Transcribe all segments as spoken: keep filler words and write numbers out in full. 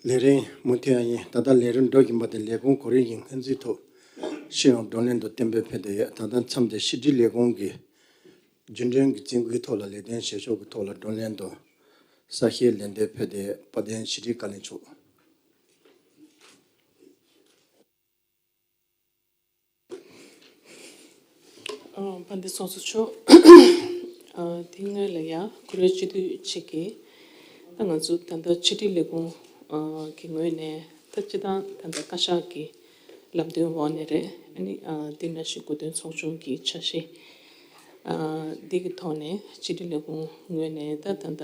ལས་རིམ་མུ་མཐུད་ཡང་ཡིན། ད་ལྟ་ལས་རིམ་འགྲོ་བཞིན་པ་དེ་ལས་ཁུངས་ཁོ་རང་གི་སྔོན་རྩིས་ཐོག་ཤེས་ཡོན་བགྲོ་གླེང་དུ་གཏན་འབེབས་ཕེབས་བསྡད་ཡོད། ད་ལྟ་མཚམས་དེ་ཕྱི་དྲིལ་ལས་ཁུངས་ཀྱི་རྒྱུན་གྲོན་གྱི་རྩིས་འགོའི་ཐོག་ལ་ལས་དོན་བྱེད་ཕྱོགས་ཀྱི་ཐོག་ལ་བགྲོ་གླེང་དུ་གསལ་བཤད་ལན་འདེབས་ཕེབས་བསྡད་ཡོད། དཔལ་ལྡན་ཕྱི་དྲིལ་བཀའ་བློན་མཆོག་ཨ། དཔལ་ལྡན་ཚོགས་གཙོ་མཆོག་ཨ། དེ་སྔོན་ལ་ཡང་ཁོ་རའི་སྤྱི་འཐུས་གཅིག་གིས། ད་ང་ཚོ་ད་ལྟ་ཕྱི་དྲིལ་ལས་ཁུངས་ཨ། ཀྱི་ངོས་ནས། ད་སྤྱི་བཏང་ད་ལྟ་བཀའ་ཤག་གི་ལམ་སྟོན་འོག་ནས་རེད། ཨ་ནི་ཨ། དེ་ནང་བཞིན་གོ་སྟོན་ཚོགས་ཆུང་གི་འཆར་གཞི་ཨ། འདི་གི་ཐོག་ནས་ཕྱི་དྲིལ་ལས་ཁུངས་ངོས་ནས་ད་ད་ལྟ་ཨ།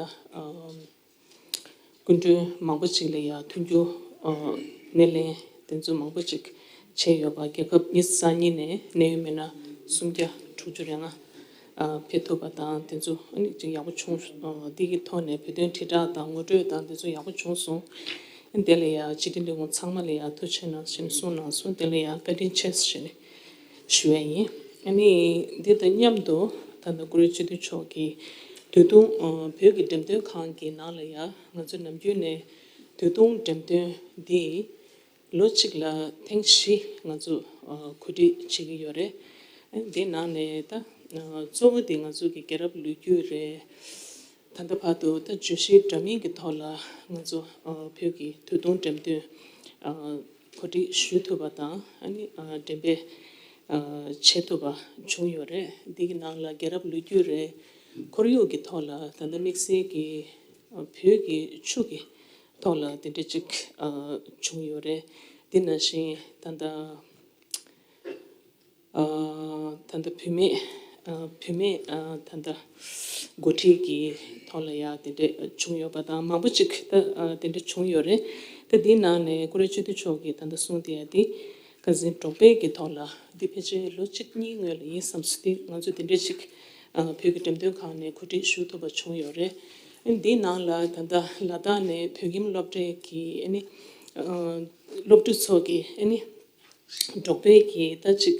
སྐུ་མགྲོན་མང་པོ་ཅིག་ལ་ཡང་མཐུན་འགྱུར་ཨ། སྣེ་ལེན་དེ་ཚོ་མང་པོ་ཅིག་བྱས་ཡོད་པ། རྒྱལ་ཁབ་ཉི་ཤུ་རྩ་གཉིས་ནས་གནད་ཡོད་མི་སྣ་སུམ་བརྒྱ་དྲུག་ཅུ་རེ་ལྔ་ཨ། ཕེབས་ཐུབ་པ་དང་། དེ་ཚོ་ཨ་ནི་ཅིག་ཡག་པོ་བྱུང་། ཨ། འདི་གི་ཐོག་ནས་བོད་དོན་དྲིལ་བསྒྲགས་དང་ངོ་སྤྲོད་དང་དེ་ཚོ་ཡག་པོ་བྱུང་སོང་། ཨ། དེ་ལ་ཡང་ཕྱི་དྲིལ་ལས་ཁུངས་ཚང་མ་ལ་ཡང་ཐུགས་རྗེ་ཆེ་གནང་ཞེས་གསུངས་གནང་སོང་། དེ་ལ་ཡང་བཀའ་དྲིན་ཆེ་ཞེས་ནས་ཞུ་ཡ་ཡིན། ཨ་ནི་འདི་དང་མཉམ་དུ་ད་ལྟ་ཀུ་རེ་སྤྱི་འཐུས་མཆོག་གིས་ད་དུང་ཨ། བོད་ཀྱི་འགྲེམས་སྟོན་ཁང་གི་ནང་ལ་ཡང་ང་ཚོ་ནམ་རྒྱུན་ནས་ད་དུང་འགྲེམས་སྟོན་འདི་ལོ་གཅིག་ལ་ཐེངས་བཞི་ང་ཚོ་ཨ། གོ་སྒྲིག་བྱེད་ཀྱི་ཡོད་རེད། ཨ། འདི་ནང་ནས་ད་ཨ། གཙོ་བོ་དེ་ང་ཚོ་གི་རྒྱལ་རབས་ལོ་རྒྱུས་རེད། ད་ལྟ་བར་དུ་ད་བརྗོད་གཞི་འདྲ་མིན་གྱི་ཐོག་ལ་ང་ཚོ་ཨ། བོད་ཀྱི་ད་དུང་འགྲེམས་སྟོན་ཨ། གོ་སྒྲིག་ཞུ་ཐུབ་པ་དང་། ཨ་ནི་ཨ། འགྲེམས་སྤེལ་ཨ། བྱེད་ཐུབ་པ་བྱུང་ཡོད་རེད། འདི་གི་ནང་ལ་རྒྱལ་རབས་ལོ་རྒྱུས་རེད། ཁོར་ཡུག་གི་ཐོག་ལ་ད་ལྟ་དམིགས་བསལ་གྱི་ཨ། བོད་ཀྱི་ཆུ་གི་ཐོག་ལ་དེ་འདྲ་ཅིག་ཨ། བྱུང་ཡོད་རེད། དེ་ནང་བཞིན་ད་ལྟ་ཨ། ད་ལྟ་བུད་མེད་ཨ། བུད་མེད་ཨ། ད་ལྟ་འགོ་ཁྲིད་ཀྱི་ཐོག་ལ་ཡང་དེ་འདྲ་བྱུང་ཡོད་པ་དང་། མང་པོ་ཅིག་ད་ཨ། དེ་འདྲ་བྱུང་ཡོད་རེད། ད་འདིའི་ནང་ནས་ཀུ་རེ་སྤྱི་འཐུས་མཆོག་གིས་ད་ལྟ་གསུངས་བསྡད་ཡ་འདི་ཁ་སང་འབྲོག་པའི་གི་ཐོག་ལ། འདི་ཕལ་ཆེར་ལོ་གཅིག་གཉིས་སྔོན་ལ་ཡིན་བསམ་སོང་། འདི་ང་ཚོ་དེ་འདྲ་ཅིག་ཨ། བོད་ཀྱི་འགྲེམས་སྟོན་ཁང་ནས་གོ་སྒྲིག་ཞུ་ཐུབ་པ་བྱུང་ཡོད་རེད། ཨ་ནི་འདིའི་ནང་ལ་ད་ལྟ་ལ་དྭགས་ནས་བོད་ཁྱིམ་སློབ་གྲྭའི་གི་ཨ་ནི་ཨ། སློབ་ཕྲུག་ཚོ་གི་ཨ་ནི་འབྲོག་པའི་གི་ད་ཅིག་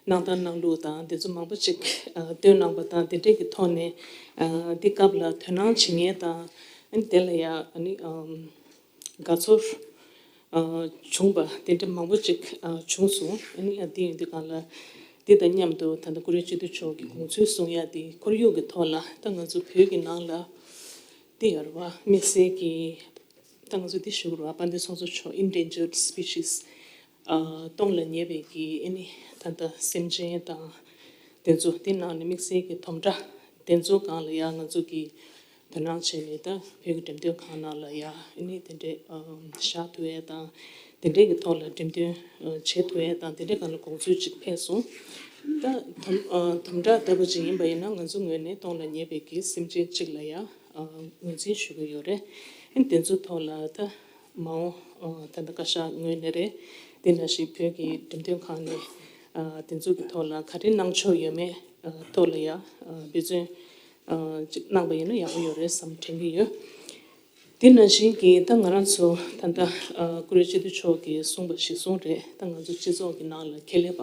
གནང་སྟངས་གནང་ལུགས་དང་དེ་ཚོ་མང་པོ་ཅིག་ཨ། སྟོན་གནང་པ་དང་། དེ་འདྲའི་གི་ཐོག་ནས་ཨ། འདི་སྐབས་ལ་དོ་སྣང་བྱེད་མཁན་དང་། ཨ་ནི་དེ་ལ་ཡ་ཨ་ནི་ཨམ། དགའ་ཚོར་ཨ། བྱུང་བ་དེ་འདྲ་མང་པོ་ཅིག་ཨ། བྱུང་སོང་། ཨ་ནི་ཨ། འདི་ཡིན་དུས་གང་ལ་འདི་དང་མཉམ་དུ་ད་ལྟ་ཀུ་རེ་སྤྱི་འཐུས་མཆོག་གི་དགོངས་ཚུལ་གསུང་ཡ་དེ་ཁོར་ཡུག་གི་ཐོག་ལ་ད་ང་ཚོ་བོད་ཀྱི་ནང་ལ་འདི་ཡོད་རེད་བ། དམིགས་བསལ་གྱི་ད་ང་ཚོ་འདི་ཞུ་དགོས་རེད་བ། དཔལ་ལྡན་ཚོགས་གཙོ་མཆོག་Endangered Species ཨ། སྟོངས་ལ་ཉེ་བའི་གི་ཨ་ནི་ད་ལྟ་སེམས་ཅན་དང་དེ་ཚོ། དེ་ནང་ནས་དམིགས་བསལ་གྱི་དོམ་ཁྲ་དེ་ཚོ་སྒང་ལ་ཡ་ང་ཚོ་གི་དོ་སྣང་བྱས་ནས། ད་བོད་ཀྱི་འགྲེམས་སྟོན་ཁང་ནང་ལ་ཡ་ཨ་ནི་དེ་འདྲའི་ཨ། བཞག་ཐུབ་ཡས་དང་། དེ་འདྲའི་གི་ཐོག་ལ་འགྲེམས་སྟོན་ཨ། བྱེད་ཐུབ་ཡས་དང་། དེ་འདྲའི་སྒང་ལ་དགོངས་ཚུལ་ཅིག་ཕེབས་སོང་། ད་དོམ་ཨ། དོམ་ཁྲ་ལྟ་བུ་ཅིག་ཡིན་པ་ཡིན་ན་ང་ཚོ་ངོས་ནས་སྟོངས་ལ་ཉེ་བའི་གི་སེམས་ཅན་ཅིག་ལ་ཡ་ཨ། ངོས་འཛིན་ཞུ་གི་ཡོད་རེད། ཨ་ནི་དེ་ཚོའི་ཐོག་ལ་ད་མ་འོངས་ཨ། ད་ལྟ་བཀའ་ཤག་ངོས་ནས་རེད། དེ་ནང་བཞིན་བོད་ཀྱི་འགྲེམས་སྟོན་ཁང་ནས་ཨ། དེ་ཚོ་གི་ཐོག་ལ་ག་རེ་གནང་ཕྱོགས་ཡོད་མེད་ཨ། ཐོག་ལ་ཡ་ཨ། འབད་བརྩོན་ཨ། ཅིག་གནང་པ་ཡིན་ན་ཡག་པོ་ཡོད་རེད་བསམ་དྲན་གྱི་ཡོད། དེ་ནང་བཞིན་གྱི་ད་ང་རང་ཚོ་ད་ལྟ་ཨ། ཀུ་རེ་སྤྱི་འཐུས་མཆོག་གིས་གསུངས་པ་གཞིར་བཟུང་རེད། ད་ང་ཚོ་སྤྱི་ཚོགས་ཀྱི་ནང་ལ་ཁེ་ལས་པ།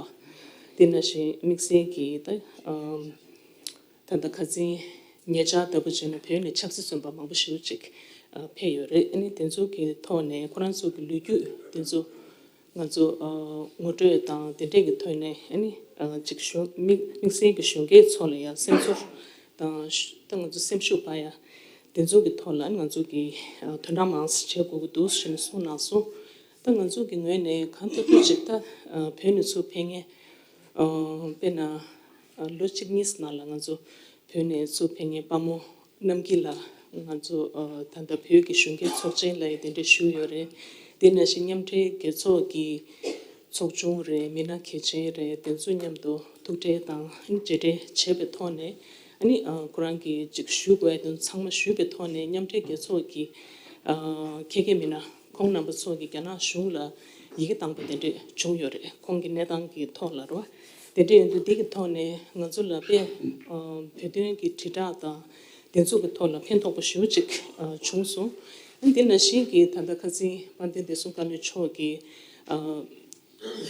དེ་ནང་བཞིན་དམིགས་བསལ་གྱི་ད་ཨ། ད་ལྟ་ཁ་སང་ཉེ་ཆར་ལྟ་བུ་བྱས་ན་བོད་ནས་ཆབ་སྲིད་བཙོན་པ་མང་པོ་ཞེ་པོ་ཅིག་ཨ། ཕེབས་ཡོད་རེད། ཨ་ནི་དེ་ཚོ་གི་ཐོག་ནས་ཁོ་རང་ཚོ་གི་ལོ་རྒྱུས་དེ་ཚོ་ང་ཚོ་ཨ། ངོ་སྤྲོད་དང་དེ་འདྲས་ཀྱི་ཐོག་ནས་ཨ་ནི་ཨ། ཅིག་གཞོན་དམིགས་དམིགས་བསལ་གྱི་གཞོན་སྐྱེས་ཚོ་ལ་ཡང་སེམས་ཚོར་དང་། ད་ང་ཚོ་སེམས་ཤུགས་སྤར་ཡ་དེ་ཚོ་གི་ཐོག་ལ་ང་ཚོ་གི་ཨ། དོ་སྣང་མང་ཙམ་བྱེད་དགོས་ཀྱི་འདུག་ཞེས་ནས་གསུངས་གནང་སོང་། ད་ང་ཚོ་གི་ངོས་ནས་གང་ཐུབ་ཐུབ་ཅིག་ད་ཨ། བོད་ནས་ཚུར་ཕེབས་མཁན་ཨ། དཔེར་ན་ཨ། ལོ་གཅིག་གཉིས་ནང་ལ་ང་ཚོ་བོད་ནས་ཚུར་ཕེབས་མཁན་དཔའ་མོ་རྣམ་རྒྱལ་ལགས། ང་ཚོ་ཨ། ད་ལྟ་བོད་ཀྱི་གཞོན་སྐྱེས་ཚོགས་ཆེན་ལ་ཡང་གདན་འདྲེན་ཞུས་ཡོད་རེད། དེ་ནང་བཞིན་མཉམ་འབྲེལ་རྒྱལ་ཚོགས་ཀྱི་ཚོགས་ཆུང་རེད། མི་སྣ་གལ་ཆེན་རེད། དེ་ཚོ་མཉམ་དུ་ཐུག་འཕྲད་དང་མཇལ་འཕྲད་བྱས་པའི་ཐོག་ནས། ཨ་ནི་ཨ། ཁོ་རང་གིས་ཅིག་ཞུ་དགོས་ཡ་དེ་ཚང་མ་ཞུས་པའི་ཐོག་ནས། མཉམ་འབྲེལ་རྒྱལ་ཚོགས་ཀྱི་ཨ། ཁྱད་མཁས་མི་སྣ་ཁོང་རྣམ་པ་ཚོ་གིས་རྒྱ་ནག་གཞུང་ལ་ཡི་གེ་བཏང་པ་དེ་འདྲས་བྱུང་ཡོད་རེད། ཁོང་གི་གནས་སྟངས་ཀྱི་ཐོག་ལ་རེད་བ། དེ་འདྲས་ཡིན་དུས་འདི་གི་ཐོག་ནས་ང་ཚོ་ལ་དཔེ་ཨ། བོད་དོན་གྱི་དྲིལ་བསྒྲགས་དང་དེ་ཚོ་གི་ཐོག་ལ་ཕན་ཐོགས་པོ་ཞེ་པོ་ཅིག་ཨ། བྱུང་སོང་། ཨ། དེ་ནང་བཞིན་གྱི་ད་ལྟ་ཁ་སང་དཔལ་ལྡན་བདེ་སྲུང་བཀའ་བློན་མཆོག་གིས་ཨ།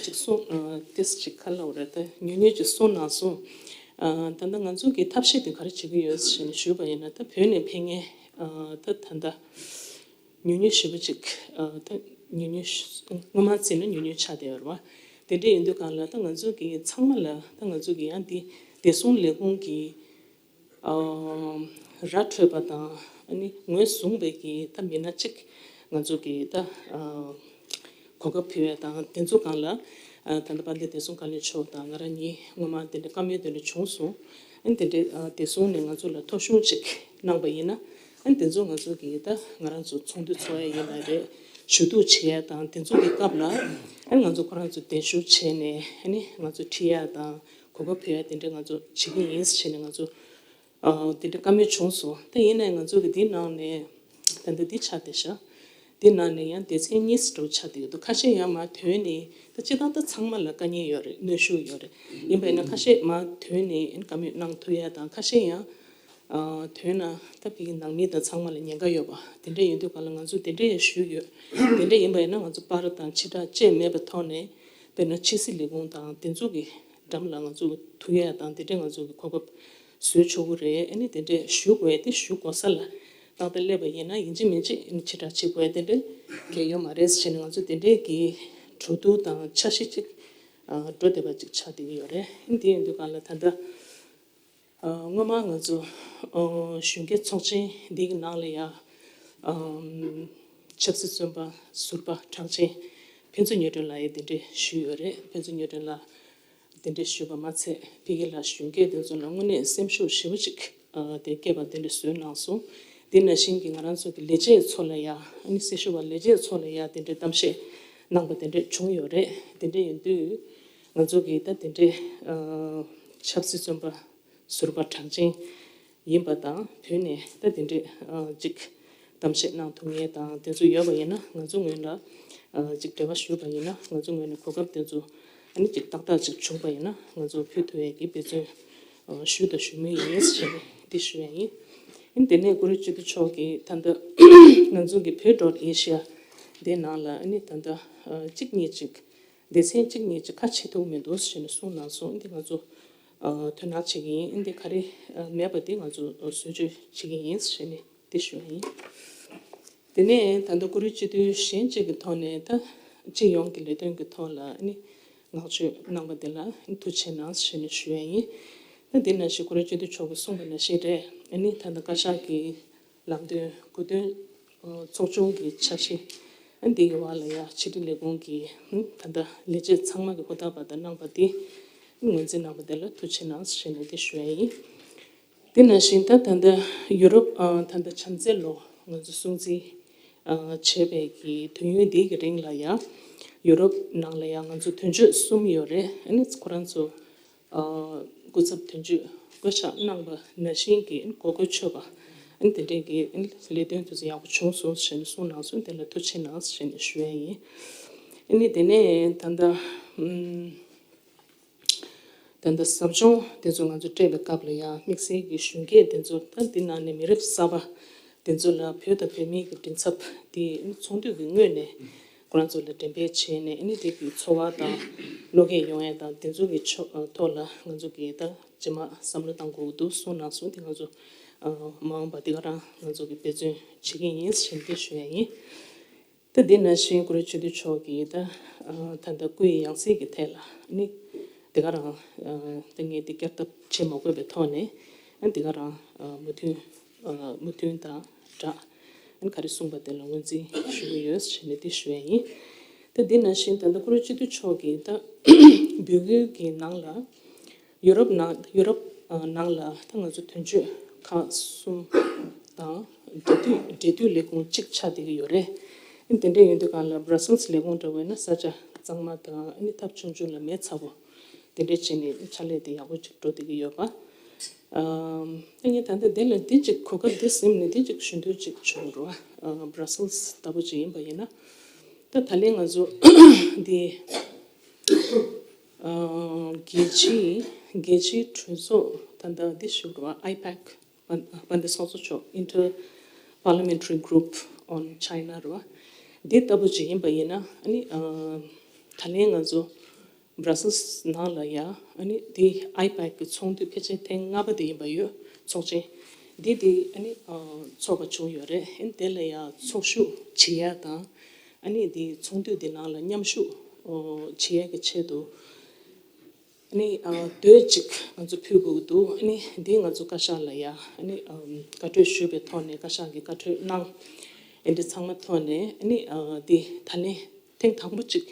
ཅིག་གསུངས། ཨ། ཏེས་ཅིག་ག་ལབ་རེད། ད་ཉུང་ཉུང་ཅིག་གསུངས་གནང་སོང་། ཨ། ད་ལྟ་ང་ཚོ་གི་ཐབས་ཤེས་དེ་ག་རེ་བྱེད་ཀྱི་ཡོད་ཟེར་ནས་ཞུས་པ་ཡིན་ན། ད་བོད་ནས་ཕེབས་མཁན་ཨ། ད་ད་ལྟ་ ཉུང་ཉུང་ཞེ་པོ་ཅིག་ཨ་ད་ཉུང་ཉུང་ཤ་སྔོན་མ་བརྩིས་ན་ཉུང་ཉུང་ཆགས་བསྡད་ཡོད་རེད་བ། དེ་འདྲ་ཡིན་དུས་སྒང་ལ་ད་ང་ཚོ་གི་ཚང་མ་ལ་ད་ང་ཚོ་གི་ཡང་འདི་བདེ་སྲུང་ལས་ཁུངས་ཀྱི་ཨ་ར་འཕྲོད་པ་དང་ཨ་ནི་ངོས་བཟུང་བའི་གི་ད་མི་སྣ་གཅིག་ང་ཚོ་གི་ད་ཨ་གོ་སྐབས་ཕུལ་བ་དང་དེ་ཚོ་སྒང་ལ་ཨ་ད་ལྟ་དཔལ་ལྡན་བདེ་སྲུང་བཀའ་བློན་མཆོག་དང་ང་རང་གཉིས་སྔོན་མ་དེ་འདྲ་བཀའ་མོལ་དེ་འདྲ་བྱུང་སོང་། ཨ་ནི་དེ་འདྲའི་ཨ་བདེ་སྲུང་ནས་ང་ཚོ་ལ་ཐོ་གཞུང་གཅིག་གནང་པ་ཡིན་ན་ཨ་ནི་དེ་ཚོ་ང་ཚོ་གི་ད་ང་རང་ཚོ་ཚོགས་འདུ་ཚོགས་ཡ་ཡིན་ན་རེད། ཞུ་གཏུག་བྱེད་ཡ་དང་དེ་ཚོ་གི་སྐབས་ལ་ཨ་ནི་ང་ཚོ་ཁོ་རང་ཚོ་གདན་ཞུ་བྱས་ནས་ཨ་ནི་ང་ཚོ་ཁྲིད་ཡ་དང་གོ་སྐབས་ཕུལ་ཡ་དེ་འདྲ་ང་ཚོ་བྱེད་ཀྱི་ཡིན་ཟེར་བྱས་ནས་ང་ཚོ་ཨ་དེ་འདྲ་བཀའ་མོལ་བྱུང་སོང་། ད་ཡིན་ནའི་ང་ཚོ་གི་འདི་ནང་ནས་ད་ལྟ་འདི་ཆགས་བསྡད་ཤག་འདི་ནང་ནས་ཡང་སྡེ་ཚན་གཉིས་འདྲ་བོ་ཆགས་བསྡད་ཀྱི་འདུག་ཁ་ཤས་ཡང་མར་ཐོན་ནས་ད་སྤྱིར་བཏང་ད་ཚང་མ་ལ་དཀའ་ངལ་ཡོད་རེད། གནོན་ཤུགས་ཡོད་རེད། ཡིན་པས་ན་ཁ་ཤས་མར་ཐོན་ནས་བཀའ་མོལ་གནང་ཐུབ་ཡ་དང་ཁ་ཤས་ཡང་ཨ་ཐོན་ན་ད་ཕ་གི་ནང་མི་དང་ཚང་མ་ལ་ཉེན་ཁ་ཡོད་པ་དེ་འདྲ་ཡིན་དུས་ག་ལ་ང་ཚོ་དེ་འདྲ་ཡང་ཞུས་ཡོད། དེ་འདྲ་ཡིན་པས་ན་ང་ཚོ་པར་དང་ཕྱི་བསྒྲགས་བཅས་མེད་པའི་ཐོག་ནས་དཔེར་ན་ཕྱི་སྲིད་ལས་ཁུངས་དང་དེ་ཚོ་གི་འགྲམ་ལ་ང་ཚོ་ཐུག་ཡ་དང་དེ་འདྲ་ང་ཚོ་གི་གོ་སྐབས་བཟོས་ཆོག་གི་རེད། ཨ་ནི་དེ་འདྲས་ཞུ་དགོས་ཡ་དེ་ཞུ་དགོས་ས་ལ་ཏག་ཏག་སླེབས་པ་ཡིན་ན་ཡིན་གཅིག་མིན་གཅིག་ཨ་ནི་ཕྱི་བསྒྲགས་བྱེད་དགོས་ཡ་དེ་འདྲས་གལ་ཡོད་མ་རེད་ཟེར་ནས་ང་ཚོ་དེ་འདྲས་ཀྱི་གྲོས་བསྡུར་དང་འཆར་གཞི་གཅིག་ཨ་འགྲོ་བསྡད་པ་གཅིག་ཆགས་བསྡད་ཀྱི་ཡོད་རེད། ཨ་ནི་དེ་ཡིན་དུས་གང་ལ་ད་ལྟ་ཨ་སྔོན་མ་ང་ཚོ་ཨ་གཞོན་སྐྱེས་ཚོགས་ཆེན་འདི་གི་ནང་ལ་ཡ་ཨ་ཆབ་སྲིད་བཙོན་པ་ཟུར་པ་གྲགས་ཅན་ཕུན་ཚོགས་ཉི་སྒྲོན་ལགས་ཡ་གདན་འདྲེན་ཞུས་ཡོད་རེད། ཕུན་ཚོགས་ཉི་སྒྲོན་ལགས་གདན་འདྲེན་ཞུས་པ་མ་ཚད་ཕ་གི་ལ་གཞོན་སྐྱེས་དེ་ཚོ་ལ་དངོས་གནས་སེམས་ཤུགས་ཞེ་པོ་ཅིག་ཨ་དེ་སྐྱེས་པ་དེ་འདྲ་བཟོས་གནང་སོང་། དེ་ནང་བཞིན་གྱི་ང་རང་ཚོ་གི་ལས་བྱེད་ཚོ་ལ་ཡ་ཨ་ནི་སྲི་ཞུ་བ་ལས་བྱེད་ཚོ་ལ་ཡ་དེ་འདྲའི་གཏམ་བཤད་གནང་པ་དེ་འདྲ་བྱུང་ཡོད་རེད། དེ་འདྲ་ཡིན་དུས་ང་ཚོ་གི་ད་དེ་འདྲའི་ཨ་ཆབ་སྲིད་བཙོན་པ་ཟུར་པ་གྲགས་ཅན་ཡིན་པ་དང་བོད་ནས་ད་དེ་འདྲའི་ཨ་ཅིག་གཏམ་བཤད་གནང་ཐུབ་མཁན་དང་དེ་ཚོ་ཡོད་པ་ཡིན་ན་ང་ཚོ་ངོས་ལ་ཨ་ཅིག་འབྲེལ་བ་ཞུས་པ་ཡིན་ན་ང་ཚོ་ངོས་ནས་གོ་སྐབས་དེ་ཚོ་ཨ་ནི་ཅིག་ཏག་ཏག་ཅིག་བྱུང་པ་ཡིན་ན་ང་ཚོ་ཕུལ་ཐུབ་ཡས་ཀྱི་འབད་བརྩོན་ཨ་ཞུ་དང་ཞུ་མུས་ཡིན་ཞེས་ནས་འདི་ཞུ་ཡས་ཡིན། ཨ་ནི་དེ་ནས་ཀུ་རེ་སྤྱི་འཐུས་མཆོག་གིས་ད་ལྟ་ང་ཚོ་གི་བོད་ཌོཊ་ཨེ་ཤི་ཡ་དེ་ནང་ལ་ཨ་ནི་ད་ལྟ་ཨ་གཅིག་གཉིས་ཅིག་སྡེ་ཚན་གཅིག་གཉིས་ཅིག་ཁ་ཕྱེ་ཐུབ་མི་འདུག་ཞེས་ནས་གསུངས་གནང་སོང་། ཨ་ནི་འདི་ང་ཚོ་ཨ་དོ་སྣང་བྱེད་ཀྱི་ཡིན། ཨ་ནི་འདི་ག་རེ་ཨ་མེད་པ་འདི་ང་ཚོ་ཨ་བཟོ་བཅོས་བྱེད་ཀྱི་ཡིན་ཞེས་ནས་འདི་ཞུ་ཡ་ཡིན། དེ་ནས་ད་ལྟ་ཀུ་རེ་སྤྱི་འཐུས་གཞན་གཅིག་གི་ཐོག་ནས་ད་སྤྱི་ཡོངས་ཀྱི་ལས་དོན་གྱི་ཐོག་ལ་ཨ་ནི་བསྔགས་བརྗོད་གནང་པ་དེ་ལ་ཐུགས་རྗེ་གནང་ཞེས་ནས་ཞུ་ཡ་ཡིན། ད་དེ་ནང་བཞིན་ཀུ་རེ་སྤྱི་འཐུས་མཆོག་གིས་གསུངས་པ་ནང་བཞིན་རེད། ཨ་ནི་ད་ལྟ་བཀའ་ཤག་གི་ལམ་སྟོན་དགོས་འདུན་ཚོགས་ཆུང་གི་འཆར་གཞི་ཨ་ནི་དེ་གི་བར་ལ་ཡ་ཕྱི་དྲིལ་ལས་ཁུངས་ཀྱི་ད་ལྟ་ལས་བྱེད་ཚང་མ་གི་ཧུར་ཐག་པ་དང་གནང་པ་དེ་ངོས་འཛིན་གནང་པ་དེ་ལ་ཐུགས་རྗེ་གནང་ཞེས་ནས་དེ་ཞུ་ཡ་ཡིན། དེ་ནང་བཞིན་ད་ད་ལྟ་ཡུ་རོབ་ཨ་ད་ལྟ་བྱམས་བརྩེ་ལོ་ང་ཚོ་སྲུང་བརྩི་ཨ་བྱས་པའི་གི་དུས་ཡུན་འདི་གི་རིང་ལ་ཡ་ཡུ་རོབ་ནང་ལ་ཡ་ང་ཚོ་དོན་གཅོད་གསུམ་ཡོད་རེད། ཨ་ནི་ཁོ་རང་ཚོ་ཨ་སྐུ་ཚབ་དོན་གཅོད་བསྐོ་གཞག་གནང་པ་ནང་བཞིན་གྱི་གོ་སྐབས་ཆོད་པ་ཨ་ནི་དེ་འདྲའི་གི་ཨ་ནི་ལས་དོན་དེ་ཚོ་ཡག་པོ་བྱུང་སོང་ཞེས་ནས་གསུངས་གནང་སོང་། དེ་ལ་ཐུགས་རྗེ་གནང་ཞེས་ནས་ཞུ་ཡ་ཡིན། ཨ་ནི་དེ་ནས་ད་ལྟ་ཨམ། ད་ལྟ་ཟབ་སྦྱོང་དེ་ཚོ་ང་ཚོ་སྤྲད་པའི་སྐབས་ལ་ཡང་དམིགས་བསལ་གྱི་གཞོན་སྐྱེས་དེ་ཚོ་ད་འདི་ནང་ནས་མི་རབས་གསར་པ་དེ་ཚོ་ལ་བོད་དང་བོད་མིའི་གི་མགྲིན་ཚབ་དེ་ཚོགས་འདུ་གི་སྔོན་ནས་ཁོ་རང་ཚོ་ལ་འགྲེམས་སྤེལ་བྱས་ནས་ཨ་ནི་དེ་གི་ཚོར་བ་དང་བློ་སྐྱེད་ཡོང་ཡ་དང་དེ་ཚོ་གི་ཕྱོགས་ཐོག་ལ་ང་ཚོ་གི་ད་རྗེས་མ་བསམ་བློ་གཏང་དགོས་ཀྱི་འདུག་གསུངས་གནང་སོང་། དེ་ང་ཚོ་མ་འོངས་པ་དེ་ག་རང་ང་ཚོ་གི་འབད་བརྩོན་བྱེད་ཀྱི་ཡིན་ཞེས་འདི་ཞུ་ཡ་ཡིན། ད་དེ་ནང་བཞིན་ཀུ་རེ་སྤྱི་འཐུས་མཆོག་གིས་ད་ད་ལྟ་སྐུའི་ཡང་སྲིད་ཀྱི་ཐད་ལ་ནི་དེ་ག་རང་ད་ངས་འདི་བསྐྱར་ལྡབ་བྱེད་མ་དགོས་པའི་ཐོག་ནས་ཨ་དེ་ག་རང་མོས་མཐུན་མོས་མཐུན་དང་སྦྲགས་ཨ་ག་རེ་གསུངས་པ་དེ་ལ་ངོས་འཛིན་ཞུ་གི་ཡོད་ཞེས་ནས་འདི་ཞུ་ཡ་ཡིན། ད་དེ་ནང་བཞིན་ད་ལྟ་ཀུ་རེ་སྤྱི་འཐུས་མཆོག་གིས་ད་འབོད་སྐུལ་གྱི་ནང་ལ། ཡུ་རོབ་ནང་ཡུ་རོབ་ཨ་ནང་ལ་ད་ང་ཚོ་དོན་གཅོད་ཁག་གསུམ་དང་འབྲེལ་མཐུད་འབྲེལ་མཐུད་ལས་ཁུངས་གཅིག་ཆགས་བསྡད་ཀྱི་ཡོད་རེད། ཨ་ནི་དེ་འདྲ་ཡིན་དུས་གང་ལ་Brussels་ལས་ཁུངས་འདྲ་བོ་ཡིན་ན་ས་ཆ་གཙང་མ་དང་ཨ་ནི་ཐབས་ཆུང་ཆུང་ལ་མེ་ཚ་པོ་དེ་འདྲ་བྱས་ནས་ཕྱག་ལས་དེ་ཡག་པོ་ཅིག་འགྲོ་བསྡད་ཀྱི་ཡོད་པ། ཨ་ནི་ད་ལྟ་དེ་ལ་དེ་ཅིག་གོ་སྐབས་དེ་ཟིན་ནས་དེ་ཅིག་ཞུ་འདོད་ཅིག་བྱུང་འགྲོ་བ། Brussels་ལྟ་བུ་ཅིག་ཡིན་པ་ཡིན་ན་ད་ད་ལན་ང་ཚོ་འདི། ཨ་རྒྱལ་སྤྱིའི་རྒྱལ་སྤྱིའི་གྲོས་ཚོགས་ད་ལྟ་འདི་ཞུ་རུ་བ་ཨའི་པེག་དཔལ་ལྡན་ཚོགས་གཙོ་མཆོག Inter Parliamentary Group on China་རུ་བ་འདི་ལྟ་བུ་ཅིག་ཡིན་པ་ཡིན་ན་ཨ་ནི་ཨ་ད་ལན་ང་ཚོ་Brussels་ནང་ལ་ཡ་ཨ་ནི་འདི་ཨའི་པེག་གི་ཚོགས་འདུ་ཕལ་ཆེར་ཐེངས་ལྔ་པ་དེ་ཡིན་པ་ཡོད་ཚོགས་ཆེན། འདི་དེ་ཨ་ནི་ཚོགས་པ་བྱུང་ཡོད་རེད། ཨ་ནི་དེ་ལ་ཡང་ཚོགས་ཞུགས་བྱེད་ཡ་དང་། ཨ་ནི་དེ་ཚོགས་འདུ་དེ་ནང་ལ་མཉམ་ཞུགས་བྱེད་ཡ་གི་ཆེད་དུ། ཨ་ནི་འདོད་ཅིག་ང་ཚོ་ཕུལ་དགོས་ཀྱི་འདུག་ཨ་ནི་འདི་ང་ཚོ་བཀའ་ཤག་ལ་ཡ་ཨ་ནི་བཀའ་འཁྲོལ་ཞུས་པའི་ཐོག་ནས་བཀའ་ཤག་གིས་བཀའ་འཁྲོལ་གནང་། ཨེ་འདྲ་ཚང་མ་ཐོག་ནས་ཨ་ནི་འདི་ད་ལན་ཐེངས་དང་པོ་ཅིག་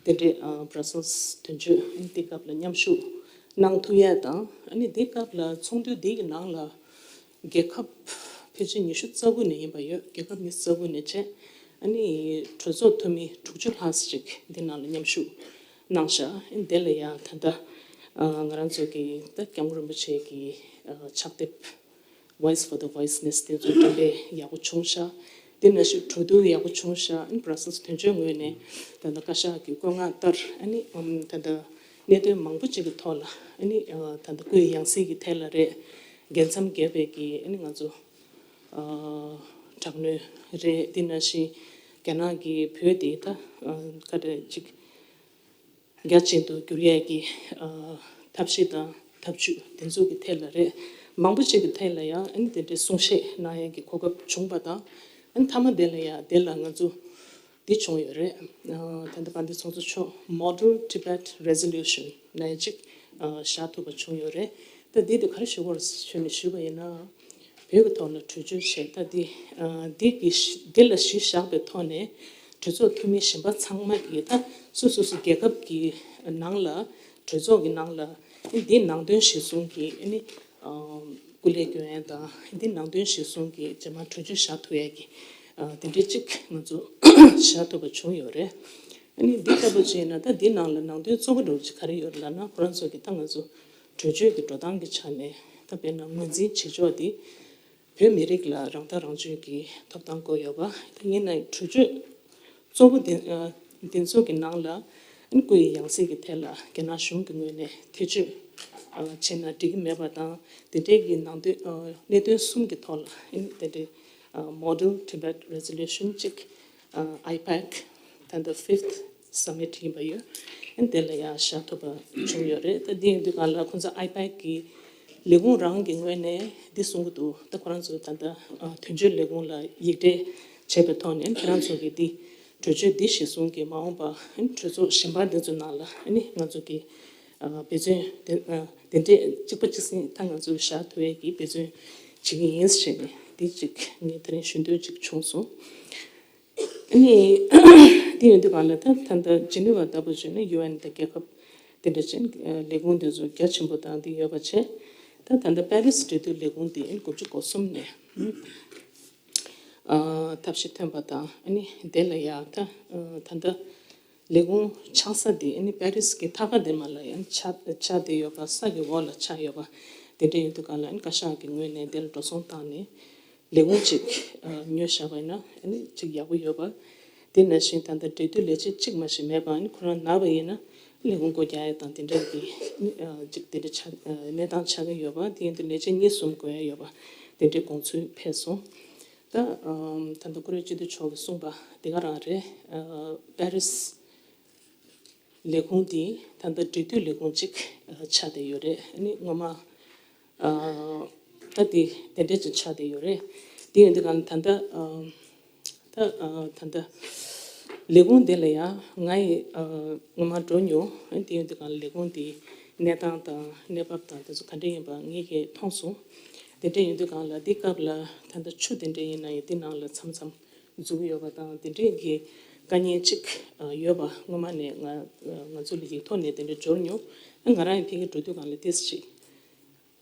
དེ་འདྲའི་Brussels་དོན་གཅོད་ཨ་ནི་འདི་སྐབས་ལ་མཉམ་ཞུགས་གནང་ཐུབ་ཡ་དང་། ཨ་ནི་འདི་སྐབས་ལ་ཚོགས་འདུ་འདི་གི་ནང་ལ་རྒྱལ་ཁབ་ཕལ་ཆེར་ཉི་ཤུ་རྩ་དགུ་ནས་ཡིན་པ་ཡོད། རྒྱལ་ཁབ་ཉི་ཤུ་རྩ་དགུ་ནས་བྱས། ཨ་ནི་གྲོས་ཚོགས་འཐུས་མི་དྲུག་ཅུ་ལྷག་ཅིག་འདི་ནང་ལ་མཉམ་ཞུགས་གནང་ཤག་ཨ་ནི་དེ་ལ་ཡང་ད་ལྟ་ང་རང་ཚོ་གི་ད་སྐྱབས་མགོན་རིན་པོ་ཆེ་གི་ཕྱག་དེབ། Voice for the Voiceless་དེ་ཚོ་འགྲེམས་སྤེལ་ཡག་པོ་བྱུང་ཤག་དེ་ནང་བཞིན་གྲོས་བསྡུར་ཡག་པོ་བྱུང་ཤག་ཨ་ནི་Brussels་དོན་གཅོད་ངོས་ནས་ད་ལྟ་བཀའ་ཤག་གི་བཀོད་མངགས་ལྟར་ཨ་ནི་ད་ལྟ་གནད་དོན་མང་པོ་ཅིག་གི་ཐོག་ལ་ཨ་ནི་ད་ལྟ་སྐུའི་ཡང་སྲིད་ཀྱི་ཐད་ལ་རེད། རྒྱལ་མཚམས་བརྒལ་བའི་གི་ཨ་ནི་ང་ཚོ་དྲག་གནོན་རེད། དེ་ནང་བཞིན་རྒྱ་ནག་གི་བོད་དེ་ད་ག་རེ་ཅིག་རྒྱ་ཆེན་དུ་འགྱུར་ཡས་ཀྱི་ཨ་ཐབས་ཤེས་དང་ཐབས་ཇུས་དེ་ཚོ་གི་ཐད་ལ་རེད། མང་པོ་ཅིག་གི་ཐད་ལ་ཡང་ཨ་ནི་དེ་འདྲའི་གསུང་བཤད་གནང་ཡས་ཀྱི་གོ་སྐབས་བྱུང་པ་དང་། ཨ་ནི་མཐའ་མ་དེ་ལ་ཡང་དེ་ལ་ང་ཚོ་འདི་བྱུང་ཡོད་རེད། ཨ་ད་ལྟ་དཔལ་ལྡན་ཚོགས་གཙོ་མཆོག་Model Tibet Resolution་ནས་ཅིག་ཨ་བཞག་ཐུབ་པ་བྱུང་ཡོད་རེད། ད་འདི་དེ་ག་རེ་ཞུ་དགོས་རེད་ཞུས་ནས་ཞུས་པ་ཡིན་ན། བོད་ཀྱི་ཐོག་ལ་གྲོས་ཆོད་བྱས། ད་འདི་ཨ་འདི་གི་གཞི་འདི་ལ་གཞི་བཞག་པའི་ཐོག་ནས་གྲོས་ཚོགས་འཐུས་མི་གཞན་པ་ཚང་མ་གིས་ད་སོ་སོ་སོ་རྒྱལ་ཁབ་ཀྱི་ནང་ལ་གྲོས་ཚོགས་ཀྱི་ནང་ལ་འདི་ནང་དོན་གཞིར་བཟུང་གིས་ཨ་ནི་ཨ་སྐུ་ལས་སྐྱོན་ཡས་དང་། འདི་ནང་དོན་གཞིར་བཟུང་གིས་རྗེས་མ་གྲོས་ཆོད་བཞག་ཐུབ་ཡས་ཀྱི་ཨ་དེ་འདྲའི་ཅིག་ང་ཚོ་བཞག་ཐུབ་པ་བྱུང་ཡོད་རེད། ཨ་ནི་འདི་ལྟ་བུ་བྱས་ན་ད་འདི་ནང་ལ་ནང་དོན་གཙོ་བོ་འདྲ་བོ་ཅིག་ག་རེ་ཡོད་ལབ་ན། ཁོ་རང་ཚོ་གིས་ད་ང་ཚོ་གྲོས་ཆོད་ཀྱི་འགྲོ་སྟངས་ཀྱི་ཆ་ནས་ད་དཔེར་ན་ངོས་འཛིན་བྱེད་ཕྱོགས་འདི་བོད་མི་རིགས་ལ་རང་ཐག་རང་གཅོད་ཀྱི་ཐོབ་ཐང་དགོས་ཡོད་པ། ད་ཡིན་ན་གྲོས་ཆོད་གཙོ་བོ་འདི་ཨ་འདི་ཚོ་གི་ནང་ལ་ཨ་ནི་སྐུ་ཡི་ཡང་སྲིད་ཀྱི་ཐད་ལ་རྒྱ་ནག་གཞུང་གི་ངོས་ནས་ཐེ་བྱུས་ཨ་བྱས་ན་འགྲིག་གི་མེད་པ་དང་། དེ་འདྲའི་གི་ནང་དོན་ཨ་གནད་དོན་གསུམ་གྱི་ཐོག་ལ་ཨ་ནི་དེ་འདྲའི་ཨ་Model Tibet Resolution་གཅིག་ཨ་ཨའི་པེག་ད་ལྟ་Fifth Summit་ཡིན་པ་ཡོད། ཨ་ནི་དེ་ལ་ཡང་བཞག་ཐུབ་པ་བྱུང་ཡོད་རེད། ད་འདི་ཡིན་དུས་གང་ལ་ཁོང་ཚོ་ཨའི་པེག་གི་ལས་ཁུངས་རང་གི་ངོས་ནས་འདི་གསུང་གི་འདུག་ད་ཁོ་རང་ཚོ་ད་ལྟ་ཨ་དོན་གཅོད་ལས་ཁུངས་ལ་ཡིག་འབྲེལ་བྱས་པའི་ཐོག་ནས་ཁྱེད་རང་ཚོ་གི་འདི་གྲོས་ཆོད་འདི་གཞིར་བཟུང་གིས་མ་འོངས་པ་ཨ་ནི་གྲོས་ཚོགས་གཞན་པ་འདི་ཚོའི་ནང་ལ་ཨ་ནི་ང་ཚོ་གི་ཨ་འབད་བརྩོན་དེ་ཨ་དེ་འདྲས་གཅིག་པ་གཅིག་སེ་ད་ང་ཚོས་བཞག་ཐུབ་ཡས་ཀྱི་འབད་བརྩོན་བྱེད་ཀྱི་ཡིན་ཞེས་ནས་འདི་གཅིག་ངས་དེ་རིང་ཞུ་འདོད་ཅིག་བྱུང་སོང་། ཨ་ནི་དེ་ཡིན་དུས་གང་ལ་ད་ད་ལྟ་ཇི་ནི་ཝ་ལྟ་བུ་བྱས་ན་ཡུ་ཨེན་དང་རྒྱལ་ཁབ་དེ་འདྲ་ཅན་ལས་ཁུངས་དེ་ཚོ་རྒྱ་ཆེན་པོ་དང་དེ་ཡོད་པ་བྱས། ད་ད་ལྟ་པེ་རིས་འབྲེལ་མཐུད་ལས་ཁུངས་དེ་དགུ་བཅུ་གོ་གསུམ་ནས་ཨ་ཐབས་ཤེས་ཐོན་པ་དང་། ཨ་ནི་དེ་ལ་ཡང་ད་ཨ་ད་ལྟ་ལས་ཁུངས་ཆགས་ས་དེ་ཨ་ནི་པེ་རིས་ཀྱི་མཐའ་ཁ་དེ་མ་ལ་ཡང་ཆགས་ཆགས་བསྡད་ཡོད་པ། ས་གི་འོག་ལ་ཆགས་ཡོད་པ་དེ་འདྲ་ཡིན་དུས་གང་ལ་ཨ་ནི་བཀའ་ཤག་གི་ངོས་ནས་དེ་ལ་འགྲོ་སོང་བཏང་ནས་ལས་ཁུངས་ཅིག་ཨ་ཉོས་བཞག་པ་ཡིན་ན་ཨ་ནི་ཅིག་ཡག་པོ་ཡོད་པ། དེ་ནང་བཞིན་ད་ལྟ་འབྲེལ་མཐུད་ལས་བྱེད་གཅིག་མ་ཞིག་མེད་པ། ཨ་ནི་ཁོ་རང་ན་བ་ཡིན་ན་ལས་ཁུངས་སྒོ་རྒྱག་ཡ་དང་དེ་འདྲ་གི་ཨ་ཅིག་དེ་འདྲ་ཆགས་ཨ་གནས་སྟངས་ཆགས་ཀྱི་ཡོད་པ། དེ་ཡིན་དུས་ལས་བྱེད་གཉིས་གསུམ་དགོས་ཡ་ཡོད་པ་དེ་འདྲའི་དགོངས་ཚུལ་ཕེབས་སོང་། ད་ཨམ་ད་ལྟ་སྐུ་ངོ་སྤྱི་འཐུས་མཆོག་གིས་གསུངས་པ་དེ་ག་རང་རེད། ཨ་པེ་རིས་ལས་ཁུངས་འདི་ད་ལྟ་འབྲེལ་མཐུད་ལས་ཁུངས་གཅིག་ཨ་ཆགས་བསྡད་ཡོད་རེད། ཨ་ནི་སྔོན་མ་ཨ་ད་དེ་དེ་འདྲས་ཅིག་ཆགས་བསྡད་ཡོད་རེད། དེ་ཡིན་དུས་གང་ད་ལྟ་ཨམ་ད་ཨ་ད་ལྟ་ལས་ཁུངས་དེ་ལ་ཡང་ང་ཡི་ཨ་སྔོན་མ་འགྲོ་མྱོང་། ཨ་དེ་ཡིན་དུས་གང་ལས་ཁུངས་དེའི་གནས་སྟངས་དང་གནས་བབ་དང་དེ་ཚོ་ག་འདྲ་ཡིན་པ་ངེད་ཀྱིས་མཐོང་སོང་། དེ་འདྲ་ཡིན་དུས་གང་ལ་འདི་སྐབས་ལ་ད་ལྟ་ཆུ་དེ་འདྲ་ཡིན་ན་ཡང་འདི་ནང་ལ་མཚམས་མཚམས་འཛུལ་ཡོད་པ་དང་དེ་འདྲའི་གི་དཀའ་ངལ་ཅིག་ཡོད་པ་སྔོན་མ་ནས་ང་ང་ཚོ་ལ་ཡིག་ཐོག་ནས་དེ་འདྲ་འབྱོར་མྱོང་། ཨ་ང་རང་ཡང་ཕ་གིར་འགྲོ་དུས་གང་ལ་ཏོག་ཙམ་ཅིག་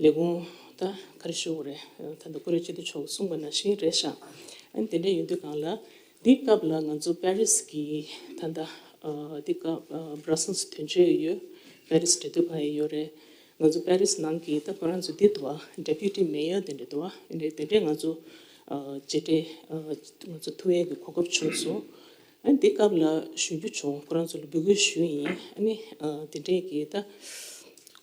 ལས་ཁུངས་ད་ག་རེ་ཞུ་དགོས་རེད། ད་ལྟ་སྐུ་ངོ་སྤྱི་འཐུས་མཆོག་གིས་གསུངས་པ་ནང་བཞིན་རེད་ཤག་ཨ་ནི་དེ་འདྲ་ཡིན་དུས་གང་ལ་འདི་སྐབས་ལ་ང་ཚོ་པེ་རིས་ཀྱི་ད་ལྟ་ཨ་འདི་སྐབས་ཨ་Brussels་དོན་གཅོད་ཡོད། པེ་རིས་འབྲེལ་མཐུད་པ་ཡོད་རེད། ང་ཚོ་པེ་རིས་ནང་གི་ད་ཁོ་རང་ཚོ་འདི་འདུག་བ། Deputy Mayor་དེ་འདྲ་འདུག་བ། དེ་འདྲ་དེ་འདྲས་ང་ཚོ་ཨ་མཇལ་འཕྲད་ཨ་ང་ཚོ་ཐུག་ཡས་ཀྱི་གོ་སྐབས་བྱུང་སོང་། ཨ་ནི་འདི་སྐབས་ལ་ཞུ་རྒྱུ་བྱུང་། ཁོ་རང་ཚོ་ལ་འབོད་སྐུལ་ཞུས་ཡིན། ཨ་ནི་ཨ་དེ་འདྲས་ཀྱི་ད་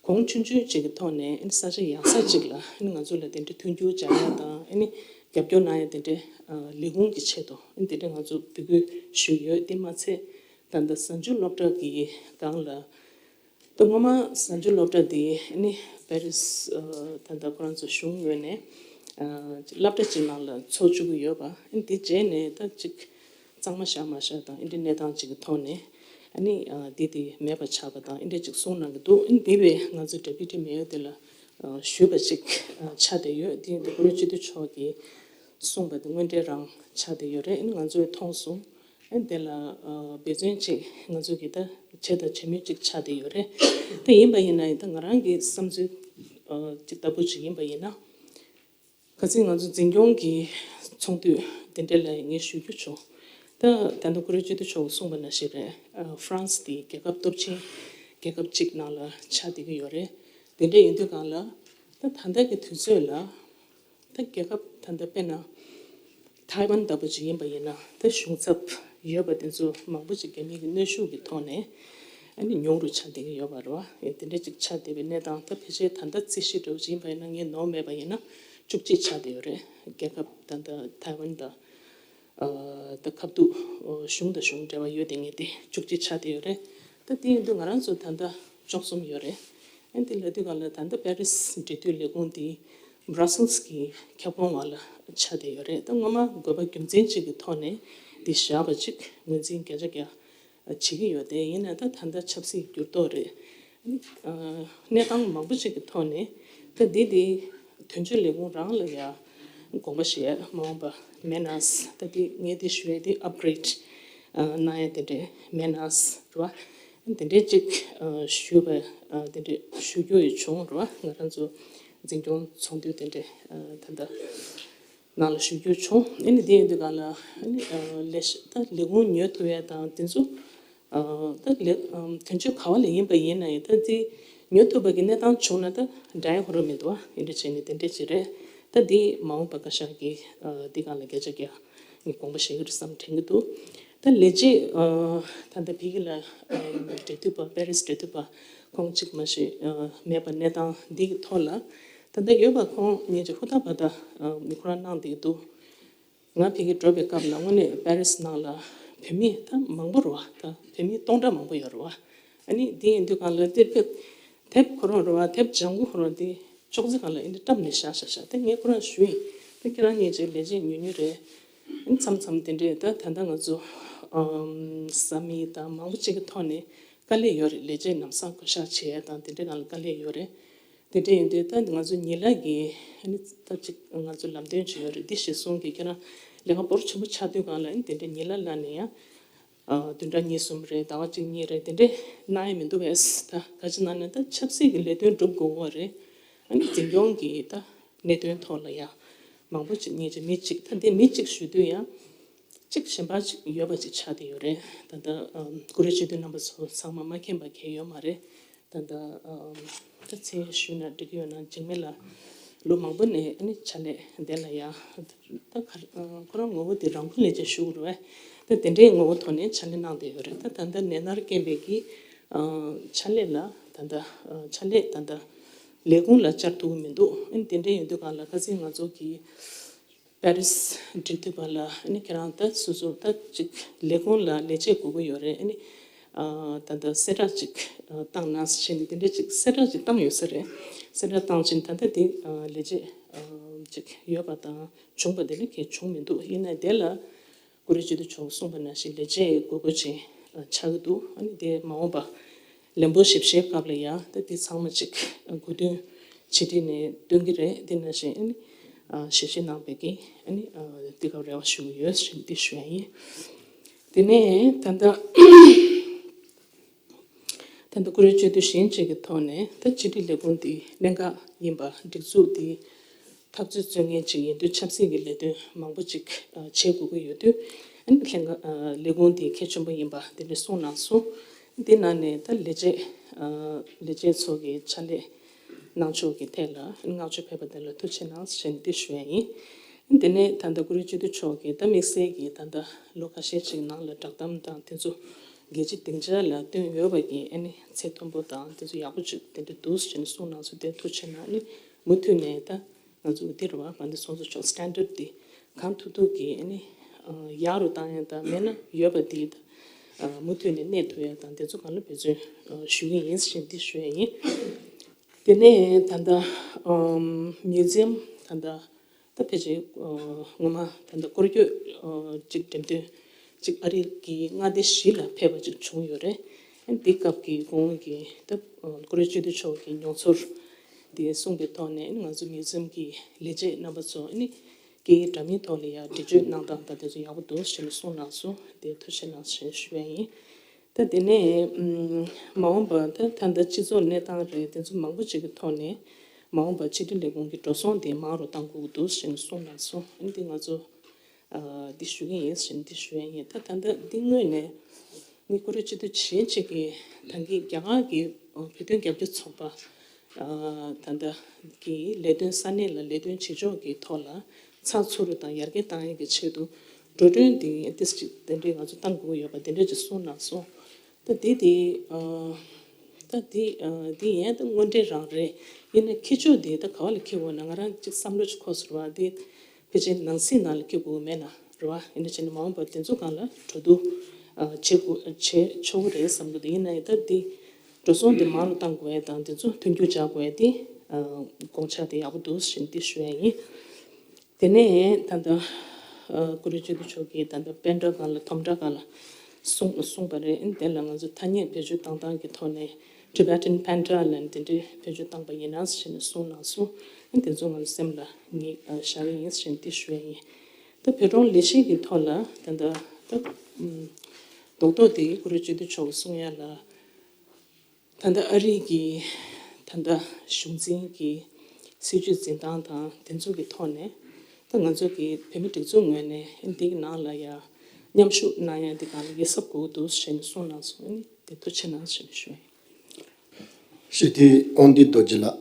གོང་ཆུང་ཆུང་ཅིག་གི་ཐོག་ནས་ཨ་ནི་ས་ཆ་ཡག་ས་ཅིག་ལ་ཨ་ནི་ང་ཚོ་ལ་དེ་འདྲའི་མཐུན་འགྱུར་སྦྱར་ཡ་དང་། ཨ་ནི་རྒྱབ་སྐྱོར་གནང་ཡ་དེ་འདྲའི་ཨ་ལས་ཁུངས་ཀྱི་ཆེད་དུ་ཨ་ནི་དེ་འདྲའི་ང་ཚོ་འབོད་སྐུལ་ཞུས་ཡོད། དེ་མ་ཚད་ད་ལྟ་གཟའ་མཇུག་སློབ་གྲྭ་གི་སྒང་ལ་ད་སྔོན་མ་གཟའ་མཇུག་སློབ་གྲྭ་དེ་ཨ་ནི་པེ་རིས་ཨ་ད་ལྟ་ཁོ་རང་ཚོ་གཞུང་ངོས་ནས་ སློབ་གྲྭ་གཅིག་ནང་ལ་འཚོགས་བཅུག་གི་ཡོད་པ། ཨ་ནི་དེ་རྗེས་ནས་ད་ཅིག་གཙང་མ་བཞག་མ་བཞག་དང་ཨེ་འདྲའི་གནས་སྟངས་ཅིག་གི་ཐོག་ནས། ཨ་ནི་འདི་དེ་མེད་པ་ཆགས་པ་དང་ཨེ་འདྲ་ཅིག་གསུངས་གནང་གི་འདུག་ཨ་ནི་འདི་བས་ང་ཚོ་ཌེ་པུ་ཊི་མེ་ཡོར་དེ་ལ་ཞུས་པ་ཅིག་ཆགས་བསྡད་ཡོད། དེ་ཡིན་དུས་ཀུ་རེ་སྤྱི་འཐུས་མཆོག་གིས་གསུངས་པ་དེ་དངོས་འབྲེལ་རང་ཆགས་བསྡད་ཡོད་རེད། ཨ་ནི་ང་ཚོས་མཐོང་སོང་། ཨ་ནི་དེ་ལ་འབད་བརྩོན་ཅིག་ང་ཚོ་གིས་ད་བྱས་དང་བྱེད་མུས་ཅིག་ཆགས་བསྡད་ཡོད་རེད། ད་ཡིན་པ་ཡིན་ན་ཡང་ད་ང་རང་གི་བསམ་ཚུལ་ཅིག་ལྟ་བུ་ཅིག་ཡིན་པ་ཡིན་ན། ཁ་སང་ང་ཚོ་འཛིན་སྐྱོང་གི་ཚོགས་འདུ་དེ་འདྲ་ལ་ངས་ཞུགས་རྒྱུ་བྱུང་། ད་ད་ལྟ་ཀུ་རེ་སྤྱི་འཐུས་མཆོག་གིས་གསུངས་པ་ནང་བཞིན་རེད། ཨ་ཧྥ་རན་སི་དེ་རྒྱལ་ཁབ་སྟོབས་ཆེན་རྒྱལ་ཁབ་ཅིག་ནང་ལ་ཆགས་བསྡད་ཀྱི་ཡོད་རེད། དེ་འདྲ་ཡིན་དུས་སྒང་ལ་ད་ད་ལྟ་གི་དུས་ཚོད་ལ་ད་རྒྱལ་ཁབ་ད་ལྟ་དཔེར་ན་ཐའེ་ཝན་ལྟ་བུ་ཅིག་ཡིན་པ་ཡིན་ན། ད་གཞུང་ཚབ་ཡོད་པ་དེ་ཚོ་མང་པོ་ཅིག་རྒྱ་མི་གི་གནོན་ཤུགས་ཀྱི་ཐོག་ནས་ཨ་ནི་ཉུང་རུ་ཆགས་བསྡད་ཀྱི་ཡོད་པ་རེད་བ། ཨེ་དེ་འདྲ་ཅིག་ཆགས་བསྡད་པའི་གནས་སྟངས། ད་ཕལ་ཆེར་ད་ལྟ་རྩིས་གཞི་འདྲ་བོ་ཅིག་ཡིན་པ་ཡིན་ན། ངས་ནོར་མེད་པ་ཡིན་ན་བཅུ་གཅིག་ཆགས་བསྡད་ཡོད་རེད། རྒྱལ་ཁབ་ད་ལྟ་ཐའེ་ཝན་དང་། ཨ་ད་ཁ་ཐུག་གཞུང་དང་གཞུང་འབྲེལ་བ་ཡོད་དེ་ངེས་ཏེ་བཅུ་གཅིག་ཆགས་བསྡད་ཡོད་རེད། ད་དེ་ཡིན་དུས་ང་རང་ཚོ་ད་ལྟ་བཅུ་གསུམ་ཡོད་རེད། ཨ་དེ་ལབ་དུས་སྒང་ལ་ད་ལྟ་པེ་རིས་འབྲེལ་མཐུད་ལས་ཁུངས་དེ་Brussels་གི་ཁྱབ་ཁོངས་བར་ལ་ཆགས་བསྡད་ཡོད་རེད། ད་སྔོན་མ་དགོས་པ་རྒྱུ་མཚན་ཅིག་གི་ཐོག་ནས་འདི་བཞག་པ་ཅིག་ངོས་འཛིན་བརྒྱ་ཆ་བརྒྱ་བྱེད་ཀྱི་ཡོད། དེ་ཡིན་ན་ད་ད་ལྟ་ཆབ་སྲིད་འགྱུར་ལྡོག་རེད། ཨ་གནས་སྟངས་མང་པོ་ཅིག་གི་ཐོག་ནས་ད་འདི་དེ་དོན་གཅོད་ལས་ཁུངས་རང་ལ་ཡ་དགོངས་པ་བཞེས། མ་འོངས་པ་མེ་ནས་ད་འདི་ངས་འདི་ཞུ་ཡས་འདི་ཨབ་གྷི་རེད་གནང་ཡས་དེ་འདྲའི་མེ་ནས་རེད་བ། དེ་འདྲའི་ཅིག་ཞུས་པ། དེ་འདྲའི་ཞུ་རྒྱུ་ཡི་བྱུང་རེད་བ། ང་རང་ཚོ་འཛིན་སྐྱོང་ཚོགས་འདུ་དེ་འདྲའི་ད་ལྟ་ནང་ལ་ཞུ་རྒྱུ་བྱུང་། ཨ་ནི་དེ་ཡིན་དུས་སྒང་ལ་ཨ་ནི་ལས་ད་ལས་ཁུངས་ཉོ་ཐུབ་ཡས་དང་དེ་ཚོ་ད་ལས་དོན་གཅོད་ག་བ་ལ་ཡིན་པ་ཡིན་ན་ཡང་ད་དེ་ཉོ་ཐུབ་པ་གི་གནས་སྟངས་བྱུང་ན་ད་འདྲ་ཡ་ཧོ་ར་མི་འདུག་བ། ཨེ་འདྲ་བྱས་ནས་དེ་འདྲ་ཅིག་རེད། ད་འདི་མ་འོངས་པ་བཀའ་ཤག་གིས་འདི་སྒང་ལ་བརྒྱ་ཆ་བརྒྱ་ངས་དགོངས་པ་བཞེས་ཀྱི་རེད་བསམ་དྲན་གྱི་འདུག་ད་ལས་བྱེད་ད་ལྟ་ཕ་གི་ལ་འབྲེལ་མཐུད་པ། པེ་རིས་འབྲེལ་མཐུད་པ་ཁོང་གཅིག་མ་ཞིག་མེད་པ་གནས་སྟངས་འདི་གི་ཐོག་ལ་ད་ལྟ་ཡོད་པ་ཁོང་ཉིད་ཀྱིས་ཧུར་ཐག་པ་ད་ཁོ་རང་གནང་བསྡད་ཀྱི་འདུག་ང་ཕ་གི་འགྲོ་བའི་སྐབས་ལ་དངོས་གནས་པེ་རིས་ནང་ལ་བོད་མི་ད་མང་པོ་རེད་བ། ད་བོད་མི་སྟོང་ཕྲག་མང་པོ་ཡོད་རེད་བ། ཨ་ནི་དེ་ཡིན་དུས་སྒང་ལ་དེ་དེབ་དེབ་ཁོ་རང་རེད་བ། དེབ་ལྗང་གུ་ཁོ་རང་དེ་ཅོག་ཙེ་སྒང་ལ་ཨེ་འདྲ་བཀྲམ་ནས་བཞག་བཞག་བཞག་དེ་ངས་ཁོ་རང་ཞུས་ཡིན། ད་ཁྱེད་རང་གཉིས་ཀྱིས་ལས་བྱེད་ཉུང་ཉུང་རེད། ཨ་ནི་མཚམས་མཚམས་དེ་འདྲས་ད་ད་ལྟ་ང་ཚོ་ཨམ་བཟའ་མི་དང་མང་པོ་ཅིག་གི་ཐོག་ནས་དཀའ་ལས་ཡོད་རེད། ལས་བྱེད་ལམ་སང་བསྐོ་གཞག་བྱེད་ཡས་དང་དེ་འདྲས་སྒང་ལ་དཀའ་ལས་ཡོད་རེད། དེ་འདྲ་ཡིན་དུས་ད་ང་ཚོ་ཉི་ལ་གི་ཨ་ནི་ད་ཅིག་ང་ཚོ་ལམ་སྟོན་བྱས་ཡོད་རེད། འདི་གཞིར་བཟུང་གིས་ཁྱེད་རང་ལས་ཀ་འབོར་ཆེན་པོ་ཆགས་དུས་སྒང་ལ་ཨ་ནི་དེ་འདྲ་ཉི་ལ་ལ་ནས་ཡང་ཨ་བདུན་ཕྲག་གཉིས་གསུམ་རེད། ཟླ་བ་གཅིག་གཉིས་རེད། དེ་འདྲ་གནང་ཡས་མི་འདུག་བས། ད་ག་ཅི་ན་ནི་ད་ཆབ་སྲིད་ཀྱི་ལས་དོན་སྒྲུབ་དགོས་པ་རེད། ཨ་ནི་འཛིན་སྐྱོང་གི་ད་གནད་དོན་ཐོག་ལ་ཡང་མང་པོ་ཅིག་ཉེ་ཆ་མི་གཅིག་ད་འདི་མི་གཅིག་ཞུ་དུས་ཡང་གཅིག་གཞན་པ་ཅིག་ཡོད་པ་ཅིག་ཆགས་བསྡད་ཡོད་རེད། ད་ལྟ་ཨམ་ཀུ་རེ་སྤྱི་འཐུས་རྣམ་པ་ཚོ་ཚང་མ་མ་མཁྱེན་པ་གང་ཡང་ཡོད་མ་རེད། ད་ལྟ་ཨམ་ད་ཚེ་ཞུས་ན་འགྲིག་གི་ཡོད་ན། འཇིགས་མེད་ལགས་ལོ་མང་པོ་ནས་ཨ་ནི་ཕྱག་ལས་དེ་ལ་ཡ་ད་ག་ཨ་ཁོ་རང་ངོ་བོ་དེ་རང་དབང་ལས་བྱེད་ཞུ་དགོས་རེད་བས། ད་དེ་འདྲའི་ངོ་བོ་ཐོག་ནས་ཕྱག་ལས་གནང་བསྡད་ཡོད་རེད། ད་ད་ལྟ་ནད་མནར་རྐྱེན་པས་ཀྱི་ཨ་ཕྱག་ལས་ལ་ད་ལྟ་ཨ་ཕྱག་ལས་ད་ལྟ་ལས་ཁུངས་ལ་བཅར་ཐུབ་ཀྱི་མི་འདུག་ཨ་ནི་དེ་འདྲ་ཡིན་དུས་སྒང་ལ་ཁ་སང་ང་ཚོ་གི་པེ་རིས་འབྲེལ་མཐུད་པ་ལ་ཨ་ནི་ཁྱེད་རང་ད་སོ་སོ་ད་ཅིག་ལས་ཁུངས་ལ་ལས་བྱེད་དགོས་ཀྱི་ཡོད་རེད། ཨ་ནི་ཨ་ད་ལྟ་གསལ་བསྒྲགས་ཅིག་ཨ་བཏང་གནང་ཟེར་བྱས་ནས་དེ་འདྲ་ཅིག་གསལ་བསྒྲགས་ཅིག་བཏང་ཡོད་ས་རེད། གསལ་བསྒྲགས་བཏང་བྱས་ནས་ད་ལྟ་དེ་ཨ་ལས་བྱེད་ཨ་ཅིག་ཡོད་པ་དང་བྱུང་པ་དེ་ལས་གལ་བྱུང་མི་འདུག་ཡིན་ནའི་དེ་ལ་ཀུ་རེ་སྤྱི་འཐུས་མཆོག་གསུངས་པ་ནང་བཞིན་ལས་བྱེད་དགོས་མཁོ་ཅན་ཆགས་ཀྱི་འདུག་ཨ་ནི་དེ་མ་འོངས་པ་ལན་པོ་ཞིབ་བཤེར་སྐབས་ལ་ཡང་ད་དེ་ཚང་མ་ཅིག་གོ་དོན་ཆེ་འབྲིང་ནས་སྟོན་གྱི་རེད། དེ་ནང་བཞིན་ཨ་ནི་ཞིབ་བཤེར་གནང་བའི་གི་ཨ་ནི་དེ་སྐབས་རེ་བ་ཞུ་གི་ཡོད་ཞེས་འདི་ཞུ་ཡ་ཡིན། དེ་ནས་ད་ལྟ་ད་ལྟ་ཀུ་རེ་སྤྱི་འཐུས་གཞན་གཅིག་གི་ཐོག་ནས་ད་ཕྱི་དྲིལ་ལས་ཁུངས་འདི་གནད་འགག་ཡིན་པ། སྒྲིག་འཛུགས་འདི་འཐབ་རྩོད་རྩོད་མཁན་ཅིག་ཡིན་དུས་ཆབ་སྲིད་ཀྱི་ལས་དོན་མང་པོ་ཅིག་བྱེད་དགོས་ཀྱི་ཡོད་དུས། ཨ་ནི་ལྷན་ཁང་ལས་ཁུངས་འདི་གལ་ཆེན་པོ་ཡིན་པ་འདི་འདྲ་གསུངས་གནང་སོང་། འདི་ནང་ནས་ད་ལས་བྱེད་ལས་བྱེད་ཚོ་གི་ཕྱག་ལས་གནང་ཕྱོགས་ཀྱི་ཐད་ལ་བསྔགས་བརྗོད་ཕེབས་པ་དེ་ལ་ཐུགས་རྗེ་གནང་ཞེས་འདི་ཞུ་ཡ་ཡིན། དེ་ནས་ད་ལྟ་ཀུ་རེ་སྤྱི་འཐུས་མཆོག་གིས་ད་དམིགས་བསལ་གྱིས་ད་ལྟ་ལོ་ཁ་ཤས་ཅིག་ནང་ལ་བསྒྲགས་གཏམ་དང་དེ་ཚོ་རྒྱལ་སྤྱིའི་སྡིངས་ཆ་ལ་བཏོན་ཡོད་པ་གི་ཨ་ནི་ཚད་མཐོན་པོ་དང་དེ་ཚོ་ཡག་པོ་ཅིག་དེ་འདྲ་འདུག་ཟེར་ནས་གསུངས་གནང་སོང་། དེ་ཐུགས་རྗེ་གནང་། ཨ་ནི་མུ་མཐུད་ནས་ད་ང་ཚོ་འདི་རུ་བ་མ་འདི་སོང་ཚོ་ཆོག་སི་ཊན་ཌར་འདི་གང་ཐུབ་ཐུབ་ཀྱིས་ཨ་ནི་ཡག་རུ་བཏང་ཡ་དང་མེད་ན་ཡོད་པ་འདི་ད་མུ་མཐུད་ནས་གནས་ཐུབ་ཡ་དང་དེ་ཚོ་གང་ལ་འབད་བརྩོན་ཞུ་གི་ཡིན་ཟེར་འདི་ཞུ་ཡ་ཡིན། དེ་ནས་ད་ལྟ་མིའུ་ཛི་ཡམ་ད་ལྟ་ ད་ཕལ་ཆེར་ངོ་མ་ད་ལྟ་སྐོར་སྐྱོད་ཅིག་འགྲེམས་སྟོན་ཅིག་ཨ་རི་གི་མངའ་སྡེ་བཞི་ལ་ཕེབས་པ་ཅིག་བྱུང་ཡོད་རེད། འདི་སྐབས་ཀྱི་གོང་གི་ད་སྐུ་ངོ་སྤྱི་འཐུས་མཆོག་གི་མྱོང་ཚོར་འདི་གསུངས་པའི་ཐོག་ནས་ང་ཚོ་མིའུ་ཛི་ཡམ་གྱི་ལས་བྱེད་རྣམ་པ་ཚོ་ནི་སྐད་ཡིག་འདྲ་མིན་ཐོག་ལ་ཡང་འགྲེལ་བརྗོད་གནང་སྟངས་དང་དེ་ཚོ་ཡག་པོ་འདུག་ཞེས་ནས་གསུངས་གནང་སོང་། དེ་ཐུགས་རྗེ་གནང་ཞེས་ཞུ་ཡ་ཡིན། ད་དེ་ནས་ཨམ་མ་འོངས་པ་ད་ད་ལྟ་སྤྱི་ཚོགས་གནས་སྟངས་རེད། དེ་ཚོ་མང་པོ་ཅིག་གི་ཐོག་ནས་མ་འོངས་པ་ཕྱི་དྲིལ་ལས་ཁུངས་ཀྱི་འགྲོ་སོང་དེ་མང་རུ་གཏང་དགོས་ཀྱི་འདུག་ཞེས་གསུངས་གནང་སོང་། ཨ་ནི་འདི་ང་ཚོ་ཨ་འདི་ཞུ་གི་ཡིན་ཞེས་འདི་ཞུ་ཡ་ཡིན། ད་ད་ལྟ་འདི་སྔོན་ནས་ནི་ཀུ་རེ་སྤྱི་འཐུས་གཞན་གཅིག་གིས་ད་གིན་རྒྱ་གར་གྱི་ཨ་བོད་དོན་རྒྱབ་སྐྱོར་ཚོགས་པ་ཨ་ད་ལྟ་གི་ལས་དོན་ས་གནས་ལ་ལས་དོན་བྱེད་ཕྱོགས་ཀྱི་ཐོག་ལ་ཚགས་ཚུད་རུ་དང་ཡར་རྒྱས་བཏང་ཡས་ཀྱི་ཆེད་དུ་འགྲོ་གྲོན་འདི་ཏིས་ཅིག་དེ་འདྲའི་ང་ཚོ་བཏང་དགོས་ཡོད་པ་དེ་འདྲ་ཅིག་གསུངས་གནང་སོང་། ད་དེ་དེ་ཨ་ད་དེ་ཨ་དེ་ཡན་ད་དངོས་འབྲེལ་རང་རེད། ཡིན་ན་འཁྱེར་ཕྱོགས་དེ་ད་ག་བ་ལ་འཁྱེར་དགོས་ན་ང་རང་ཅིག་བསམ་བློ་ཅིག་འཁོར་སོང་བ་དེ་ཕལ་ཆེར་ནང་སྲིད་ནང་ལ་འཁྱེར་དགོས་མེད་ན་རེད་བ། ཡིན་ན་བྱས་ན་མ་འོངས་པར་དེ་ཚོ་སྒང་ལ་འགྲོ་འདུག་ཨ་བྱེད་དགོས་བྱེད་ཆོག་གི་རེད་བསམ་གི་འདུག་ཡིན་ན་ཡང་ད་དེ་འགྲོ་སོང་དེ་མང་རུ་གཏང་དགོས་ཡ་དང་དེ་ཚོ་མཐུན་འགྱུར་བྱ་དགོས་ཡ་དེ་ཨ་དགོངས་འཆར་དེ་ཡག་པོ་འདུག་ཞེས་འདི་ཞུ་ཡ་ཡིན། དེ་ནས་ད་ལྟ་ཨ་ཀུ་རེ་སྤྱི་འཐུས་མཆོག་གིས་ད་ལྟ་པེན་ཌ་སྒང་ལ་དོམ་ཁྲ་སྒང་ལ་གསུངས་གསུངས་པ་རེད། དེ་ལ་ང་ཚོ་ཐ་སྙད་བེད་སྤྱོད་བཏང་སྟངས་ཀྱི་ཐོག་ནས་Tibetan Panda ལབ་ནས་དེ་འདྲའི་བེད་སྤྱོད་བཏང་པ་ཡིན་ན་ཞེས་ནས་གསུངས་གནང་སོང་། དེ་ཚོ་ང་ཚོ་སེམས་ལ་ངེས་བཞག་གི་ཡིན་ཞེས་འདི་ཞུ་ཡ་ཡིན། ད་བོད་ལྗོངས་ལས་གཞི་གི་ཐོག་ལ་ད་ལྟ་ད་རྡོག་རྡོག་དེ་ཀུ་རེ་སྤྱི་འཐུས་མཆོག་གིས་གསུང་ཡ་ལ། ད་ལྟ་ཨ་རི་གི་ད་ལྟ་གཞུང་འཛིན་གྱི་སྲིད་བྱུས་འཛིན་སྟངས་དང་དེ་ཚོ་གི་ཐོག་ནས་ད་ང་ཚོ་གི་བོད་མི་སྒྲིག་འཛུགས་ངོས་ནས་འདི་གི་ནང་ལ་ཡ་མཉམ་ཞུགས་གནང་ཡ་འདི་ག་ལ་ཡ་གཟབ་དགོས་འདུག་ཞེས་ནས་གསུངས་གནང་སོང་། ཨ་ནི་དེ་ཐུགས་རྗེ་གནང་ཞེས་ཞུ་ཡ་ཡིན། ཞི་བདེ་དབང་འདུས་རྡོ་རྗེ་ལགས།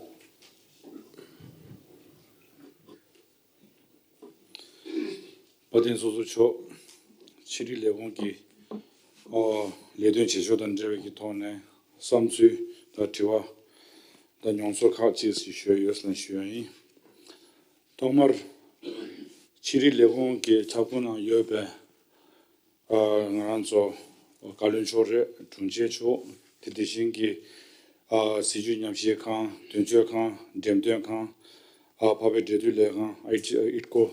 བཀའ་བསྟན་ཚོགས་གཙོ་མཆོག་ཕྱི་དྲིལ་ལས་ཁུངས་ཀྱི་ཨོ་ལས་དོན་བྱེད་ཕྱོགས་དང་འབྲེལ་བའི་གི་ཐོག་ནས་བསམ་ཚུལ་དང་དྲི་བ་དང་མྱོང་ཚོར་ཁག་ཅིག་ཞིག་ཞུ་ཡ་ཡོད་ཟེར་ནས་ཞུ་ཡ་ཡིན། ཐོག་མར་ཕྱི་དྲིལ་ལས་ཁུངས་ཀྱི་ཁྱབ་ཁོངས་ནང་ཡོད་པའི་ང་རང་ཚོ་བཀའ་བློན་མཆོག་རེད། དྲུང་ཆེ་མཆོག་དེ་དེ་བཞིན་གྱི་སྲིད་བྱུས་ཉམས་ཞིབ་ཁང་། དོན་གཅོད་ཁང་། འགྲེམས་སྟོན་ཁང་། འཕགས་པའི་འབྲེལ་མཐུད་ལས་ཁང་། ཨའི་ཊི་ཨའི་ཊི་ཀོ་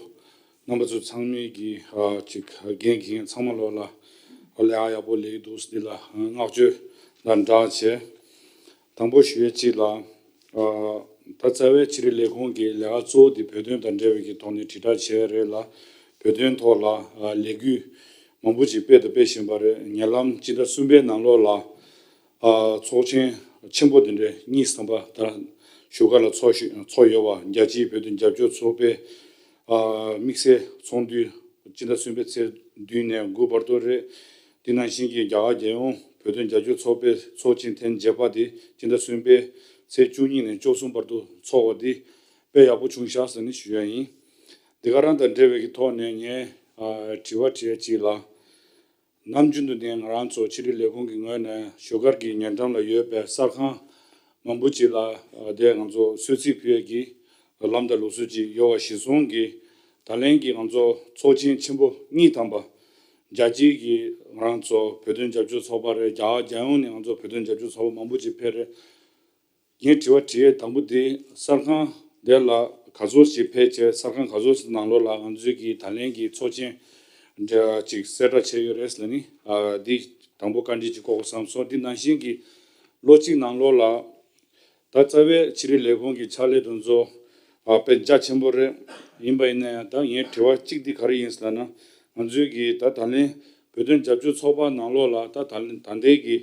རྣམ་པ་ཚོ་ཚང་མས་ཀྱི་ཅིག་འགན་འཁྱེར་མཁན་ཚང་མ་ལོག་ལ་ལས་ཀ་ཡག་པོ་ལས་ཀྱི་འདུག་འདི་ལ་བསྔགས་བརྗོད་དང་སྦྲགས་བྱས། དང་པོ་ཞུ་ཡས་གཅིག་ལ། ཨ་ད་རྩ་བའི་ཕྱི་དྲིལ་ལས་ཁུངས་ཀྱི་ལས་ཀ་གཙོ་བོ་དེ་བོད་དོན་དང་འབྲེལ་བའི་གི་ཐོག་ནས་དྲིལ་བསྒྲགས་བྱས་རེད་ལ། བོད་དོན་ཐོག་ལ་ཨ་ལས་འགུལ་མང་པོ་ཅིག་སྤེལ་དང་སྤེལ་བཞིན་པ་རེད། ཉེ་ལམ་སྤྱི་ཟླ་གསུམ་པའི་ནང་ལོགས་ལ་ཨ་ཚོགས་ཆེན་ཆེན་པོ་དེ་འདྲའི་གཉིས་ཐམ་པ་ད་བཞུགས་སྒར་ལ་ཚོགས་ཤིག་ཚོགས་ཡོད་པ། རྒྱལ་སྤྱིའི་བོད་དོན་རྒྱབ་སྐྱོར་ཚོགས་པའི་ཨ་དམིགས་བསལ་ཚོགས་འདུ་སྤྱི་ཟླ་གསུམ་པའི་ཚེས་བདུན་ནས་དགུ་བར་དུ་རེད། དེ་ནང་བཞིན་གྱི་རྒྱ་གར་རྒྱལ་ཡོངས་བོད་དོན་རྒྱབ་སྐྱོར་ཚོགས་པའི་ཚོགས་ཆེན་ཐེངས་བརྒྱད་པ་དེ་སྤྱི་ཟླ་གསུམ་པའི་ཚེས་བཅུ་གཉིས་ནས་བཅུ་གསུམ་བར་དུ་ཚོགས་པ་དེ་དཔེ་ཡག་པོ་བྱུང་ཤག་ཟེར་ནས་ཞུ་ཡ་ཡིན། འདི་ག་རང་དང་འབྲེལ་བའི་གི་ཐོག་ནས་ངས་ཨ་དྲི་བ་དྲི་ཡ་གཅིག་ལ། ནམ་རྒྱུན་དུ་ནས་ང་རང་ཚོ་ཕྱི་དྲིལ་ལས་ཁུངས་ཀྱི་ངོས་ནས་བཞུགས་སྒར་གྱི་ཉེ་འགྲམ་ལ་ཡོད་པའི་གསར་ཁང་མང་པོ་ཅིག་ལ་ཨ་དེ་ང་ཚོ་གསོལ་ཚིགས་ཕུལ་ཡས་ཀྱི་ལམ་དང་ལུགས་སྲོལ་ཅིག་ཡོད་པ་གཞིར་བཟུང་གིས་ད་ལན་གྱི་ང་ཚོ་ཚོགས་ཆེན་ཆེན་པོ་གཉིས་ཐམ་པ་རྒྱལ་སྤྱིའི་གི་ང་རང་ཚོ་བོད་དོན་རྒྱབ་སྐྱོར་ཚོགས་པ་རེད། རྒྱ་གར་རྒྱལ་ཡོངས་ནས་ང་ཚོ་བོད་དོན་རྒྱབ་སྐྱོར་ཚོགས་པ་མང་པོ་ཅིག་ཕེབས་རེད། ངས་དྲི་བ་དྲི་ཡས་དང་པོ་དེ་གསར་ཁང་དེ་ལ་ག་ཚོད་ཅིག་ཕེབས་བྱས། གསར་ཁང་ག་ཚོད་ཅིག་ནང་ལོགས་ལ་ང་ཚོའི་གི་ད་ལན་གྱི་ཚོགས་ཆེན་འདྲ་ཅིག་གསལ་བསྒྲགས་བྱས་ཡོད་རེད་ལབ་ནི་ཨ་འདི་དང་པོ་བཀའ་འདྲི་ཅིག་བསྐོ་དགོས་བསམ་སོང་། འདི་ནང་བཞིན་གྱི་ལོ་གཅིག་ནང་ལོགས་ལ་ད་རྩ་བའི་ཕྱི་དྲིལ་ལས་ཁུངས་ཀྱི་ཕྱག་ལས་དེ་ཚོ་ཨ་དཔེ་རྒྱ་ཆེན་པོ་རེད། ཡིན་པ་ཡིན་ན་ཡང་ད་ངའི་དྲི་བ་གཅིག་འདི་ག་རེ་ཡིན་ཟེར་ན། ང་ཚོའི་གི་ད་ད་ལན་བོད་དོན་རྒྱབ་སྐྱོར་ཚོགས་པ་ནང་ལོགས་ལ་ད་ད་ལན་ད་ལྟའི་གི་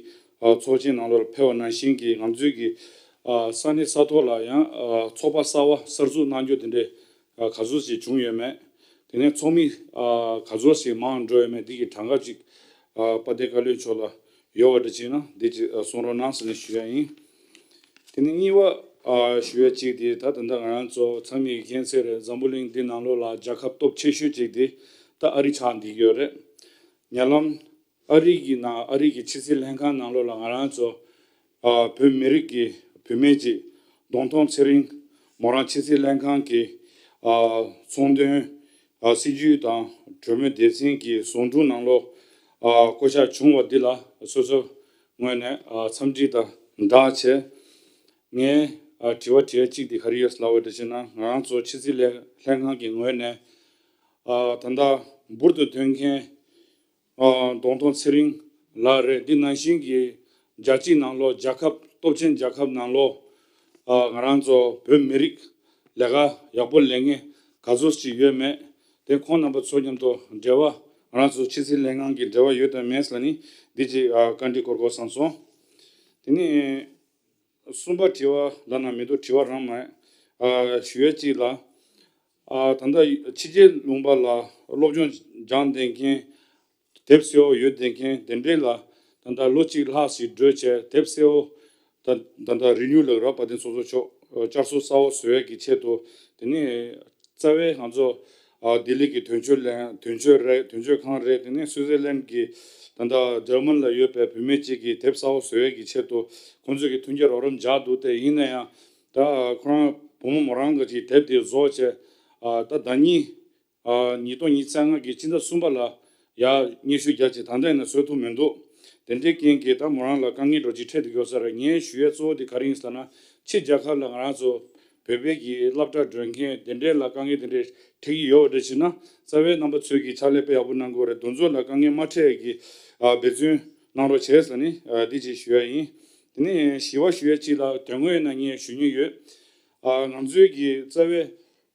ཨ་ཚོགས་ཆེན་ནང་ལོགས་ལ་ཕེབས་པ་ནང་བཞིན་གྱི་ང་ཚོའི་གི་ཨ་ས་གནས་ས་ཐོག་ལ་ཡང་ཨ་ཚོགས་པ་གསར་བ་གསར་འཛུགས་གནང་རྒྱུ་དེ་འདྲའི་ཨ་ག་ཚོད་ཅིག་བྱུང་ཡོད་མེད། དེ་ནས་ཚོགས་མི་ཨ་ག་ཚོད་ཅིག་མང་འགྲོ་ཡོད་མེད། འདི་གི་གྲངས་ཀ་ཅིག་ཨ་དཔལ་ལྡན་བཀའ་བློན་མཆོག་ལ་ཡོད་པ་འདྲ་ཅིག་ན་འདི་ཅིག་ཨ་གསུང་རོགས་གནང་ཟེར་ནས་ཞུ་ཡ་ཡིན། དེ་ནས་གཉིས་པ་ཨ་ཞུ་ཡ་གཅིག་དེ་ད་ད་ལྟ་ང་རང་ཚོ་ཚང་མས་མཁྱེན་གསལ་རེད། འཛམ་བུ་གླིང་འདི་ནང་ལོགས་ལ་རྒྱལ་ཁབ་སྟོབས་ཆེ་ཤོས་གཅིག་དེ་ད་ཨ་རི་ཆགས་བསྡད་ཡོད་རེད། ཉེ་ལམ་ཨ་རི་གི་ནང་ཨ་རི་གི་ཕྱི་སྲིད་ལྷན་ཁང་ནང་ལོགས་ལ་ང་རང་ཚོ་ཨ་བོད་མི་རིགས་ཀྱི་བུད་མེད་ཅིག་གདོང་མཐོང་ཚེ་རིང་མོ་རང་ཕྱི་སྲིད་ལྷན་ཁང་གི་ཨ་ཚོང་དོན་ཨ་སྲིད་ཇུས་དང་གྲོས་མོལ་སྡེ་ཚན་གྱི་ཟུང་དྲུང་ནང་ལོགས་ཨ་བསྐོ་གཞག་བྱུང་བ་འདི་ལ་སོ་སོ་ངོས་ནས་ཨ་འཚམས་འདྲི་དང་བདག་བྱས། ངས་ ཨ། དྲི་བ་དྲི་ཡ་གཅིག་དེ་ག་རེ་ཡོད་ལབ་པ་འདྲ་བྱས་ན། ང་རང་ཚོ་ཕྱི་སྲིད་ལས་ལྷན་ཁང་གི་ངོས་ནས། ཨ། ད་ལྟ་འབུར་དུ་ཐོན་མཁན། ཨ། གདོང་མཐོང་ཚེ་རིང་ལགས་རེད། འདི་ནང་བཞིན་གྱི་རྒྱལ་སྤྱིའི་ནང་ལོགས། རྒྱལ་ཁབ་སྟོབས་ཆེན་རྒྱལ་ཁབ་ནང་ལོགས། ཨ། ང་རང་ཚོ་བོད་མི་རིགས་ལས་ཀ་ཡག་པོ་ལས་མཁན་ག་ཚོད་ཅིག་ཡོད་མེད་དེ། ཁོང་རྣམ་པ་ཚོ་མཉམ་དུ་འབྲེལ་བ། ང་རང་ཚོ་ཕྱི་སྲིད་ལྷན་ཁང་གི་འབྲེལ་བ་ཡོད་དམ་མེད་ལ་ནི་འདི་ཅིག་ཨ། བཀའ་འདྲི་སྐོར་སྐོར་བསམ་སོང་། དེ་ནས། གསུམ་པ་དྲི་བ་ལབ་ན་མི་འདུག་དྲི་བ་རང་མ་རེད། ཨ། ཞུ་ཡ་གཅིག་ལ། ཨ། ད་ལྟ་ཕྱི་རྒྱལ་ལུང་པ་ལ་སློབ་སྦྱོང་སྦྱངས་བསྡད་མཁན། དེབ་གསལ་བོ་ཡོད་བསྡད་མཁན་དེ་འདྲས་ལ། ད་ལྟ་ལོ་གཅིག་ལྷག་ཞིག་འགྲོ་བྱས། དེབ་གསལ་བོ་ད་ད་ལྟ་རི་ནིའུ་ལབ་ར། དཔལ་ལྡན་ཚོགས་གཙོ་མཆོག་བསྐྱར་གསོ་གསར་བ་བཟོ་ཡས་ཀྱི་ཆེད་དུ། དེ་ནས་རྩ་བའི་ང་ཚོ། ཨ། ལྡི་ལི་གི་དོན་གཅོད་ལས། དོན་གཅོད་རེད། དོན་གཅོད་ཁང་རེད། དེ་ནས་སུད་སི་ལན་གྱི། ད་ལྟ་འཇར་མན་ལ་ཡོད་པའི་བུད་མེད་ཅིག་གིས་དེབ་གསར་བ་བཟོ་ཡས་ཀྱི་ཆེད་དུ་ཁོང་ཚོས་ཀྱི་མཐུན་རྐྱེན་རོགས་རམ་བྱས་འདུག་དེ་ཡིན་ན་ཡང་ད་ཁོ་རང་བུ་མོ་མོ་རང་གིས་ཅིག་དེབ་དེ་བཟོ་བྱས། ཨ། ད་ཟླ་གཉིས། ཨ། ཉིས་སྟོང་ཉི་ཤུ་རྩ་ལྔ་གི་སྤྱི་ཟླ་གསུམ་པ་ལ་ཡར་སྙན་ཞུ་རྒྱག་ཅིག་ད་ལྟ་ཡིན་ན་བཟོ་ཐུབ་མི་འདུག་དེ་འདྲའི་རྐྱེན་གྱིས་ད་མོ་རང་ལ་དཀའ་ངལ་འདྲ་ཅིག་འཕྲད་དུ་ཡོད་ས་རེད། ངས་ཞུ་ཡས་གཙོ་བོ་དེ་ག་རེ་ཡིན་ཟེར་ན། ཕྱི་རྒྱལ་ཁབ་ལ་ང་རང་ཚོ་བོད་པའི་གི་སློབ་གྲྭ་སྒྲོན་མཁན་དེ་འདྲའི་ལ་དཀའ་ངལ་དེ་འདྲའི་འཕྲད་ཀྱི་ཡོད་པ་འདྲ་བྱས་ན། རྩ་བའི་རྣམ་པ་ཚོས་ཀྱི་ཕྱག་ལས་དཔེ་ཡག་པོ་གནང་གི་ཡོད་རེད། དེ་ཚོ་ལ་དཀའ་ངལ་མ་འཕྲད་ཡས་ཀྱི། ཨ། འབད་བརྩོན་གནང་རོགས་བྱས་ཟེར་ནས། ཨ། འདི་ཅིག་ཞུ་ཡ་ཡིན། དེ་ནས་བཞི་པ་ཞུ་ཡ་གཅིག་ལ། དོན་དངོས་ཡིན་ན་ངས་ཞུ་སྙིང་ཡོད། ཨ། ང་ཚོའི་གི་རྩ་བའི་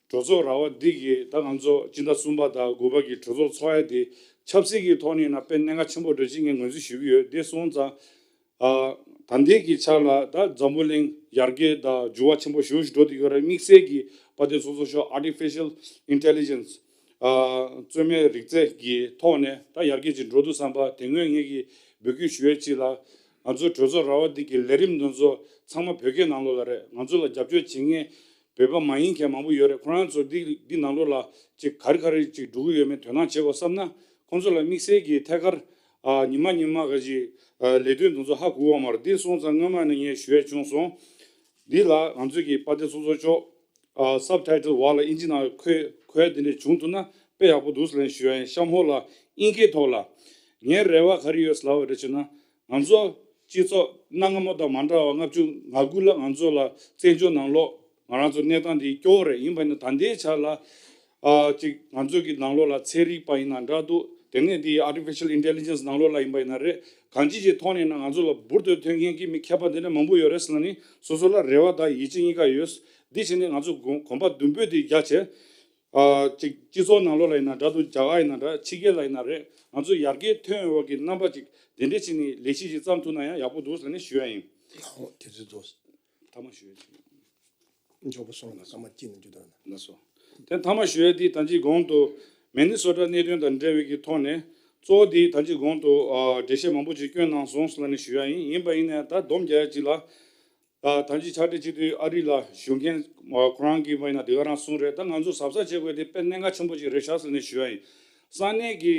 གྲོས་ཚོགས་ར་བ་འདི་གི་ད་ང་ཚོ་སྤྱི་ཟླ་གསུམ་པ་དང་དགུ་པ་གི་གྲོས་ཚོགས་ཚོགས་ཡ་དེ་ཆབ་སྲིད་ཀྱི་ཐོག་ནས་ཡིན་ན་དཔེ་གནད་འགག་ཆེན་པོ་འདྲ་ཅིག་ངས་ངོས་འཛིན་ཞུ་གི་ཡོད། དེ་སོང་ཙང་། ཨ། ད་ལྟའི་གི་ཆ་ལ་ད་འཛམ་བུ་གླིང་ཡར་རྒྱས་དང་འགྱུར་བ་ཆེན་པོ་ཞེ་པོ་ཞིག་འགྲོ་བསྡད་ཡོད་རེད། དམིགས་བསལ་གྱི་དཔལ་ལྡན་ཚོགས་གཙོ་མཆོག་Artificial Intelligence། ཨ། རྩོལ་མེད་རིག་རྩལ་གྱི་ཐོག་ནས་ད་ཡར་རྒྱས་ཅིག་འགྲོ་འདུག་བསམ་པ། དེ་སྔོན་ངེད་ཀྱིས་འབོད་སྐུལ་ཞུ་ཡས་ཅིག་ལ། ང་ཚོ་གྲོས་ཚོགས་ར་བ་འདི་གི་ལས་རིམ་འདི་ཚོ་ཚང་མ་བོད་སྐད་ནང་ལོགས་ལ་རེད། ང་ཚོ་ལ་རྒྱབ་སྐྱོར་བྱེད་མཁན་བོད་པ་མ་ཡིན་མཁན་མང་པོ་ཡོད་རེད། ཁོ་རང་ཚོ་འདི་འདི་ནང་ལོགས་ལ་ཅིག་ག་རེ་ག་རེ་ཅིག་འགྲོ་གི་ཡོད་མེད་དོ་སྣང་བྱེད་དགོས་བསམ་ན། ཁོང་ཚོ་ལ་དམིགས་བསལ་གྱི་ཐད་ཀར། ཨ། ཉི་མ་ཉི་མ་ག་ཅིག་ཨ། ལས་དོན་འདི་ཚོ་ཧ་གོ་བ་མ་རེད། འདི་སོང་ཙང་སྔོན་མ་ནས་ངས་ཞུ་ཡས་བྱུང་སོང་། འདི་ལ་ང་ཚོས་ཀྱི་དཔལ་ལྡན་ཚོགས་གཙོ་མཆོག་ཨ། སབ་ཊའི་ཊལ་འོག་ལ་ཨིན་ཇི་ནང་འཁོད་འཁོད་ཡ་དེ་འདྲས་བྱུང་ཐུབ་ན་དཔེ་ཡག་པོ་འདུག་ཟེར་ནས་ཞུ་ཡ་ཡིན། གཤམ་འོག་ལ་དབྱིན་སྐད་ཐོག་ལ། ངའི་རེ་བ་ག་རེ་ཡོད་ལབ་པ་རེད་ཅེ་ན། ང་ཚོ་སྤྱི་ཚོགས་གནའ་སྔ་མོ་དང་མ་འདྲ་བ་ལྔ་བཅུ་ང་དགུ་ལ་ང་ཚོ་ལ་བཙན་བྱོལ་ནང་ལོགས་ང་རང་ཚོ་གནས་སྟངས་འདི་སྐྱོ་བོ་རེད། ཡིན་པ་ཡིན་ན་ད་ལྟའི་ཆ་ལ། ཨ། ཅིག་ང་ཚོ་གི་ནང་ལོགས་ལ་ཚན་རིག་པ་ཡིན་ན་འདྲ་འདུག་དེ་ནས་འདི་Artificial Intelligence་ནང་ལོགས་ལ་ཡིན་པ་ཡིན་ན་རེད། གང་ཅི་ཞིག་ཐོག་ནས་ན་ང་ཚོ་ལ་འབུར་དུ་ཐོན་མཁན་གྱི་མི་མཁས་པ་འདི་འདྲ་མང་པོ་ཡོད་རེད་ཟེར་ན་ནི། སོ་སོ་ལ་རེ་བ་དང་ཡིད་ཆེས་གཉིས་ཀ་ཡོད། འདི་བྱས་ནས་ང་ཚོ་གོམ་གོམ་པ་མདུན་སྤོས་འདི་རྒྱག་བྱས། ཨ། ཅིག་སྤྱི་ཚོགས་ནང་ལོགས་ལ་ཡིན་ན་འདྲ་འདུག་རྒྱ་གར་ཡིན་ན་འདྲ། ཕྱི་རྒྱལ་ལ་ཡིན་ན་རེད། ང་ཚོ་ཡར་རྒྱས་ཐོན་འོས་ཀྱི་རྣམ་པ་ཅིག་དེ་འདྲས་བྱས་ནས་ལས་གཞི་ཞིག་བརྩམས་ཐུབ་ན་ཡང་ཡག་པོ་འདུག་ཟེར་ནས་ཞུ་ཡ་ཡིན། ལའོ། དེ་ཚོ་ཚོ། ཐ་མ་ཞུ་ཡ་ཡིན། མགྱོགས་པོ་སོང་ལ་སྐར་མ་གཅིག་ནས་བརྒྱུད་དང་། ལགས་སོ། དེ་མཐའ་མ་ཞུ་ཡ་དེ་ད་ཅི་གོང་དུ་མི་ནི་སོ་ཊ་གནད་དོན་དང་འབྲེལ་བའི་གི་ཐོག་ནས། གཙོ་བོ་དེ་ད་ཅི་གོང་དུ་ཨ་འགྲེལ་བཤད་མང་པོ་ཅིག་བསྐྱོན་གནང་སོང་ཟེར་ནས་ཞུ་ཡ་ཡིན། ཡིན་པ་ཡིན་ནའི་ད་སྡོམ་རྒྱག་ཡ་ཅིག་ལ། ཨ་ད་ཅི་ཕྱག་སྦྲེལ་སྤྱི་འཐུས་ཨ་རི་ལ་བཞུགས་མཁན་ཨ་ཁོ་རང་གིས་ཡིན་པ་ཡིན་ན་དེ་ག་རང་གསུངས་རེད། ད་ང་ཚོ་གཟབ་གཟབ་བྱེད་དགོས་དེ་དཔེ་གནད་འགག་ཆེན་པོ་ཅིག་རེད་ཤག་ཟེར་ནས་ཞུ་ཡ་ཡིན། ས་གནས་ཀྱི་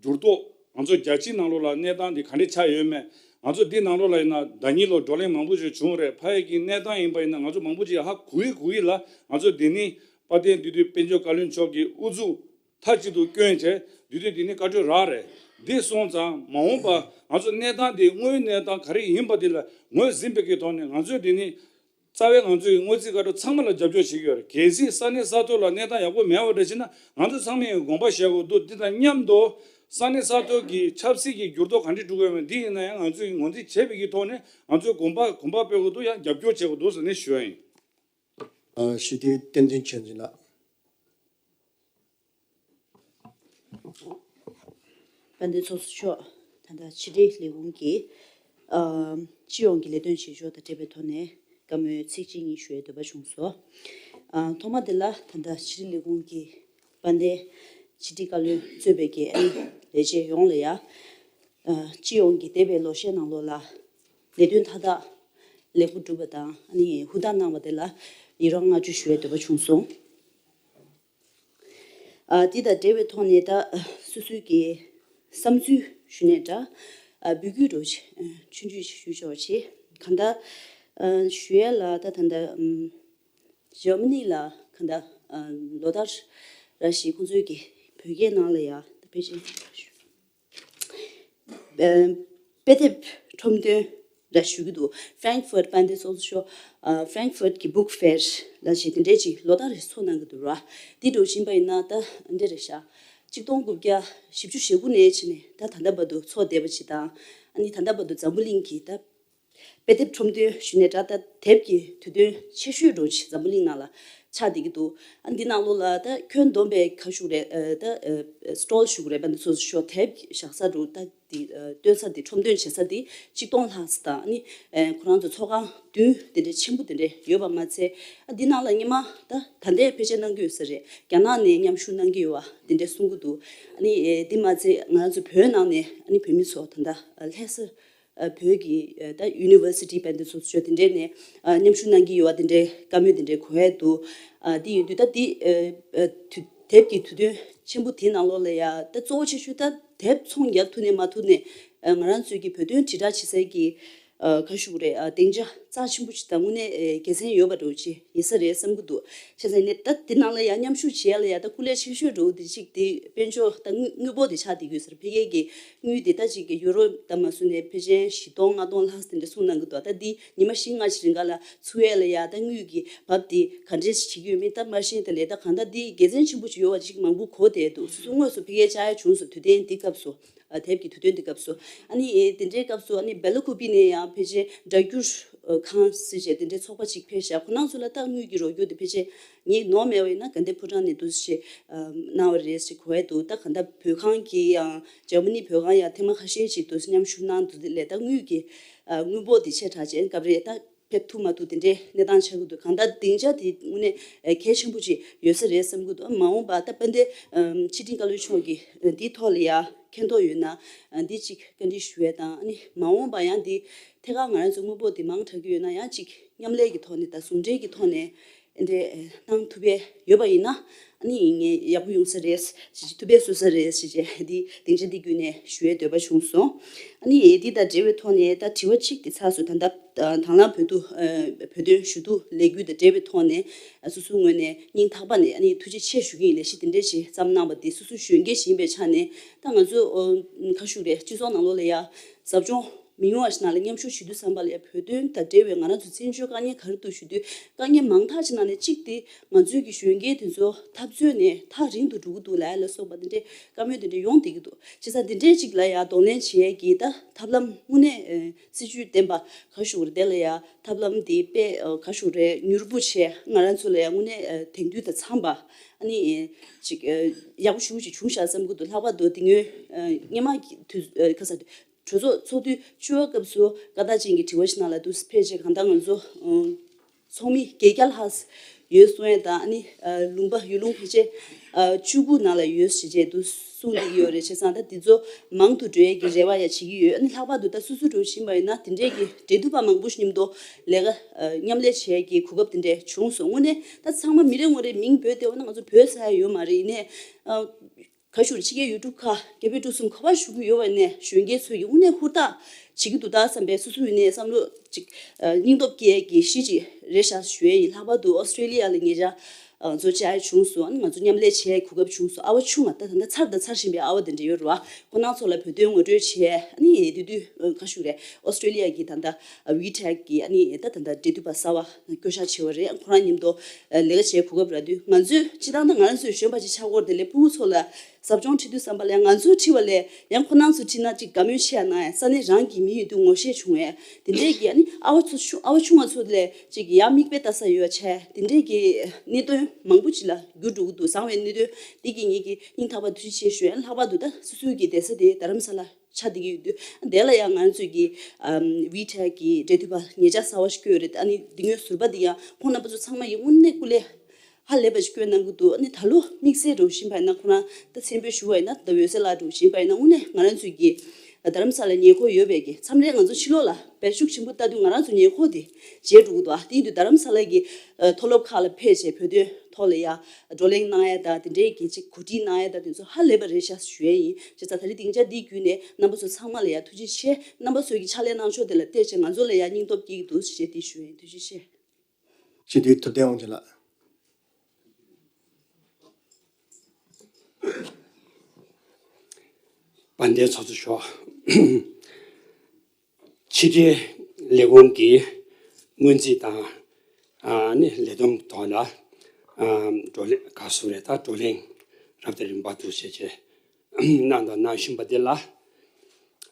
འགྱུར་ལྡོག་ང་ཚོ་རྒྱལ་སྤྱིའི་ནང་ལོགས་ལ་གནས་སྟངས་འདི་ག་འདྲས་ཆགས་ཡོད་མེད། ང་ཚོ་འདི་ནང་ལོགས་ལ་ཡིན་ན་ཟླ་ཉིན་ལོ་བགྲོ་གླེང་མང་པོ་ཞིག་བྱུང་རེད། ཕ་ཡི་གི་གནས་སྟངས་ཡིན་པ་ཡིན་ན་ང་ཚོ་མང་པོ་ཅིག་ཧ་གོ་ཡི་གོ་ཡི་ལ། ང་ཚོ་འདི་ནི་དཔལ་ལྡན་འདུས་སྡོད་དཔལ་འབྱོར་བཀའ་བློན་མཆོག་གི་དབུ་འཛུགས་མཐའ་གཅིག་ཏུ་བསྐྱོན་བྱས་འདུས་སྡོད་འདི་ནི་བཀའ་འཁྲོལ་རག་རེད། འདི་སོང་ཙང་མ་འོངས་པ་ང་ཚོ་གནས་སྟངས་འདི་དངོས་ཡོད་གནས་སྟངས་ག་རེ་ཡིན་པ་འདི་ལ་ངོས་ཟིན་པའི་གི་ཐོག་ནས་ང་ཚོས་འདི་ནི། རྩ་བའི་ང་ཚོའི་དངུལ་རྩིས་བཀའ་འཁྲོལ་ཚང་མ་ལ་རྒྱབ་སྐྱོར་བྱེད་ཀྱི་ཡོད་རེད། གལ་སྲིད་ས་གནས་ས་ཐོག་ལ་གནས་སྟངས་ཡག་པོ་མེད་པ་འདྲ་ཞིག་ན་ང་ཚོ་ཚང་མས་དགོངས་པ་བཞེས་དགོས་འདུག་འདི་དང་མཉམ་དུ་ས་གནས་ས་ཐོག་གི་ཆབ་སྲིད་ཀྱི་འགྱུར་ལྡོག་ག་འདྲ་འགྲོ་གི་ཡོད་མེད་འདི་ཡིན་ན་ཡང་ང་ཚོས་ངོས་འཛིན་བྱས་པའི་གི་ཐོག་ནས་ང་ཚོས་དགོངས་པ་དགོངས་པ་སྤོ་དགོས་འདུག་ཡང་རྒྱབ་སྐྱོར་བྱེད་དགོས་འདུག་ཟེར་ནས་ཞུ་བ་ཡིན། ཨ། ཞི་བདེའི་བསྟན་འཛིན་ཆོས་འཛིན་ལགས། དཔལ་ལྡན་ཚོགས་གཙོ་མཆོག་ད་ལྟ་ཕྱི་དྲིལ་ལས་ཁུངས་ཀྱི་ཨ་སྤྱི་ཡོངས་ཀྱི་ལས་དོན་བྱེད་ཕྱོགས་དང་འབྲེལ་བའི་ཐོག་ནས་བཀའ་མོལ་ཚིག་གཅིག་གཉིས་ཞུ་ཡའི་འདོད་པ་བྱུང་སོང་། ཨ་ཐོག་མ་དེ་ལ་ད་ལྟ་ཕྱི་དྲིལ་ལས་ཁུངས་ཀྱི་དཔལ་ལྡན་ཕྱི་དྲིལ་བཀའ་བློན་གཙོས་པའི་ཨ་ནི་ལས་བྱེད་ཡོངས་ལ་ཡ། ཨ་སྤྱི་ཡོངས་ཀྱི་འདས་པའི་ལོ་ཤས་ནང་ལོགས་ལ་ལས་དོན་མཐའ་དག་ལེགས་པོ་བསྒྲུབས་པ་དང་ཨ་ནི་ཧུར་ཐག་གནང་བ་དེ་ལ་ཡི་རང་བསྔགས་བརྗོད་ཞུ་ཡའི་འདོད་པ་བྱུང་སོང་། ཨ་འདི་དང་འབྲེལ་བའི་ཐོག་ནས་ད་སོ་སོའི་གི་བསམ་ཚུལ་ཞུ་ནས་འདྲ་ཨ་འབོད་སྐུལ་འདྲ་བོ་ཆུང་ཆུང་ཞིག་ཞུ་ཆོག་ཆེ། གང་ལྟར་ཨ་ཞུ་ཡ་ལ་ད་ད་ལྟ་ཨམ་འཇར་མ་ནི་ལ་གང་ལྟར་ཨ་ལོ་ལྟར་ར་ཞིག་ཁོང་ཚོའི་གི་བོད་སྐད་ནང་ལ་ཡ་ད་དཔེ་ཆ་ཞུ། ཨ་དཔེ་དེབ་ཁྲོམ་སྟོན་ ལ་ཞུ་གི་འདུག Frankfurt དཔལ་ལྡན་ཚོགས་གཙོ་མཆོག་ཨ། Frankfurt གྱི་Book Fair ལ་ཞེས་དེ་འདྲའི་ཅིག་ལོ་ལྟར་རེ་ཚོགས་གནང་གི་འདུག་ར། འདི་འདྲ་ཞིག་ཡིན་པ་ཡིན་ན་ད་འདི་རེད་ཤག་གཅིག་སྟོང་དགུ་བརྒྱ་བཞི་བཅུ་ཞེ་དགུ་ནས་བྱས་ནས་ད་ད་ལྟ་བར་དུ་ཚོགས་བསྡད་པ་ཅིག་དང་། ཨ་ནི་ད་ལྟ་བར་དུ་འཛམ་བུ་གླིང་གི་ད་དཔེ་དེབ་ཁྲོམ་སྟོན་ཞུས་ནས་ད་ལྟ་དེབ་ཀྱི་དུས་སྟོན་ཆེ་ཤོས་འདྲ་ཅིག་འཛམ་བུ་གླིང་ནང་ལ་ཆགས་བསྡད་ཀྱི་འདུག་ཨ་འདི་ནང་ལོགས་ལ་ད་ཁྱོན་བསྡོམས་པའི་ཁ་ཤུགས་རེད། ཨ་ད་ཨ་སི་ཊོལ་ཞུ་དགོས་རེད་པ། འདི་ཚོ་ཞོ་དེབ་བཞག་ས་འདྲ་ད་འདི་ཨ་སྟོན་ས་འདི་ཁྲོམ་སྟོན་བྱེད་ས་འདི་གཅིག་སྟོང་ལྷག་ཙམ་དང་། ཨ་ནི་ཨ་ཁོ་རང་ཚོ་ཚོགས་ཁང་བདུན་དེ་འདྲའི་ཆེན་པོ་དེ་འདྲའི་ཡོད་པ་མ་ཚད། ཨ་འདི་ནང་ལ་སྔོན་མ་ད་ད་ལྟའི་ཕལ་ཆེར་གནང་གི་ཡོད་ས་རེད། རྒྱ་ནག་ནས་མཉམ་ཞུགས་གནང་གི་ཡོད་པ་དེ་འདྲའི་གསུང་གི་འདུག་ཨ་ནི་ཨ་འདི་མ་ཚད་ང་རང་ཚོ་བོད་ནང་ནས་ཨ་ནི་བོད་མི་ཚོ་ད་ལྟ་ཨ་ལྷ་ས་ཨ་བོད་ཀྱི་ཨ་ད་ཡུ་ནི་ཝར་སི་ཊི་དཔེ་དེབ་ཚོགས་གཙོ་དེ་འདྲས་ནས་ཨ་མཉམ་ཞུགས་གནང་གི་ཡོད་པ་དེ་འདྲའི་བཀའ་མོལ་དེ་འདྲས་གོ་ཡ་འདུག་ཨ་དེ་ཡིན་དུས་ད་དེ་ཨ་ཨ་དུས་དེབ་ཀྱི་དུས་སྟོན་ཆེན་པོ་དེའི་ནང་ལོགས་ལ་ཡ་ད་གཙོ་བོ་ཆེ་ཤོས་ད་དེབ་ཚོང་རྒྱག་ཐུབ་ནས་མ་ཐུབ་ནས་ཨ་ང་རང་ཚོའི་གི་བོད་དོན་དྲིལ་བསྒྲགས་བྱེད་སའི་གི་ཨ་ཁ་ཤུག་རེད། ཨ་སྡིངས་ཆ་རྩ་ཆེན་པོ་ཞིག་དང་དངོས་གནས་ཨེ་དགེ་མཚན་ཡོད་པ་འདྲ་བོ་ཅིག་ཡིན་ས་རེད་བསམ་གྱི་འདུག་བྱས་ཙང་ནས་ད་དེ་ནང་ལ་ཡ་མཉམ་ཞུགས་བྱེད་ཡ་ལ་ཡ་ད་སྐུ་ལས་ཆེ་ཤོས་འདྲ་བོ་དེ་གཅིག་དེ་དཔལ་འབྱོར་ད་དངུལ་དངུལ་འབོར་དེ་ཆགས་བསྡད་ཀྱི་ཡོད་ས་རེད། ཕ་གི་གི་དངུལ་དེ་ད་ཅིག་གི་ཡུ་རོ་ད་མ་སུ་ནས་ཕལ་ཆེར་བཞི་སྟོང་ལྔ་སྟོང་ལྷག་ཙམ་དེ་འདྲ་གསུངས་གནང་གི་འདུག་ད་འདི་ཉི་མ་བཞི་ལྔ་ཞིག་རིང་ག་ལ་ཚུགས་ཡས་ལ་ཡ་ད་དངུལ་གྱི་བབ་དེ་ག་འདྲས་བྱེད་ཀྱི་ཡོད་མེད་ད་མ་ཤེས། དེ་ལས་ད་གང་ལྟར་འདི་དགེ་མཚན་ཆེན་པོ་ཅིག་ཡོད་པ་ཅིག་མང་པོ་གོ་བསྡད་འདུག་སོ་སོ་དངོས་སུ་ཕ་གིར་བཅར་ཡ་བྱུང་སོང་། དུས་སྟོན་འདི་སྐབས་སུ། ཨ་དེབ་ཀྱི་དུས་སྟོན་འདི་སྐབས་སུ། ཨ་ནི་ཨེ་དེ་འདྲའི་སྐབས་སུ་ཨ་ནི་སྦེ་ལ་ཀུ་པི་ནས་ཡང་ཕལ་ཆེར་སྒྲ་སྒྱུར་ཨ་ཁང་ཟེར་བྱས་དེ་འདྲའི་ཚོགས་པ་ཅིག་ཕེབས་ཤག་ཁོ་རང་ཚོ་ལ་ད་དངུལ་གྱི་རོགས་སྐྱོར་དེ་ཕལ་ཆེར་ངས་ནོར་མེད་པ་ཡིན་ན་དགའ་ལྡན་ཕོ་བྲང་ནས་འདུག་སེ་ཨ་གནང་བ་རེད་ཟེར་གོ་ཡ་འདུག་ད་གང་ལྟར་བོད་ཁང་གི་ཡང་འཇར་མ་ནི་བོད་ཁང་ཡང་ཐེངས་མ་ཁ་ཤས་ཤིག་འདུག་སེ་མཉམ་ཞུགས་གནང་འདུག་དེ་ལས་ད་དངུལ་གྱི་ཨ་དངུལ་འབོར་དེ་ཆེ་དྲགས་བྱས་སྐབས་རེད། ད་ཕེབས་ཐུབ་མ་ཐུབ་དེ་འདྲའི་གནས་སྟངས་ཆགས་ཀྱི་འདུག་གང་ལྟར་སྡིངས་ཆ་དེ་དངོས་གནས་ཨ་གལ་ཆེན་པོ་ཅིག་ཡོད་ས་རེད་བསམ་གྱི་འདུག་མ་འོངས་པ་ད་དཔལ་ལྡན་ཨམ་ཕྱི་དྲིལ་བཀའ་བློན་མཆོག་གིས་ཨ་འདིའི་ཐོག་ལ་ཡ་མཁྱེན་རྟོགས་ཡོད་ན་ཨ་འདི་ཅིག་བཀའ་འདྲི་ཞུ་ཡ་དང་། ཨ་ནི་མ་འོངས་པ་ཡང་འདི་ཐད་ཀར་ང་རང་ཚོ་དངུལ་འབོར་འདི་མང་དྲགས་ཀྱི་ཡོད་ན་ཡང་ཅིག་མཉམ་ལས་ཀྱི་ཐོག་ནས་དང་ཟུང་འབྲེལ་གྱི་ཐོག་ནས་འདི་འདྲའི་ཨ་གནང་ཐུབ་པའི་ཡོད་པ་ཡིན་ན་ཨ་ནི་ངས་ཡག་པོ་ཡོང་ས་རེད་ཞེས་བྱས། ཐུབ་པའི་བཟོ་ས་རེད་ཞེས་བྱས་འདི་སྡིངས་ཆ་འདི་བརྒྱུད་ནས་ཞུ་ཡའི་འདོད་པ་བྱུང་སོང་། ཨ་ནི་འདི་དང་འབྲེལ་བའི་ཐོག་ནས་ད་དྲི་བ་གཅིག་དེ་ཚར་སོང་། ད་ལྟ་དང་བླངས་བོད་དུ་ཨ་བོད་དོན་ཞུ་གཏུག་ལས་འགུལ་དང་འབྲེལ་བའི་ཐོག་ནས་ཨ་སོ་སོའི་ངོས་ནས་སྙིང་ཐག་པ་ནས་ཨ་ནི་ཐུགས་རྗེ་ཆེ་ཞུ་གི་ཡིན། ལས་གཞི་དེ་འདྲས་ཞིག་བརྩམས་གནང་བ་དེ་སོ་སོའི་གཞོན་སྐྱེས་ཤིག་ཡིན་པའི་ཆ་ནས་ད་ང་ཚོ་ཨ་ཁ་ཤུག་རེད། སྤྱི་ཚོགས་ནང་ལོགས་ལ་ཡ་ཟབ་སྦྱོང་མི་ཉུང་བ་ཞིག་ནང་ལ་མཉམ་ཞུགས་ཞུ་དུས་ཙམ་པ་ལ་ཡ་བོད་དོན་དང་འབྲེལ་བའི་ང་རང་ཚོ་བཙན་བྱོལ་དཀའ་ངལ་ག་རེ་འདུག་ཞུ་དུས་དཀའ་ངལ་མང་དག་ཅིག་ནང་ནས་གཅིག་དེ་ང་ཚོའི་གི་གཞོན་སྐྱེས་དེ་ཚོ་འཐབ་རྩོད་ནས་ཐག་རིང་དུ་འགྲོ་གི་འདུག་ལབ་ཡ་ལ་སོགས་པ་དེ་འདྲའི་བཀའ་མོལ་དེ་འདྲ་ཡོང་བསྡད་ཀྱི་འདུག་བྱས་ཙང་དེ་འདྲས་ཅིག་ལ་ཡ་གདོང་ལེན་བྱེད་ཡས་ཀྱི་ད་ཐབས་ལམ་དངོས་གནས་ཨ་སྲིད་ཇུས་ལྡན་པ་ག་ཞུ་རེད། དེ་ལ་ཡ་ཐབས་ལམ་དེ་དཔེ་ཨ་ག་ཞུ་རེད། མྱུར་པོ་བྱས་ང་རང་ཚོ་ལ་ཡ་དངོས་གནས་ཨ་དེང་དུས་དང་འཚམས་པ་ཨ་ནི་ཨ་ཅིག་ཨ་ཡག་པོ་ཞེ་པོ་ཅིག་བྱུང་ཤག་བསམ་གྱི་འདུག་ལྷག་པར་དུ་དེ་སྔོན་ཨ་སྔོན་མ་གི་དུས་ཨ་ཁ་ས་གྲོས་ཚོགས་ཚོགས་དུས་བཅུ་པ་སྐབས་སུ་སྐར་རྟགས་ཅན་གྱི་དྲི་བ་ཞིག་ནང་ལ་འདུག་སེ་ཕེབས་བྱས། གང་ལྟར་ང་ཚོ་ཨ་ཚོགས་མི་བརྒྱད་བརྒྱ་ལྷག་ཡོད་གསུང་ཡས་དང་། ཨ་ནི་ཨ་ལུང་པ་ཡུལ་ལུང་ཕལ་ཆེར་ཨ་བཅུ་དགུ་ནང་ལ་ཡོད་ཞེས་བྱས་འདུག་གསུངས་བསྡད་ཀྱི་ཡོད་རེད། བྱས་ཙང་ད་འདི་ཚོ་མང་དུ་འགྲོ་ཡས་ཀྱི་རེ་བ་ཡང་བྱེད་ཀྱི་ཡོད། ཨ་ནི་ལྷག་པར་དུ་ད་སོ་སོའི་འགྲོ་བཞིན་པ་ཡིན་ན་དེ་འདྲས་ཀྱི་འབྲེལ་མཐུད་པ་མང་པོ་ཞིག་མཉམ་དུ་ལས་ཀ་ཨ་མཉམ་ལས་བྱེད་ཡས་ཀྱི་གོ་སྐབས་དེ་འདྲས་བྱུང་སོང་། དངོས་གནས་ད་ཚང་མ་མི་རེ་ངོ་རེ་མིང་འབོད་བསྡད་པ་ན་ང་ཚོ་འབོད་ས་ཡ་ཡོད་མ་རེད། ཡིན་ནའི་ཨ་ག་ཞུ་རེད། ཕྱི་རྒྱལ་ཡུལ་གྲུ་ཁག་རྒྱ་བལ་འབྲུག་གསུམ་ག་པར་བཞུགས་ཀྱི་ཡོད་པ་ནས་གཞོན་སྐྱེས་ཚོས་ཀྱི་དངོས་གནས་ཧུར་ཐག་བྱེད་ཀྱི་འདུག་ད་བསམ་པའི་སོ་སོའི་ནས་བསམ་བློ་ཅིག་ཨ་སྙིང་སྟོབས་སྐྱེད་ཀྱི་གཞི་ཅིག་རེད་ཤག་ཞུ་ཡས་ཡིན། ལྷག་པར་དུ་ཨོ་སི་ཀྲེ་ལི་ཡ་ལ་ཉེ་ཆར་ཨ་ང་ཚོ་བཅར་ཡས་བྱུང་སོང་། ཨ་ནི་ང་ཚོ་མཉམ་ལས་བྱེད་ཡས་གོ་སྐབས་བྱུང་སོང་། ཨ་བ་ཆུང་བ་ད་ད་ལྟ་འཚར་ད་འཚར་བཞིན་པའི་ཨ་བ་དེ་འདྲ་ཡོད་རེད་བ། ཁོ་རང་ཚོ་ལ་བོད་དོན་ངོ་སྤྲོད་བྱས། ཨ་ནི་དེ་དུས་ཨ་ག་ཞུ་རེད། ཨོ་སི་ཀྲེ་ལི་ཡ་གི་ད་ལྟ་ཨ་ཝི་ཊེག་གི་ཨ་ནི་ད་ད་ལྟ་འབྲེལ་མཐུད་པ་གསར་བ་བསྐོ་བཞག་བྱས་པ་རེད། ཁོ་རང་མཉམ་དུ་ཨ་ལས་ཀ་བྱེད་གོ་སྐབས་རག་དུས་ང་ཚོས་སྤྱིར་བཏང་ད་ང་རང་ཚོའི་གཞོན་པ་ཅིག་ཆགས་སྐོར་དེ་ལས་ཕྲུ་གུ་ཚོ་ལ་ཟབ་སྦྱོང་ཁྲིད་དུས་ཙམ་པ་ལ་ང་ཚོས་ཁྲིད་པ་ལས་ཡང་ཁོ་རང་ཚོས་ཁྲིད་ན་ཅིག་དགའ་མོས་ཆེ་ཡ་གནང་ཡ། ས་གནས་རང་གི་མི་ཡོད་དུས་ངོ་ཤེས་བྱུང་ཡ་དེ་འདྲས་ཀྱི་ཨ་ནི་ཨ་བ་ཚོ་ཆུང་ཨ་བ་ཆུང་བ་ཚོ་ལས་ཅིག་ཡང་མིག་དཔེ་ལྟ་ས་ཡོད་ཡ་ཆེ་དེ་འདྲས་ཀྱི་གནད་དོན་མང་པོ་ཅིག་ལ་འགྱུར་འགྲོ་གི་འདུག་བཟང་བའི་གནད་དོན་འདི་གི་ངེད་ཀྱི་སྙིང་ཐག་པ་ཐུགས་རྗེ་ཆེ་ཞུ་ཡ། ལྷག་པར་དུ་ད་སོ་སོའི་གི་བསྡད་ས་དེ་རྡ་རམ་ས་ལ་ཆགས་བསྡད་ཀྱི་ཡོད་དུས་དེ་ལ་ཡང་ང་ཚོས་ཀྱི་ཨམ་ཝི་ཊེག་གི་འབྲེལ་མཐུད་པ་ཉེ་ཆར་གསར་བ་ཞིག་བསྐོས་ཡོད་རེད། ཨ་ནི་འདི་སྔོན་ཟུར་པ་འདི་ཡང་ཁོང་རྣམ་པ་ཚོ་ཚང་མ་ཡི་དངོས་གནས་སྐུ་ལས་ཧ་ལས་པ་ཞིག་བསྐྱོན་གནང་གི་འདུག་ཨ་ནི་ད་ལོ་དམིགས་བསལ་འདྲ་བོ་ཞིག་ཡིན་པ་ཡིན་ན་ཁོ་རང་ད་མཚན་དཔེ་ཞུ་བ་ཡིན་ན་ད་འོད་ཟེར་ལགས་འདྲ་བོ་ཞིག་ཡིན་པ་ཡིན་ན་དངོས་གནས་ང་རང་ཚོའི་གི་རྡ་རམ་ས་ལ་ཉེ་འཁོར་ཡོད་པའི་གི་མཚམས་རེ་ང་ཚོ་ཕྱི་ལོགས་ལ་བེད་ཤུགས་ཆེན་པོ་བཏང་དུས་ང་རང་ཚོ་ཉེ་འཁོར་དེ་བརྗེད་འགྲོ་གི་འདུག་ཨ་དེ་ཡིན་དུས་རྡ་རམ་ས་ལ་གི་ཨ་མཐོ་སློབ་ཁག་ལ་ཕེབས་བྱས་བོད་དོན་ཐོག་ལ་ཡ་བགྲོ་གླེང་གནང་ཡ་དང་དེ་འདྲའི་གི་ཅིག་གོ་སྒྲིག་གནང་ཡ་དང་དེ་ཚོ་ཧ་ལས་པ་རེད་ཤག་ཞུ་ཡ་ཡིན། བྱས་ཙང་ད་རེས་སྡིངས་ཆ་འདི་བརྒྱུད་ནས་རྣམ་པ་ཚོ་ཚང་མ་ལ་ཡ་ཐུགས་རྗེ་ཆེ། རྣམ་པ་ཚོའི་གི་ཕྱག་ལས་གནང་ཕྱོགས་དེ་ལ་བལྟས་བྱས་ང་ཚོ་ལ་ཡ་སྙིང་སྟོབས་སྐྱེ་གི་འདུག་ཞེས་དེ་ཞུ་ཡ་ཡིན། ཐུགས་རྗེ་ཆེ། སྤྱི་འཐུས་ཐུབ་བསྟན་དབང་ཕྱུག་ལགས། དཔལ་ལྡན་ཚོགས་གཙོ་མཆོག་ཕྱི་དྲིལ་ ལས་ཁུངས་ཀྱི་སྔོན་རྩིས་དང་ཨ་ནི་ལས་བསྡོམས་ཐོག་ལ་ཨ་བགྲོ་གླེང་ག་སུ་རེད། ད་བགྲོ་གླེང་རབ་དང་རིམ་པ་འདུག་བྱས་བྱས་གནང་དང་གནང་བཞིན་པ་དེ་ལ་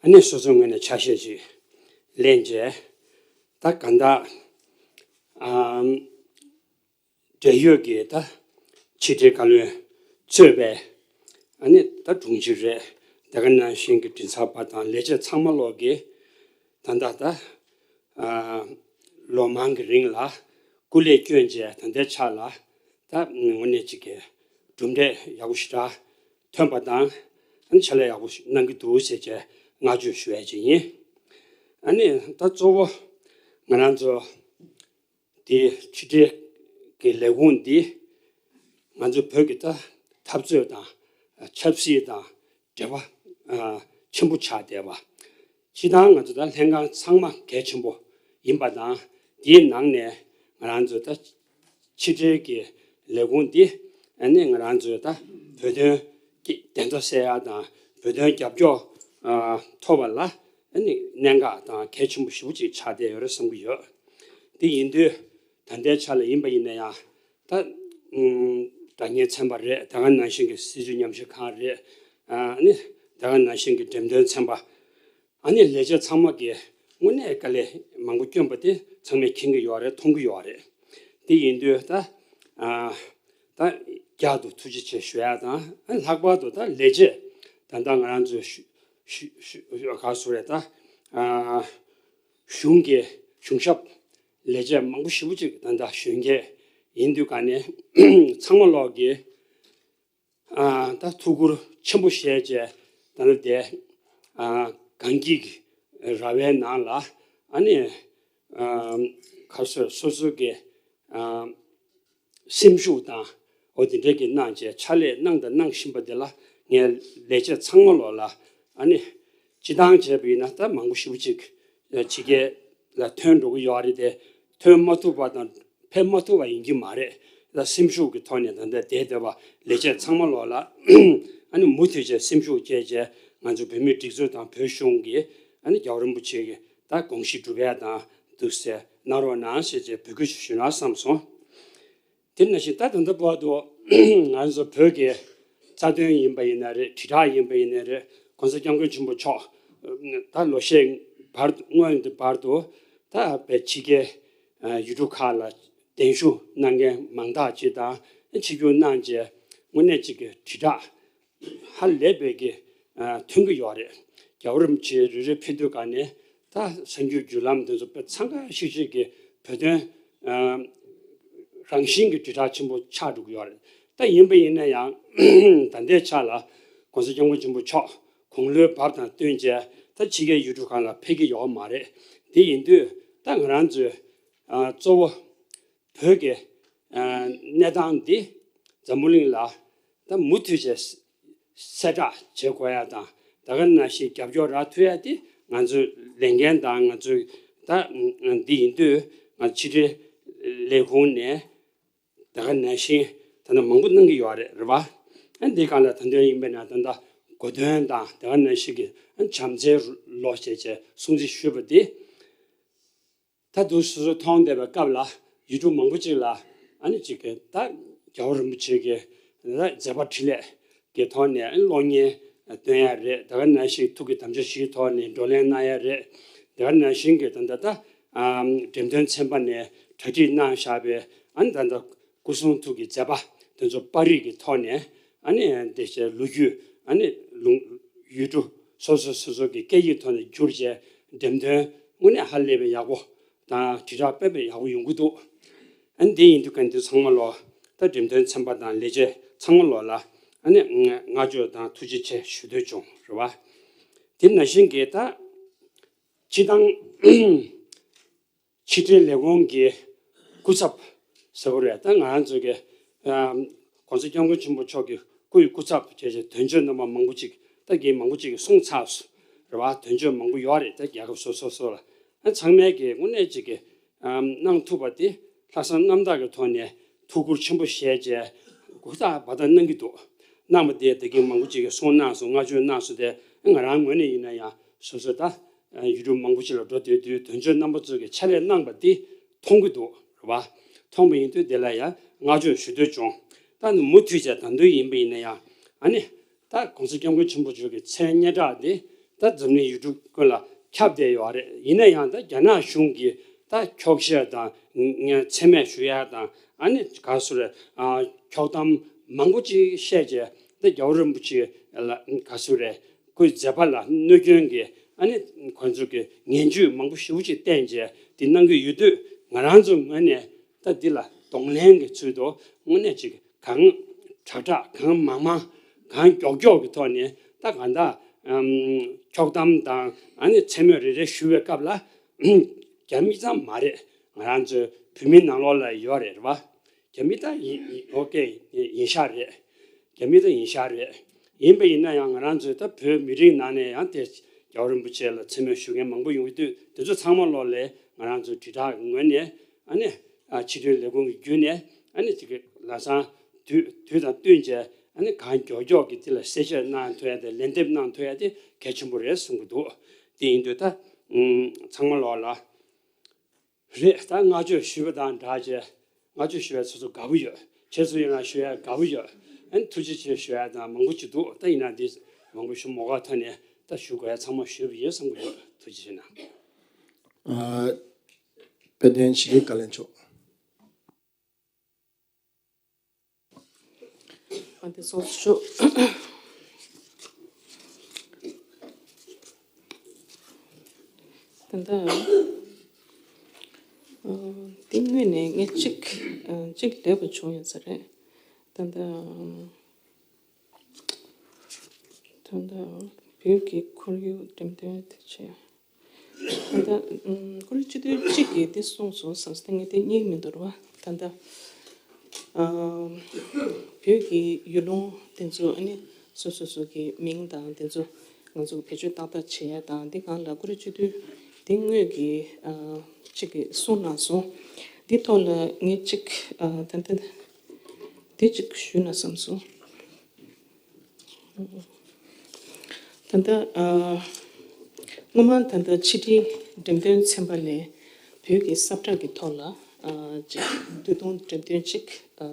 ཨ་ནི་སོ་སོའི་ངོས་ནས་ཆ་ཤས་ཤིག་ལེན་བྱས། ད་གང་ལྟར་ཨ་འབྲེལ་ཡོད་ཀྱི་ད་ཕྱི་དྲིལ་བཀའ་བློན་གཙོས་པའི་ཨ་ནི་ད་དྲུང་ཆེ་རེད། དེ་ག་ནང་བཞིན་གྱི་མགྲིན་ཚབ་པ་དང་ལས་བྱེད་ཚང་མ་ལོག་གི་ད་ལྟ་ད་ཨ་ལོ་མང་གི་རིང་ལ་སྐུ་ལས་བསྐྱོན་བྱས་ད་ལྟའི་ཆ་ལ་ད་དངོས་གནས་ཅིག་གི་གྲུབ་འབྲས་ཡག་པོ་ཞེ་དྲག་ཐོན་པ་དང་ཨ་ནི་ཕྱག་ལས་ཡག་པོ་ཞིག་གནང་གི་འདུག་ཟེར་བྱས་བསྔགས་བརྗོད་ཞུ་ཡ་ཅིག་ཡིན། ཨ་ནི་ད་གཙོ་བོ་ང་རང་ཚོ་དེ་ཕྱི་དྲིལ་གྱི་ལས་ཁུངས་འདི་ང་ཚོ་བོད་ཀྱི་ད་འཐབ་རྩོད་དང་ཆབ་སྲིད་དང་འབྲེལ་བ་ཆེན་པོ་ཆགས་བསྡད་པ། སྤྱིར་བཏང་ང་ཚོ་ད་ལྷན་ཁང་ཚང་མ་གལ་ཆེན་པོ་ཡིན་པ་དང་། དེའི་ནང་ནས་ང་རང་ཚོ་ད་ཕྱི་དྲིལ་གྱི་ལས་ཁུངས་འདི་ཨ་ནི་ང་རང་ཚོའི་ད་བོད་དོན་གྱི་བདེན་མཐའ་གསལ་ཡག་དང་བོད་དོན་རྒྱབ་སྐྱོར་ཐོབ་པ་ལ་ཨ་ནི་གནད་འགག་དང་གལ་ཆེན་པོ་ཞེ་པོ་ཅིག་ཆགས་བསྡད་ཡོད་རེད་བསམ་གྱི་ཡོད། དེ་ཡིན་དུས་ད་ལྟའི་ཆ་ལ་ཡིན་པ་ཡིན་ན་ཡང་ད་ཨུམ་སྒྲ་སྙན་ཚན་པ་རེད། དེ་ག་ནང་བཞིན་གྱི་སྲིད་བྱུས་ཉམས་ཞིབ་ཁང་རེད། ཨ་ནི་དེ་ག་ནང་བཞིན་གྱི་འགྲེམས་སྟོན་ཚན་པ། ཨ་ནི་ལས་བྱེད་ཚང་མ་གིས་དངོས་གནས་དཀའ་ལས་མང་པོ་བསྐྱོན་པ་དེ་ཚང་མས་མཁྱེན་གྱི་ཡོད་རེད། མཐོང་གི་ཡོད་རེད། དེ་ཡིན་དུས་ད་ཨ་ད་བསྐྱར་དུ་ཐུགས་རྗེ་ཆེ་ཞུ་ཡ་དང་། ཨ་ལྷག་པར་དུ་ད་ལས་བྱེད་ད་ལྟ་ང་རང་ཚོའི་ཞུ་ཞུ་ཞུ་ག་སུ་རེད། ད་ཨ་གཞུང་གི་གཞུང་ཞབས་ལས་བྱེད་མང་པོ་ཞེ་པོ་ཅིག་ད་ལྟ་གཞོན་སྐྱེས་ཡིན་དུས་ག་ནས་ཚང་མ་ལོག་གིས་ཨ་ད་ཐུགས་ཁུར་ཆེན་པོ་བཞེས་བྱས་ད་ལྟ་དེ་ཨ་གངས་སྐྱིད་ཀྱི་ར་བའི་ནང་ལ་ཨ་ནི་ཨ་ག་སོ་སོ་སོ་གི་ཨ་སེམས་ཤུགས་དང་འོ་དེ་འདྲ་གི་གནང་བྱས་ཕྱག་ལས་གནང་དང་གནང་བཞིན་པ་དེ་ལ་ངས་ལས་བྱེད་ཚང་མ་ལོག་ལ་ཨ་ནི་སྤྱི་བཏང་བྱས་པ་ཡིན་ན་ད་མང་པོ་ཞེ་པོ་ཅིག་ཕྱི་རྒྱལ་ལ་ཐོན་འགྲོ་གི་ཡོད་རེད་དེ། ཐོན་མ་ཐུབ་པ་དང་ཕེབས་མ་ཐུབ་པ་ཡིན་གྱི་མ་རེད། ད་སེམས་ཤུགས་ཀྱི་ཐོག་ནས་ད་ལྟ་བསྡད་བསྡད་པ་ལས་བྱེད་ཚང་མ་ལོག་ལ་ཨ་ནི་མུ་མཐུད་བྱས་སེམས་ཤུགས་བསྐྱེད་བྱས་ང་ཚོ་བོད་མིའི་སྒྲིག་འཛུགས་དང་བོད་གཞུང་གིས་ཨ་ནི་རྒྱལ་བ་རིན་པོ་ཆེ་གི་ད་དགོངས་གཞི་སྒྲུབ་ཡ་དང་འདུག་སེ་གནང་རོགས་གནང་ཞེས་བྱས་འབོད་སྐུལ་ཞིག་ཞུ་ན་བསམ་སོང་། དེ་ནང་བཞིན་ད་ད་ལྟ་བར་དུ་ང་ཚོ་བོད་ཀྱི་རྩ་དོན་ཡིན་པ་ཡིན་ན་རེད། དྲིལ་བསྒྲགས་ཡིན་པ་ཡིན་ན་རེད། ༸གོང་ས་༸སྐྱབས་མགོན་ཆེན་པོ་མཆོག་ད་ལོ་ཤས་བར་སྔོན་དུ་བར་དུ་ད་བའི་ཕྱི་རྒྱལ་ཡུལ་གྲུ་ཁག་ལ་གདན་ཞུ་གནང་མཁན་མང་དག་ཅིག་དང་ཆིབས་བསྒྱུར་གནང་རྗེས་དངོས་གནས་ཅིག་གི་དྲིལ་བསྒྲགས་ཧ་ལས་པའི་གི་ཐོན་གྱི་ཡོད་རེད། རྒྱལ་བ་རིན་པོ་ཆེ་རེ་རེ་ཕེབས་དུས་ག་ནས་ད་གསར་འགྱུར་བརྒྱུད་ལམ་དེ་ཚོ་དཔེ་འཚང་ཁ་ཤིག་ཤིག་གི་བོད་དོན་རང་བཞིན་གྱི་དྲིལ་བསྒྲགས་ཆེན་པོ་ཆགས་འགྲོ་གི་ཡོད་རེད། ད་ཡིན་པ་ཡིན་ན་ཡང་ད་ལྟའི་ཆ་ལ་༸གོང་ས་༸སྐྱབས་མགོན་ཆེན་པོ་མཆོག་དགུང་ལོའི་བབ་དང་བསྟུན་བྱས་ད་ཕྱི་རྒྱལ་ཡུལ་གྲུ་ཁག་ལ་ཕེབས་ཀྱི་ཡོད་མ་རེད། དེ་ཡིན་དུས་ད་ང་རང་ཚོས་གཙོ་བོ་བོད་ཀྱི་གནས་སྟངས་འདི་འཛམ་བུ་གླིང་ལ་ད་མུ་མཐུད་བྱས་གསལ་བསྒྲགས་བྱེད་དགོས་ཡ་དང་། ད་ག་ནང་བཞིན་རྒྱབ་སྐྱོར་རག་ཐུབ་ཡ་དེ་ང་ཚོའི་ལས་འགན་དང་ང་ཚོའི་ད་འདི་ཡིན་དུས་ང་ཕྱི་དྲིལ་ལས་ཁུངས་ནས་ད་ག་ནང་བཞིན་ད་ནང་མང་པོ་གནང་གི་ཡོད་རེད། རེད་པ། ཨ་འདི་གང་ལ་ད་དོན་ཡིན་པས་ན་ད་ལྟ་གོ་དོན་དང་ད་ག་ནང་བཞིན་གྱི་བྱམས་བརྩེའི་ལོ་ཞེས་བྱས་སྲུང་བརྩི་ཞུས་པ་འདི། ད་དུང་སོ་སོ་མཐོང་བསྡད་པའི་སྐབས་ལ་ཡུལ་གྲུ་མང་པོ་ཅིག་ལ་ཨ་ནི་ཅིག་གི་ད་རྒྱལ་བ་རིན་པོ་ཆེ་གི་ད་མཛད་པ་འཕྲིན་ལས་ཀྱི་ཐོག་ནས་གློག་བརྙན་སྟོན་ཡ་རེད། ད་ག་ནང་བཞིན་ཐུགས་ཀྱི་དམ་བཅའ་བཞིའི་ཐོག་ནས་བགྲོ་གླེང་གནང་ཡ་རེད། ད་ག་ནང་བཞིན་གྱི་ད་ལྟ་ད་འགྲེམས་སྟོན་ཚན་པ་ནས་གྲ་སྒྲིག་གནང་བཞག་པའི་ཨ་ནི་ད་ལྟ་སྐུ་གསུང་ཐུགས་ཀྱི་མཛད་པ་དེ་ཚོ་པར་རིས་ཀྱི་ཐོག་ནས་ཨ་ནི་དེ་བཞིན་ལོ་རྒྱུས་ཨ་ནི་ལུང་ཡུལ་གྲུ་སོ་སོ་སོ་སོ་གི་སྐད་ཡིག་ཐོག་ནས་བསྒྱུར་བྱས་འགྲེམས་སྟོན་དངོས་གནས་ཧ་ལས་པའི་ཡག་པོ་དང་དྲིལ་བསྒྲགས་དཔེ་མི་ཡག་པོ་ཡོང་གི་འདུག་ཨ་ནི་དེ་ཡིན་དུས་ག་འདི་ཚང་མ་ལོ་ད་འགྲེམས་སྟོན་ཚན་པ་དང་ལས་བྱེད་ཚང་མ་ལོ་ལ་ཨ་ནི་བསྔགས་བརྗོད་དང་ཐུགས་རྗེ་ཆེ་ཞུ་འདོད་བྱུང་རེད་བ། དེ་ནང་བཞིན་གྱི་ད་སྤྱི་བཏང་ཕྱི་དྲིལ་ལས་ཁུངས་ཀྱི་སྐུ་ཚབ་ཟེར་བ་རེད། ད་ང་རང་ཚོ་གི་ཨམ་༸གོང་ས་༸སྐྱབས་མགོན་ཆེན་པོ་མཆོག་གི་སྐུའི་སྐུ་ཚབ་བྱས་བྱས་དོན་གཅོད་རྣམ་པ་མང་པོ་ཅིག་ད་གི་མང་པོ་ཅིག་གིས་གསུངས་ཚར་སོང་རེད་བ། དོན་གཅོད་མང་པོ་ཡོད་རེད། ད་རྒྱལ་ཁབ་སོ་སོ་སོ་ལ་ཨ་ཚང་མས་ཀྱི་དངོས་གནས་ཅིག་གི་ཨམ་གནང་ཐུབ་པ་དེ་ལྷག་བསམ་རྣམ་དག་གི་ཐོག་ནས་ཐུགས་ཁུར་ཆེན་པོ་བཞེས་བྱས་གུ་དག་བ་དག་གནང་གི་འདུག་གནང་བ་དེ་ད་གི་མང་པོ་ཅིག་གིས་གསུངས་གནང་སོང་། བསྔགས་བརྗོད་གནང་སོང་། དེ་ང་རང་ངོས་ནས་ཡིན་ན་ཡང་སོ་སོ་ད་ ཡུལ་གྲུ་མང་པོ་ཞིག་ལ་འགྲོ་སྡོད་དུས་དོན་གཅོད་རྣམ་པ་ཚོས་ཀྱི་ཕྱག་ལས་གནང་པ་འདི་མཐོང་གི་འདུག་རེད་བ། མཐོང་པ་ཡིན་དུས་དེ་ལ་ཡང་བསྔགས་བརྗོད་ཞུ་འདོད་བྱུང་། ད་ནི་མུ་མཐུད་བྱས་ད་དུང་ཡིན་པ་ཡིན་ན་ཡང་ཨ་ནི། ད་༸གོང་ས་༸སྐྱབས་མགོན་ཆེན་པོ་མཆོག་གི་མཚན་སྙན་གྲགས་འདི་ད་འཛམ་གླིང་ཡུལ་གྲུ་ཀུན་ལ་ཁྱབ་བསྡད་ཡོད་རེད། ཡིན་ན་ཡང་ད་རྒྱ་ནག་གཞུང་གིས་ད་འཁྱོག་བཤད་དང་ངས་མཚན་སྨད་ཞུ་ཡ་དང་ཨ་ནི་ག་སུ་རེད། འཁྱོག་གཏམ་མང་པོ་ཅིག་བཤད་བྱས་ད་རྒྱལ་བ་རིན་པོ་ཆེ་ལ་ག་སུ་རེད། སྐུའི་མཛད་པ་ལ་གནོད་སྐྱོན་གྱི་ཨ་ནི་ཁོང་ཚོ་གི་ངན་ཇུས་མང་པོ་ཞེ་པོ་ཅིག་བསྟན་བྱས་འདི་གནང་གི་ཡོད་དུས་ང་རང་ཚོ་ངོས་ནས་ད་འདི་ལ་གདོང་ལེན་གྱི་ཚུལ་དུ་དངོས་གནས་ཅིག་གང་དྲག་དྲག་གང་མང་མང་གང་མགྱོགས་མགྱོགས་ཀྱི་ཐོག་ནས་ད་གང་ལྟར་འཁྱོག་གཏམ་དང་ཨ་ནི་མཚན་སྨོད་རེ་རེ་ཞུ་བའི་སྐབས་ལ་རྒྱ་མི་ཙམ་མ་རེད། ང་རང་ཚོའི་བོད་མི་ནང་ལོགས་ལ་ཡོད་རེད་བ། རྒྱ་མི་ད་ཡིན་ཡིན་ཨོ་ཀེ་ཡིན་ཤག་རེད། རྒྱ་མི་ད་ཡིན་ཤག་རེད། ཡིན་པ་ཡིན་ན་ཡང་ང་རང་ཚོའི་ད་བོད་མི་རིགས་ནང་ནས་ཡང་དེ་རྒྱལ་བ་རིན་པོ་ཆེ་ལ་མཚན་སྨོད་ཞུ་མཁན་མང་པོ་ཡོང་གི་དུས་དེ་ཚོ་ཚང་མ་ལོག་ལས་ང་རང་ཚོའི་དྲིལ་བསྒྲགས་ངོས་ནས་ཨ་ནི་ཕྱི་དོན་ལས་ཁུངས་ཀྱི་བརྒྱུད་ནས་ཨ་ནི་ཅིག་ལམ་སང་དུས་དུས་དང་བསྟུན་བྱས་ཨ་ནི་གང་མགྱོགས་མགྱོགས་ཀྱིས་དེ་ལ་གསལ་བཤད་གནང་ཐུབ་ཡ་དེ་ལན་འདེབས་གནང་ཐུབ་ཡ་དེ་གལ་ཆེན་པོ་རེད་གསུང་གི་འདུག་དེ་ཡིན་དུས་ད་ཚང་མ་ལོག་ལ། རེད། ད་བསྔགས་བརྗོད་ཞུས་པ་དང་སྦྲགས་བྱས་བསྔགས་བརྗོད་ཞུ་ཡ་སོ་སོ་དགའ་པོ་ཡོད། ཁྱེད་ཚོ་ཡིན་ན་ཞུ་ཡ་དགའ་པོ་ཡོད། ཨ་ནི་ཐུགས་རྗེ་ཆེ་ཞུ་ཡ་དང་མང་པོ་ཅིག་འདུག་ད་ཡིན་ན་འདི་མང་པོ་ཞུ་མ་དགོས་ཐོག་ནས་ད་ཞུ་དགོས་ཡ་ཚང་མ་ཞུས་པ་ཡིན་བསམ་གྱི་ཡོད། ཐུགས་རྗེ་ཆེ་གནང་། ཨ། དཔལ་ལྡན་ཞི་བདེ་བཀའ་བློན་མཆོག་ཨ་དེ་སོང་ཤོག་ད་ལྟ་ཨ་དེ་སྔོན་ནས་ངས་གཅིག་ཨ་གཅིག་ལེགས་པ་བྱུང་ཡོད་ས་རེད། ད་ལྟ་ད་ལྟ་བོད་ཀྱི་ཁོར་ཡུག་འགྲེམས་སྟོན་དེ་བྱས། ད་ལྟ་ཨུམ་ཁོ་རང་སྤྱི་འཐུས་གཅིག་གིས་འདི་གསུངས་སོང་བསམ་སྟེ་ངས་དེ་རྙེད་མི་འདུག་ར་བ། ད་ལྟ་ཨ་བོད་ཀྱི་ཡུལ་ལུང་དེ་ཚོ་ཨ་ནི་སོ་སོ་སོ་གི་མིང་དང་དེ་ཚོ་ང་ཚོ་བེད་སྤྱོད་ཏག་ཏག་བྱེད་ཡ་དང་འདི་སྒང་ལ་ཁོ་རང་སྤྱི་འཐུས་དེ་དངོས་ཀྱི་ཨ་གཅིག་གིས་གསུངས་གནང་སོང་། འདི་ཐོག་ལ་ངས་གཅིག་ཨ་ད་ལྟ་འདི་གཅིག་ཞུས་ན་བསམ་སོང་། ད་ལྟ་ཨ་སྔོན་མ་ད་ལྟ་ཕྱི་དྲིལ་འགྲེམས་སྟོན་ཚན་པ་ནས་བོད་ཀྱི་ས་བཀྲ་གི་ཐོག་ལ་ཨ་ཅིག་བསྡུས་གཏོང་འགྲེམས་སྟོན་ཅིག་ཨ་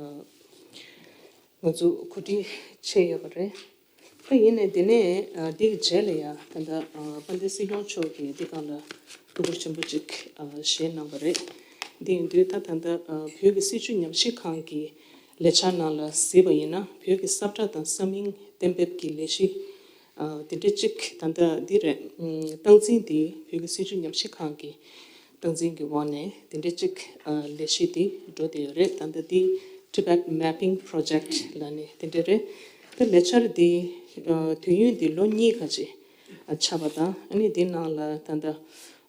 ང་ཚོ་གོ་སྒྲིག་བྱས་ཡོད་པ་རེད། ད་ཡིན་ནའི་དེ་ནས་ཨ་འདི་གི་རྗེས་ལ་ཡ་ད་ལྟ་ཨ་དཔལ་ལྡན་སྲིད་སྐྱོང་མཆོག་གིས་འདི་སྒང་ལ་གྲོས་འགོ་ཆེན་པོ་ཅིག་ཨ་བཞེས་གནང་བ་རེད། འདི་ཡིན་དུས་ད་ད་ལྟ་ཨ་བོད་ཀྱི་སྲིད་བྱུས་ཉམས་ཞིབ་ཁང་གི་ལས་འཆར་ནང་ལ་གཟིགས་པ་ཡིན་ན་བོད་ཀྱི་ས་བཀྲ་དང་ས་མིང་གཏན་འབེབས་ཀྱི་ལས་གཞི་ཨ་དེ་འདྲ་གཅིག་ད་ལྟ་འདི་རེད། ཨུམ་སྟངས་འཛིན་འདི་བོད་ཀྱི་སྲིད་བྱུས་ཉམས་ཞིབ་ཁང་གི་སྟངས་འཛིན་གྱི་འོག་ནས་དེ་འདྲ་གཅིག་ཨ་ལས་གཞི་འདི་འགྲོ་བསྡད་ཡོད་རེད། ད་ལྟ་འདི་Tibet Mapping Project ལབ་ནས་དེ་འདྲ་རེད། ད་ལས་འཆར་འདི་ཨ་དུས་ཡུན་འདི་ལོ་གཉིས་ཁ་ཅིག་ཨ་ཆགས་པ་དང་ཨ་ནི་འདི་ནང་ལ་ད་ལྟ་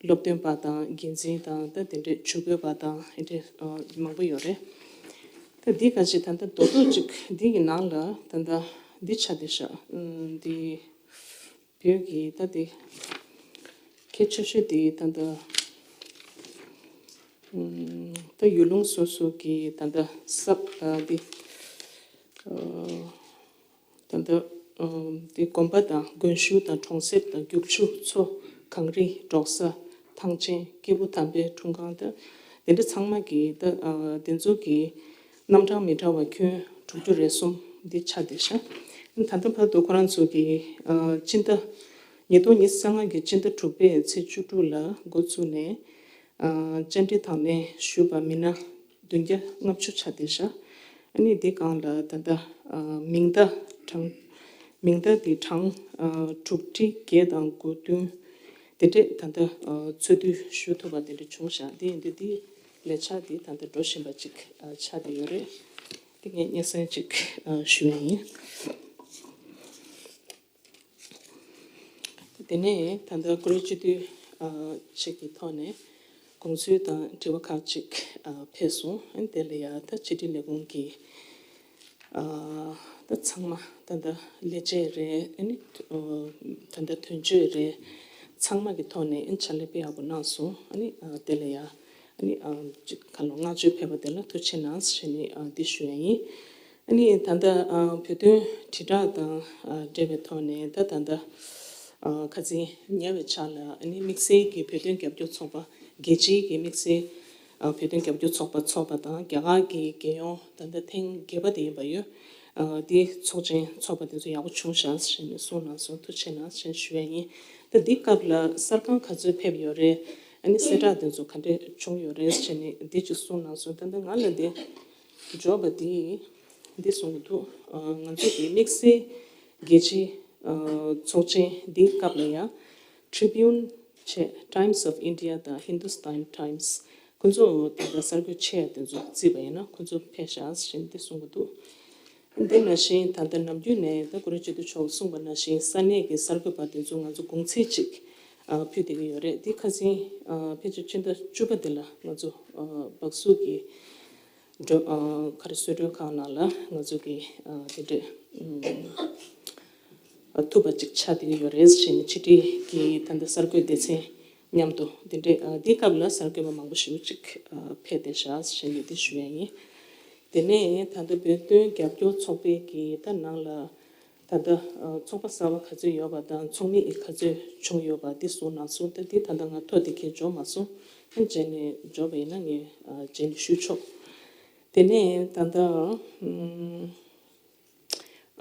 སློབ་སྟོན་པ་དང་འགན་འཛིན་དང་ད་དེ་འདྲའི་ཇུས་འགོད་པ་དང་དེ་འདྲའི་ཨ་མང་པོ་ཡོད་རེད། ད་འདི་ག་ཅིག་ད་ལྟ་རྡོག་རྡོག་ཅིག་འདི་གི་ནང་ལ་ད་ལྟ་འདི་ཆགས་བསྡད་ཤག་ཨུམ་འདི་བོད་ཀྱི་ད་འདི་གལ་ཆེ་ཤོས་འདི་ད་ལྟ་ཨུམ་ད་ཡུལ་ལུང་སོ་སོ་གི་ད་ལྟ་ས་ཨ་འདི་ཨ་ད་ལྟ་ཨ་དེ་དགོན་པ་དང་དགོན་ཤུལ་དང་གྲོང་གསེབ་དང་རྒྱུག་ཆུ་མཚོ་གངས་རི་འབྲོག་ས་ཐང་ཆེན་སྐྱེས་བུ་དམ་པའི་འཁྲུངས་ཁང་དང་དེ་འདྲ་ཚང་མ་གི་ད་ཨ་དེ་ཚོ་གི་རྣམ་གྲངས་མི་འདྲ་བ་ཁྱོན་དྲུག་ཅུ་རེ་གསུམ་འདི་ཆགས་བསྡད་ཤག་ད་ལྟ་བར་དུ་ཁོ་རང་ཚོ་གི་ཨ་སྤྱི་ཟླ་ཉིས་སྟོང་ཉི་ཤུ་རྩ་ལྔ་གི་སྤྱི་ཟླ་དྲུག་པའི་ཚེས་བཅུ་དྲུག་ལ་འགོ་བཙུགས་ནས། ཨ་བཅར་འདྲི་དང་ལེན་ཞུས་པ་མི་སྣ་བདུན་བརྒྱ་ལྔ་བཅུ་ཆགས་བསྡད་ཤག་ཨ་ནི་འདི་སྒང་ལ་ད་ལྟ་ཨ་མིང་བརྡ་གྲངས་མིང་བརྡ་འདི་གྲངས་ཨ་དྲུག་ཁྲི་བརྒྱད་དང་དགུ་བདུན་དེ་འདྲས་ད་ལྟ་ཨ་འཚོལ་སྡུད་ཞུ་ཐུབ་པ་དེ་འདྲ་བྱུང་ཤག་འདི་ཡིན་དུས་འདི་ལས་འཆར་འདི་ད་ལྟ་འགྲོ་བཞིན་པ་ཅིག་ཨ་ཆགས་བསྡད་ཡོད་རེད། འདི་ངས་སྙན་སེང་ཅིག་ཨ་ཞུ་ཡ་ཡིན། དེ་ནས་ད་ལྟ་ཀུ་རེ་སྤྱི་འཐུས་ཨ་ཅིག་གི་ཐོག་ནས་དགོངས་ཚུལ་དང་དྲི་བ་ཁག་ཅིག་ཨ་ཕེབས་སོང་། ཨ་ནི་དེ་ལ་ཡ་ད་ཕྱི་དྲིལ་ལས་ཁུངས་ཀྱི་ཨ་ད་ཚང་མ་ད་ལྟ་ལས་བྱེད་རེད། ཨ་ནི་ཨ་ད་ལྟ་དོན་གཅོད་རེད། ཚང་མ་གི་ཐོག་ནས་ཨ་ནི་ཕྱག་ལས་དཔེ་ཡག་པོ་གནང་སོང་། ཨ་ནི་ཨ་དེ་ལ་ཡ་ཨ་ནི་ཨ་ཅིག་ག་ལོ་བསྔགས་བརྗོད་ཕེབས་པ་དེ་ལ་ཐུགས་རྗེ་གནང་ཞེས་ནས་ཨ་འདི་ཞུ་ཡ་ཡིན། ཨ་ནི་ད་ལྟ་ཨ་བོད་དོན་དྲིལ་བསྒྲགས་དང་ཨ་འབྲེལ་བའི་ཐོག་ནས་ད་ད་ལྟ་ ཨ་ཁ་སང་ཉེ་བའི་ཆར་ལ་ཨ་ནི་དམིགས་བསལ་གྱི་བོད་དོན་རྒྱབ་སྐྱོར་ཚོགས་པ། རྒྱལ་སྤྱིའི་གི་དམིགས་བསལ་ཨ་བོད་དོན་རྒྱབ་སྐྱོར་ཚོགས་པ་ཚོགས་པ་དང་རྒྱ་གར་གྱི་རྒྱལ་ཡོངས་ད་ལྟ་ཐེངས་བརྒྱད་པ་དེ་ཡིན་པ་ཡོད། ཨ་དེ་ཚོགས་ཆེན་ཚོགས་པ་དེ་ཚོ་ཡག་པོ་བྱུང་ཤག་ཟེར་ནས་གསུངས་གནང་སོང་། ཐུགས་རྗེ་གནང་ཟེར་ཞུ་ཡ་ཡིན། ད་འདི་སྐབས་ལ་གསར་ཁང་ག་ཚོད་ཕེབས་ཡོད་རེད། ཨ་ནི་གསལ་བསྒྲགས་དེ་ཚོ་ག་འདྲས་བྱུང་ཡོད་རེད་ཟེར་ནས་འདི་ཅིག་གསུངས་གནང་སོང་། ད་ལྟ་ང་ལ་འདི་འབྱོར་བ་འདི་འདི་གསུང་གི་འདུག་ཨ་ང་ཚོ་གི་དམིགས་བསལ་རྒྱལ་སྤྱིའི་ཨ་ཚོགས་ཆེན་འདིའི་སྐབས་ལ་ཡང་Tribune་བྱས། Times of India་དང་Hindustan Times་ཁོ་ཚོ་ད་ལྟ་གསར་འགོད་ཆེ་བ་དེ་ཚོ་བརྩིས་པ་ཡིན་ན་ཁོ་ཚོ་ཕེབས་ཤག་ཟེར་འདི་གསུང་གི་འདུག་འདི་ནང་བཞིན་ད་ལྟ་ནམ་རྒྱུན་ནས་ད་གུ་རུ་སྤྱི་འཐུས་མཆོག་གསུངས་པ་ནང་བཞིན་ས་གནས་ཀྱི་གསར་འགོད་པ་དེ་ཚོ་ང་ཚོ་དགོངས་ཚུལ་ཅིག་ཨ་ཕུལ་བསྡད་ཀྱི་ཡོད་རེད། འདི་ཁ་སང་ཨ་ཕལ་ཆེར་ཕྱི་ཟླ་བཅུ་པ་འདི་ལ་ང་ཚོ་ཨ་སྦག་སུ་གི་འགྲོ་ཨ་ག་རེ་གསོལ་མགྲོན་ཁང་ནང་ལ་ང་ཚོ་གི་ཨ་དེ་འདྲས་ཨ་ཐུག་པ་ཅིག་ཆགས་བསྡད་ཀྱི་ཡོད་རེད་ཟེར་ནས་ཕྱི་དྲིལ་གྱི་ད་ལྟ་གསར་འགོད་སྡེ་ཚན་མཉམ་དུ་དེ་འདྲས་ཨ་དེའི་སྐབས་ལ་གསར་འགོད་པ་མང་པོ་ཞེ་པོ་ཅིག་ཨ་ཕེབས་བསྡད་ཤག་ཟེར་ནས་དེ་ཞུ་ཡ་ཡིན། དེ་ནས་ད་ལྟ་བོད་དོན་རྒྱབ་སྐྱོར་ཚོགས་པའི་གི་ད་ནང་ལ་ད་ལྟ་ཨ་ཚོགས་པ་གསར་པ་ག་ཚོད་ཡོད་པ་དང་ཚོགས་མི་ག་ཚོད་བྱུང་ཡོད་པ་འདི་གསུངས་གནང་སོང་། ད་འདི་ད་ལྟ་ང་ཐོ་འདི་གས་འབྱོར་མ་སོང་། ཨ་རྗེས་ནས་འབྱོར་བ་ཡིན་ན་ངས་ཨ་རྗེས་ནས་ཞུ་ཆོག་དེ་ནས་ད་ལྟ་ཨམ་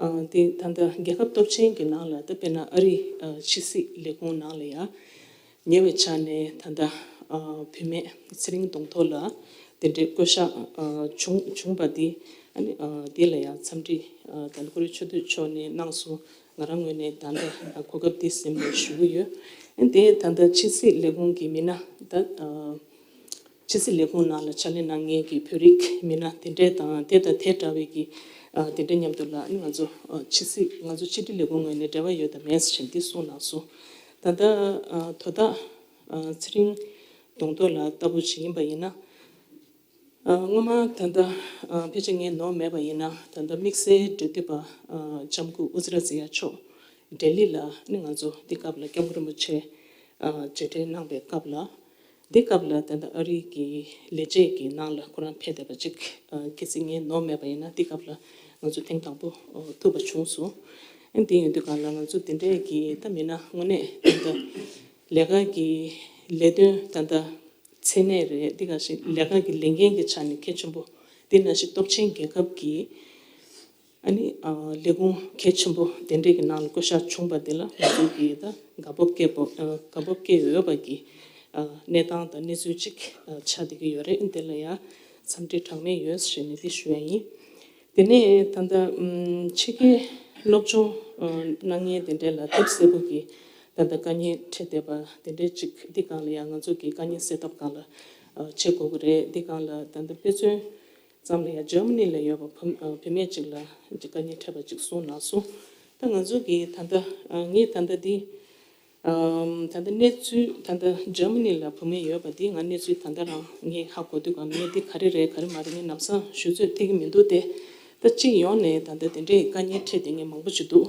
ཨ་འདི་ད་ལྟ་རྒྱལ་ཁབ་སྟོབས་ཆེན་གྱི་ནང་ལ་ད་དཔེར་ན་ཨ་རིའི་ཨ་ཕྱི་སྲིད་ལས་ཁུངས་ནང་ལ་ཡང་ཉེ་བའི་ཆར་ནས་ད་ལྟ་ཨ་བུད་མེད་ཚེ་རིང་གདོང་ཐོག་ལ་དེ་འདྲའི་བསྐོ་བཞག་ཨ་བྱུང་བྱུང་བ་འདི་ཨ་ནི་ཨ་འདི་ལ་ཡང་འཚམས་འདྲི་ཨ་ད་ལྟ་གུ་རུ་ཆོས་སྡུད་མཆོག་ནས་གནང་སོང་། ང་རང་ངོས་ནས་ད་ལྟ་གོ་སྐབས་འདི་ཟིན་པ་ཞུ་གི་ཡོད། ཨ་ནི་དེ་ད་ལྟ་ཕྱི་སྲིད་ལས་ཁུངས་ཀྱི་མི་སྣ་ད་ཨ་ཕྱི་སྲིད་ལས་ཁུངས་ནང་ལ་ཕྱག་ལས་གནང་མཁན་གྱི་བོད་རིགས་མི་སྣ་དེ་འདྲས་དང་དེ་དང་དེ་འདྲ་བའི་གི་ཨ་དེ་འདྲས་མཉམ་དུ་ལ་ཨ་ནི་ང་ཚོ་ཨ་ཕྱི་སྲིད་ང་ཚོ་ཕྱི་དྲིལ་ལས་ཁུངས་ངོས་ནས་འབྲེལ་བ་ཡོད་དམ་མེད་ཟེར་འདི་གསུངས་གནང་སོང་། ད་ལྟ་ཨ་དོ་བདག་ཨ་ཚེ་རིང་གདོང་ཐོག་ལགས་ལྟ་བུ་ཞིག་ཡིན་པ་ཡིན་ན། ཨ་སྔོན་མ་ད་ལྟ་ཨ་ཕལ་ཆེར་ངས་ནོར་མེད་པ་ཡིན་ན་ད་ལྟ་དམིགས་བསལ་འབྲེལ་མཐུད་པ་ཨ་ལྕམ་སྐུ་ཨུ་ཛི་ར་ཛི་ཡ་མཆོག་ལྡི་ལི་ལ་ནི་ང་ཚོ་འདི་སྐབས་ལ་སྐྱབས་མགོན་རིན་པོ་ཆེ་ཨ་མཇལ་འཕྲད་གནང་པའི་སྐབས་ལ། འདི་སྐབས་ལ་ད་ལྟ་ཨ་རི་གི་ལས་བྱེད་ཀྱི་ནང་ལ་ཁོ་རང་ཕེབས་བསྡད་པ་ཅིག་ཨ་གལ་སྲིད་ངས་ནོར་མེད་པ་ཡིན་ན་འདི་སྐབས་ལ་ང་ཚོ་ཐེངས་དང་པོ་ཨ་ཐུག་པ་བྱུང་སོང་། ཨ་འདི་ཡིན་དུས་སྒང་ལ་ང་ཚོ་འདི་འདྲའི་གི་ད་མིན་ན་དངོས་གནས་ད་ལྟ་ལས་ཀ་གི་ལས་དོན་ད་ལྟ་མཚན་གནས་རེད། འདི་ག་ཞིག་ལས་ཀ་གི་ལས་འགན་གྱི་ཆ་ནས་གལ་ཆེན་པོ། འདི་ནང་བཞིན་སྟོབས་ཆེན་རྒྱལ་ཁབ་ཀྱི་ཨ་ནི་ཨ་ལས་ཁུངས་གལ་ཆེན་པོ་དེ་འདྲས་ཀྱི་ནང་ལ་བསྐོ་བཞག་བྱུང་བ་དེ་ལ་ང་ཚོ་གིས་ད་དགའ་སྤོབས་སྐྱེ་དགོས་ཨ་དགའ་སྤོབས་སྐྱེ་འོས་པ་གི་ཨ་གནས་སྟངས་དང་གནས་ཚུལ་ཅིག་ཨ་ཆགས་བསྡད་ཀྱི་ཡོད་རེད། འདི་ལ་ཡང་འཚམས་འདྲི་གྲངས་མེད་ཡོད་ཟེར་ནས་འདི་ཞུ་ཡ་ཡིན། དེ་ནས་ད་ལྟ་ཨམ་ཕྱི་རྒྱལ་སློབ་སྦྱོང་ཨ་གནང་མཁན་དེ་འདྲས་ལ་དེབ་སེར་པོ་གི་ད་ལྟ་དཀའ་ངལ་འཕྲད་བསྡད་པ་དེ་འདྲས་ཅིག་འདི་སྒང་ལ་ཡང་ང་ཚོ་གི་དཀའ་ངལ་སེལ་ཐབས་སྒང་ལ་ཨ་བྱེད་དགོས་ཀྱི་རེད། འདི་སྒང་ལ་ད་ལྟ་དཔེ་མཚོན་ཙམ་ལ་ཡང་འཇར་མ་ནི་ལ་ཡོད་པ་བུ་ཨ་བུད་མེད་ཅིག་ལ་ཅིག་དཀའ་ངལ་འཕྲད་པ་ཅིག་གསུངས་གནང་སོང་། ད་ང་ཚོ་གི་ད་ལྟ་ཨ་ངས་ད་ལྟ་འདི་ཨམ་ད་ལྟ་གནས་ཚུལ་ད་ལྟ་འཇར་མ་ནི་ལ་བུད་མེད་ཡོད་པ་འདི་ང་གནས་ཚུལ་ད་ལྟ་རང་ངས་ཧ་གོ་དུས་ག་ངས་འདི་ག་རེ་རེད་ག་རེ་མ་རེད་ངས་ལམ་སང་ཞུ་ཚོད་ཐིག་གི་མི་འདུག་སྟེ། ད་སྤྱི་ཡོངས་ནས་ད་ལྟ་དེ་འདྲའི་དཀའ་ངལ་འཕྲད་བསྡད་མཁན་མང་པོ་ཞིག་འདུག་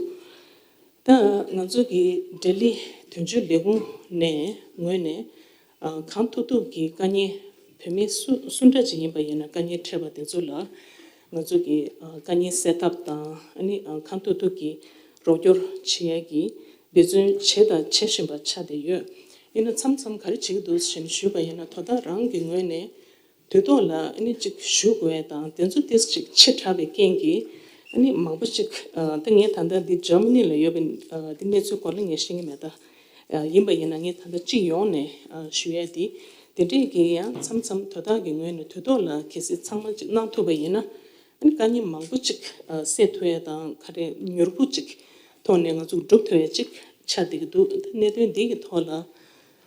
ད་ང་ཚོ་གི་ལྡི་ལི་དོན་གཅོད་ལས་ཁུངས་ནས་ངོས་ནས་ཨ་གང་ཐུབ་ཐུབ་ཀྱི་དཀའ་ངལ་བུད་མེད་སུ་སུ་འདྲ་ཅིག་ཡིན་པ་ཡིན་ན་དཀའ་ངལ་འཕྲད་པ་དེ་ཚོ་ལ་ང་ཚོ་གི་ཨ་དཀའ་ངལ་སེལ་ཐབས་དང་ཨ་ནི་ཨ་གང་ཐུབ་ཐུབ་ཀྱི་རོགས་སྐྱོར་བྱེད་ཡས་ཀྱི་འབད་བརྩོན་བྱས་དང་བྱེད་བཞིན་པ་ཆགས་བསྡད་ཡོད། ཡིན་ན་མཚམས་མཚམས་ག་རེ་བྱེད་ཀྱི་འདུག་ཟེར་ནས་ཞུས་པ་ཡིན་ན་དོ་བདག་རང་གི་ངོས་ནས་དུས་ཐོག་ལ་ཨ་ནི་ཅིག་ཞུ་དགོས་ཡས་དང་དེ་ཚོ་ཏོག་ཙམ་ཅིག་ཆེ་དྲགས་པའི་རྐྱེན་གྱིས་ཨ་ནི་མང་པོ་ཅིག་ཨ་ད་ངས་ད་ལྟ་འདི་འཇར་མ་ནི་ལ་ཡོད་པའི་ཨ་འདི་གནས་ཚུལ་སྐོར་ལ་ངས་ཤེས་ཀྱི་མེད། ད་ཨ་ཡིན་པ་ཡིན་ན་ངས་ད་ལྟ་སྤྱི་ཡོངས་ནས་ཨ་ཞུ་ཡས་འདི་དེ་འདྲས་ཀྱི་ཡང་མཚམས་མཚམས་དོ་བདག་གི་ངོས་ནས་དུས་ཐོག་ལ་གལ་སྲིད་ཚང་མ་ཅིག་གནང་ཐུབ་པ་ཡིན་ན་ཨ་ནི་དཀའ་ངལ་མང་པོ་ཅིག་ཨ་སེལ་ཐུབ་ཡས་དང་ག་རེ་མྱུར་པོ་ཅིག་ཐོག་ནས་ང་ཚོ་སྒྲུབ་ཐུབ་ཡས་ཅིག་ཆགས་བསྡད་ཀྱི་འདུག་ད་གནད་དོན་འདི་གི་ཐོག་ལ་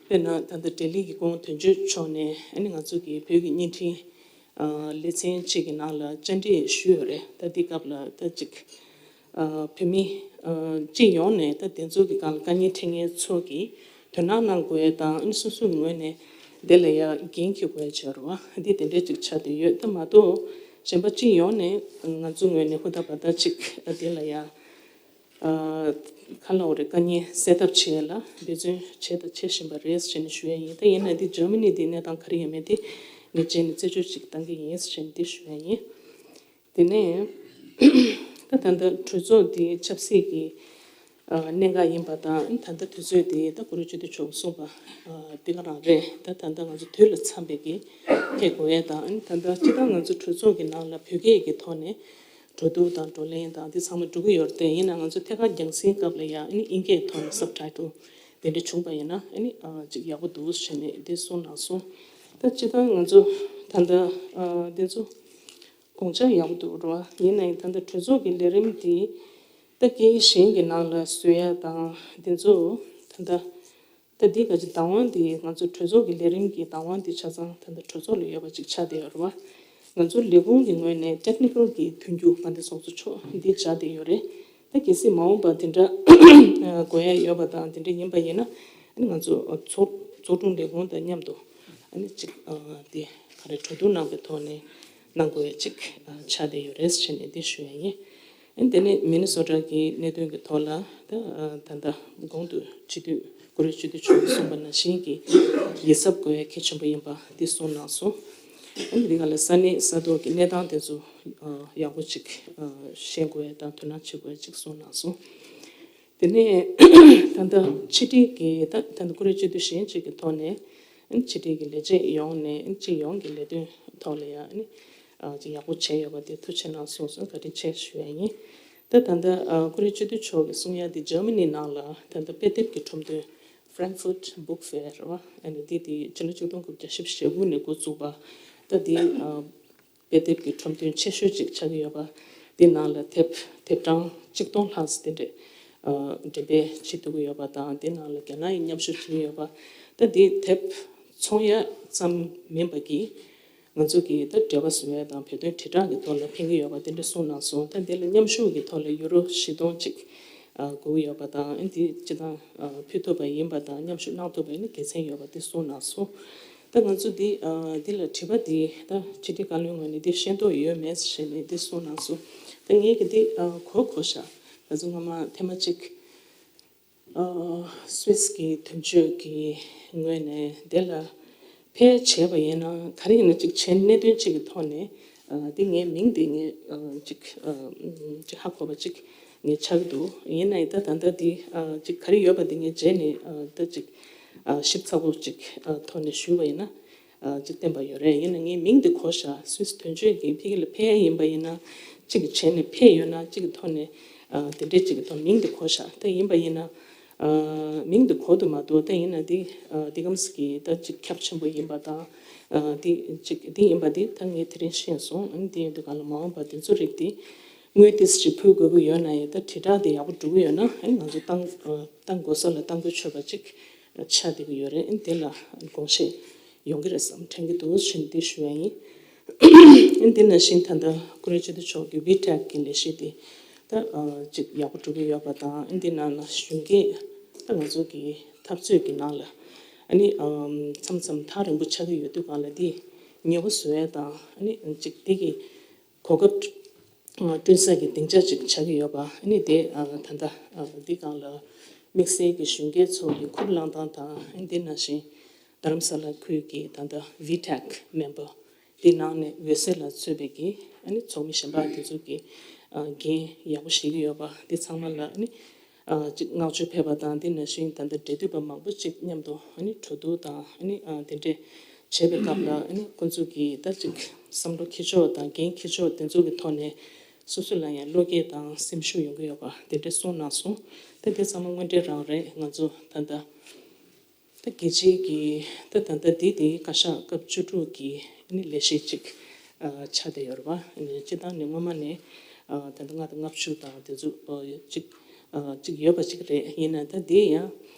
དཔེར་ན་ད་ལྟ་ལྡི་ལི་གི་སྐུ་ངོ་དོན་གཅོད་མཆོག་ནས་ཨ་ནི་ང་ཚོ་གི་བོད་ཀྱི་བརྙན་འཕྲིན་ཨ་ལེ་ཚན་གཅིག་གི་ནང་ལ་བཅར་འདྲི་ཞུས་ཡོད་རེད། ད་འདི་སྐབས་ལ་ད་ཅིག་ཨ་བོད་མི་ཨ་སྤྱི་ཡོངས་ནས་ད་དེ་ཚོ་གི་སྒང་ལ་དཀའ་ངལ་འཕྲད་མཁན་ཚོ་གིས་དོ་སྣང་གནང་དགོས་ཡས་དང་ཨ་ནི་སོ་སོའི་ངོས་ནས་དེ་ལ་ཡ་འགན་འཁྱེར་དགོས་ཡས་བྱས་རེད་བ། འདི་དེ་འདྲས་ཅིག་ཆགས་བསྡད་ཡོད། ད་མ་གཏོགས་གཞན་པ་སྤྱི་ཡོངས་ནས་ང་ཚོ་ངོས་ནས་ཧུར་ཐག་འབད་ཐག་ཅིག་ཨ་དེ་ལ་ཡ། ཨ་ག་ལབ་དགོས་རེད། དཀའ་ངལ་སེལ་ཐབས་བྱེད་ཡས་ལ་འབད་བརྩོན་བྱས་དང་བྱེད་བཞིན་པ་རེད་ཟེར་ནས་ཞུ་ཡས་ཡིན། ད་ཡིན་ན་འདི་འཇར་མ་ནི་འདི་གནས་སྟངས་ག་རེ་ཡོད་མེད་དེ་ངས་རྗེས་ནས་རྩད་གཅོད་ཅིག་བཏང་གི་ཡིན་ཟེར་ནས་འདི་ཞུ་ཡས་ཡིན། དེ་ནས་ད་ད་ལྟ་གྲོས་ཚོགས་འདི་ཆབ་སྲིད་ཀྱི་ གནད་འགག་ཡིན་པ་དང་། ད་ལྟ་དུས་ཚོད་དེ་ད་གུ་རུ་སྤྱི་འཐུས་མཆོག་གསུངས་པ་དེ་ག་རང་རེད། ད་ད་ལྟ་ང་ཚོ་དུས་ལ་འཚམ་པའི་གི་ཕེབས་དགོས་ཡས་དང་། ད་ལྟ་སྤྱིར་བཏང་ང་ཚོ་གྲོས་ཚོགས་ཀྱི་ནང་ལ་བོད་སྐད་ཀྱི་ཐོག་ནས་འགྲོ་འདུག་དང་བགྲོ་གླེང་དང་དེ་ཚང་མ་འགྲོ་གི་ཡོད་རེད། དེ་ཡིན་ན་ང་ཚོ་ཐད་ཀར་རྒྱང་སྲིང་སྐབས་ལ་ཡང་ཨ་ནི་དབྱིན་སྐད་ཐོག་ནས་སབ་ཊའི་ཊལ་དེ་འདྲ་བྱུང་པ་ཡིན་ན་ཨ་ནི་ཅིག་ཡག་པོ་འདུག་ཟེར་ནས་དེ་གསུངས་གནང་སོང་། ད་སྤྱིར་བཏང་ང་ཚོ་ད་ལྟ་དེ་ཚོ་དགོངས་འཆར་ཡག་པོ་འདུག་རེད་བ། ཡིན་ནའི་ད་ལྟ་གྲོས་ཚོགས་ཀྱི་ལས་རིམ་དེ་ད་སྐད་གཞན་གྱི་ནང་ལ་བཟོ་ཡ་དང་དེ་ཚོ་ད་ལྟ། ད་འདི་ག་ཅིག་བདག་དབང་འདི་ང་ཚོ་གྲོས་ཚོགས་ཀྱི་ལས་རིམ་གྱི་བདག་དབང་འདི་ཆ་ཚང་ད་ལྟ་གྲོས་ཚོགས་ལ་ཡོད་པ་ཅིག་ཆགས་བསྡད་ཡོད་རེད་བ། ང་ཚོ་ལས་ཁུངས་ཀྱི་ངོས་ནས་ཊེག་ནི་ཀལ་གྱི་མཐུན་འགྱུར་དཔལ་ལྡན་ཚོགས་གཙོ་མཆོག་འདི་བཅར་བསྡད་ཡོད་རེད། ད་གལ་སྲིད་མ་འོངས་པ་དེ་འདྲ་དགོས་ཡ་ཡོད་པ་དང་དེ་འདྲ་ཡིན་པ་ཡིན་ན་ཨ་ནི་ང་ཚོ་ཚོགས་ཚོགས་དྲུང་ལས་ཁུངས་དང་མཉམ་དུ་ཨ་ནི་ཅིག་དེ་ག་རེ་གྲོས་བསྡུར་གནང་པའི་ཐོག་ནས་གནང་དགོས་ཡ་ཅིག་ཆགས་བསྡད་ཡོད་རེད་ཟེར་ནས་འདི་ཞུ་ཡ་ཡིན། ཨ་ནི་དེ་ནས་མི་ནི་སོ་ཊ་གི་གནད་དོན་གྱི་ཐོག་ལ་ད་ད་ལྟ་གོང་དུ་སྤྱི་འཐུས་གུ་རུ་སྤྱི་འཐུས་མཆོག་གིས་གསུངས་པ་ནང་བཞིན་གྱི་ཡིད་གཟབ་དགོས་ཡ་གལ་ཆེན་པོ་ཡིན་པ་འདི་གསུངས་གནང་སོང་། ཨ་ནི་འདི་ག་ལ་ས་གནས་ས་ཐོག་གི་གནས་སྟངས་དེ་ཚོ་ཡག་པོ་ཅིག་ཤེས་དགོས་ཡ་དང་དོ་སྣང་བྱེད་དགོས་ཡ་ཅིག་གསུངས་གནང་སོང་། དེ་ནས་ད་ལྟ་ཕྱི་དྲིལ་གྱི་ད་ད་ལྟ་གུ་རུ་སྤྱི་འཐུས་གཞན་ཅིག་གི་ཐོག་ནས་ཕྱི་དྲིལ་གྱི་ལས་བྱེད་ཡོངས་ནས་སྤྱི་ཡོངས་ཀྱི་ལས་དོན་ཐོག་ལ་ཡང་ཅིག་ཡག་པོ་བྱས་ཡོད་པ་དེ་ཐུགས་རྗེ་གནང་སོང་ཟེར་བཀའ་དྲིན་ཆེ་ཞུ་ཡ་ཡིན། ད་ད་ལྟ་གུ་རུ་སྤྱི་འཐུས་མཆོག་གིས་གསུང་ཡ་དེ་འཇར་མ་ནི་ནང་ལ་ད་ལྟ་དཔེ་དེབ་ཀྱི་ཁྲོམ་སྟོན་Frankfurt Book Fair རེད་བ། ཨ་ནི་དེ་དེ་ཕྱི་ལོ་ཆིག་སྟོང་དགུ་བརྒྱ་བཞི་བཅུ་ཞེ་དགུ་ནས་འགོ་བཙུགས་པ། ད་དེ་དཔེ་དེབ་ཀྱི་ཁྲོམ་སྟོན་ཆེ་ཤོས་ཅིག་ཆགས་ཀྱི་ཡོད་པ། དེ་ནང་ལ་དེབ་དེབ་གྲངས་གཅིག་སྟོང་ལྷག་ཙམ་དེ་འདྲས་འགྲེམས་སྤེལ་བྱེད་ཐུབ་ཀྱི་ཡོད་པ་དང་། དེ་ནང་ལ་རྒྱ་ནག་ཡིས་མཉམ་ཞུགས་བྱེད་ཀྱི་ཡོད་པ། ད་དེ་དེབ་ཚོང་ཡ་ཙམ་མིན་པ་གི་ང་ཚོ་གི་ད་འབྲེལ་བ་བཟོ་ཡ་དང་བོད་དོན་དྲིལ་བསྒྲགས་ཀྱི་ཐོག་ལ་ཕན་གྱི་ཡོད་པ་དེ་འདྲ་གསུངས་གནང་སོང་། ད་དེ་ལ་མཉམ་ཞུགས་ཀྱི་ཐོག་ལ་ཡུ་རོ་བཞི་སྟོང་ཅིག་དགོས་ཀྱི་ཡོད་པ་དང་། དེ་སྤྱི་བཏང་ཕུལ་ཐུབ་པ་ཡིན་པ་དང་མཉམ་ཞུགས་གནང་ཐུབ་པ་ཡིན་ན་དགེ་མཚན་ཡོད་པ་དེ་གསུངས་གནང་སོང་། ད་ང་ཚོ་འདི་ཨ་འདི་ལ་དྲི་བ་འདི་ད་སྤྱི་འཐུས་བཀའ་བློན་ངོས་ནས་འདི་ཤེས་རྟོགས་ཡོད་མེད་ཟེར་ནས་འདི་གསུངས་གནང་སོང་། ད་ངས་ཀྱི་འདི་ཨ་གོ་གོ་ཤག་ད་ཚོ་སྔ་མ་ཐེངས་མ་གཅིག་ཨ་སུད་སི་གི་དོན་གཅོད་ཀྱི་ངོས་ནས་འདི་ལ་ཕེབས་བྱས་པ་ཡིན་ན་ག་རེ་ཡིན་ན་གཅིག་བྱས་གནད་དོན་གཅིག་གི་ཐོག་ནས་ཨ་འདི་ངའི་མིང་འདི་ངས་ཨ་གཅིག་ཨ་གཅིག་ཧ་གོ་བ་གཅིག་ངས་ཆགས་ཀྱི་འདུག་ཡིན་ནའི་ད་ད་ལྟ་འདི་ཨ་གཅིག་ག་རེ་ཡོད་པ་འདི་ངས་རྗེས་ནས་ཨ་ད་གཅིག་ཨ་ཞིབ་ཚགས་པོ་གཅིག་ཨ་ཐོག་ནས་ཞུས་པ་ཡིན་ན་ཨ་གཅིག་བསྟན་པ་ཡོད་རེད། ཡིན་ན་ངའི་མིང་འདི་གོ་ཤག་སུད་སི་དོན་གཅོད་ཀྱི་ཕ་གི་ལ་ཕེབས་ཡ་ཡིན་པ་ཡིན་ན་གཅིག་གི་བྱས་ནས་ཕེབས་ཡོད་ན་གཅིག་གི་ཐོག་ནས་ཨ་དེ་འདྲས་གཅིག་གི་ཐོག་མིང་འདི་གོ་ཤག་ད་ཡིན་པ་ཡིན་ན་ཨ་མིང་འདི་གོ་འདུག་མ་གཏོགས། ད་ཡིན་ན་འདི་ཨ་འདི་གམ་སི་གི་ད་གཅིག་ཁྱབ་ཆེན་པོ་ཡིན་པ་དང་། ཨ་འདི་གཅིག་འདི་ཡིན་པ་འདི་ད་ངས་དེ་རིང་ཤེས་སོང་། ཨ་ནི་འདི་ཡིན་དུས་ག་ལ་མ་འོངས་པ་འདི་ཚོ་རིགས་འདི་དངུལ་ཏིས་ཅིག་ཕུལ་དགོས་ཀྱི་ཡོད་ན་ཡང་། ད་དྲིལ་བསྒྲགས་དེ་ཡག་པོ་འགྲོ་གི་ཡོད་ན་ཨ་ང་ཚོ་བཏང་ཨ་བཏང་དགོས་ས་ལ་བཏང་དགོས་ཆོད་པ་ཅིག་ཆགས་བསྡད་ཀྱི་ཡོད་རེད། ཨ་དེ་ལ་དགོངས་བཞེས་ཡོང་གི་རེད་བསམ་དྲན་གྱི་འདུག་ཞུ་ནས་འདི་ཞུ་ཡ་ཡིན། ཨ་འདི་ནང་བཞིན་ད་ལྟ་གུ་རུ་སྤྱི་འཐུས་མཆོག་གི་ཝི་ཊེག་གི་ལས་གཞི་དེ་ད་ཨ་ཅིག་ཡག་པོ་འགྲོ་གི་ཡོད་པ་དང་། ཨ་འདི་ནང་ལ་གཞོན་སྐྱེས་ད་ང་ཚོ་གི་འཐབ་རྩོད་ཀྱི་ནང་ལ་ཨ་ནི་ཨམ་མཚམས་མཚམས་ཐག་རིང་པོ་ཆགས་ཀྱི་ཡོད་དུས་སྒང་ལ་འདི་ཉེ་བོ་བཟོ་ཡ་དང་། ཨ་ནི་ཅིག་འདི་གི་གོ་སྐབས་ཨ་བསྐྲུན་ས་གི་སྡིངས་ཆ་ཅིག་ཆགས་ཀྱི་ཡོད་པ། ཨ་ནི་དེ་ཨ་ད་ལྟ་ཨ་འདི་སྒང་ལ་དམིགས་བསལ་གྱི་གཞོན་སྐྱེས་ཚོ་གི་ཁུར་བླངས་སྟངས་དང་། ཨ་ནི་དེ་ནང་བཞིན་རྡ་རམ་ས་ལ་ཁུལ་གྱི་ད་ལྟ་ཝི་ཊེག་མེམ་བར་དེ་ནང་ནས་འོད་ཟེར་ལགས་གཙོས་པའི་གི་ཨ་ནི་ཚོགས་མི་གཞན་པ་དེ་ཚོ་གི་ཨ་འགན་ཡག་པོ་བཞེས་ཀྱི་ཡོད་པ། དེ་ཚང་མ་ལ་ཨ་ནི་ཨ་ཅིག་བསྔགས་བརྗོད་ཕེབས་པ་དང་། དེ་ནང་བཞིན་ད་ལྟ་འབྲེལ་མཐུད་པ་མང་པོ་ཅིག་མཉམ་དུ་ཨ་ནི་གྲོས་བསྡུར་དང་ཨ་ནི་ཨ་དེ་འདྲས་བྱེད་པའི་སྐབས་ལ་ཨ་ནི་ཁོང་ཚོ་གིས་ད་ཅིག་བསམ་བློ་འཁྱེར་ཕྱོགས་དང་འགན་འཁྱེར་ཕྱོགས་དེ་ཚོ་གི་ཐོག་ནས་སོ་སོ་ལ་ཡང་བློ་སྐྱེད་དང་སེམས་ཤུགས་ཡོང་གི་ཡོད་པ་དེ་འདྲས་གསུངས་གནང་སོང་། ད་དེ་ཚང་མ་དངོས་འབྲེལ་རང་རེད། ང་ཚོ་ད་ལྟ་ད་རྒྱལ་སྤྱིའི་གི་ད་ད་ལྟ་འདི་དེ་བཀའ་ཤག་སྐབས་བཅུ་དྲུག་གི་ཨ་ནི་ལས་གཞི་ཅིག་ཨ་ཆགས་བསྡད་ཡོད་རེད་བ། ཨ་ནི་སྤྱིར་བཏང་ནས་སྔོན་མ་ནས་ཨ་ད་ལྟ་ལྔ་དང་ལྔ་བཅུ་དང་དེ་ཚོ་ཨ་ཅིག་ཨ་ཅིག་ཡོད་པ་ཅིག་རེད། ཡིན་ན་ད་དེ་ཡང་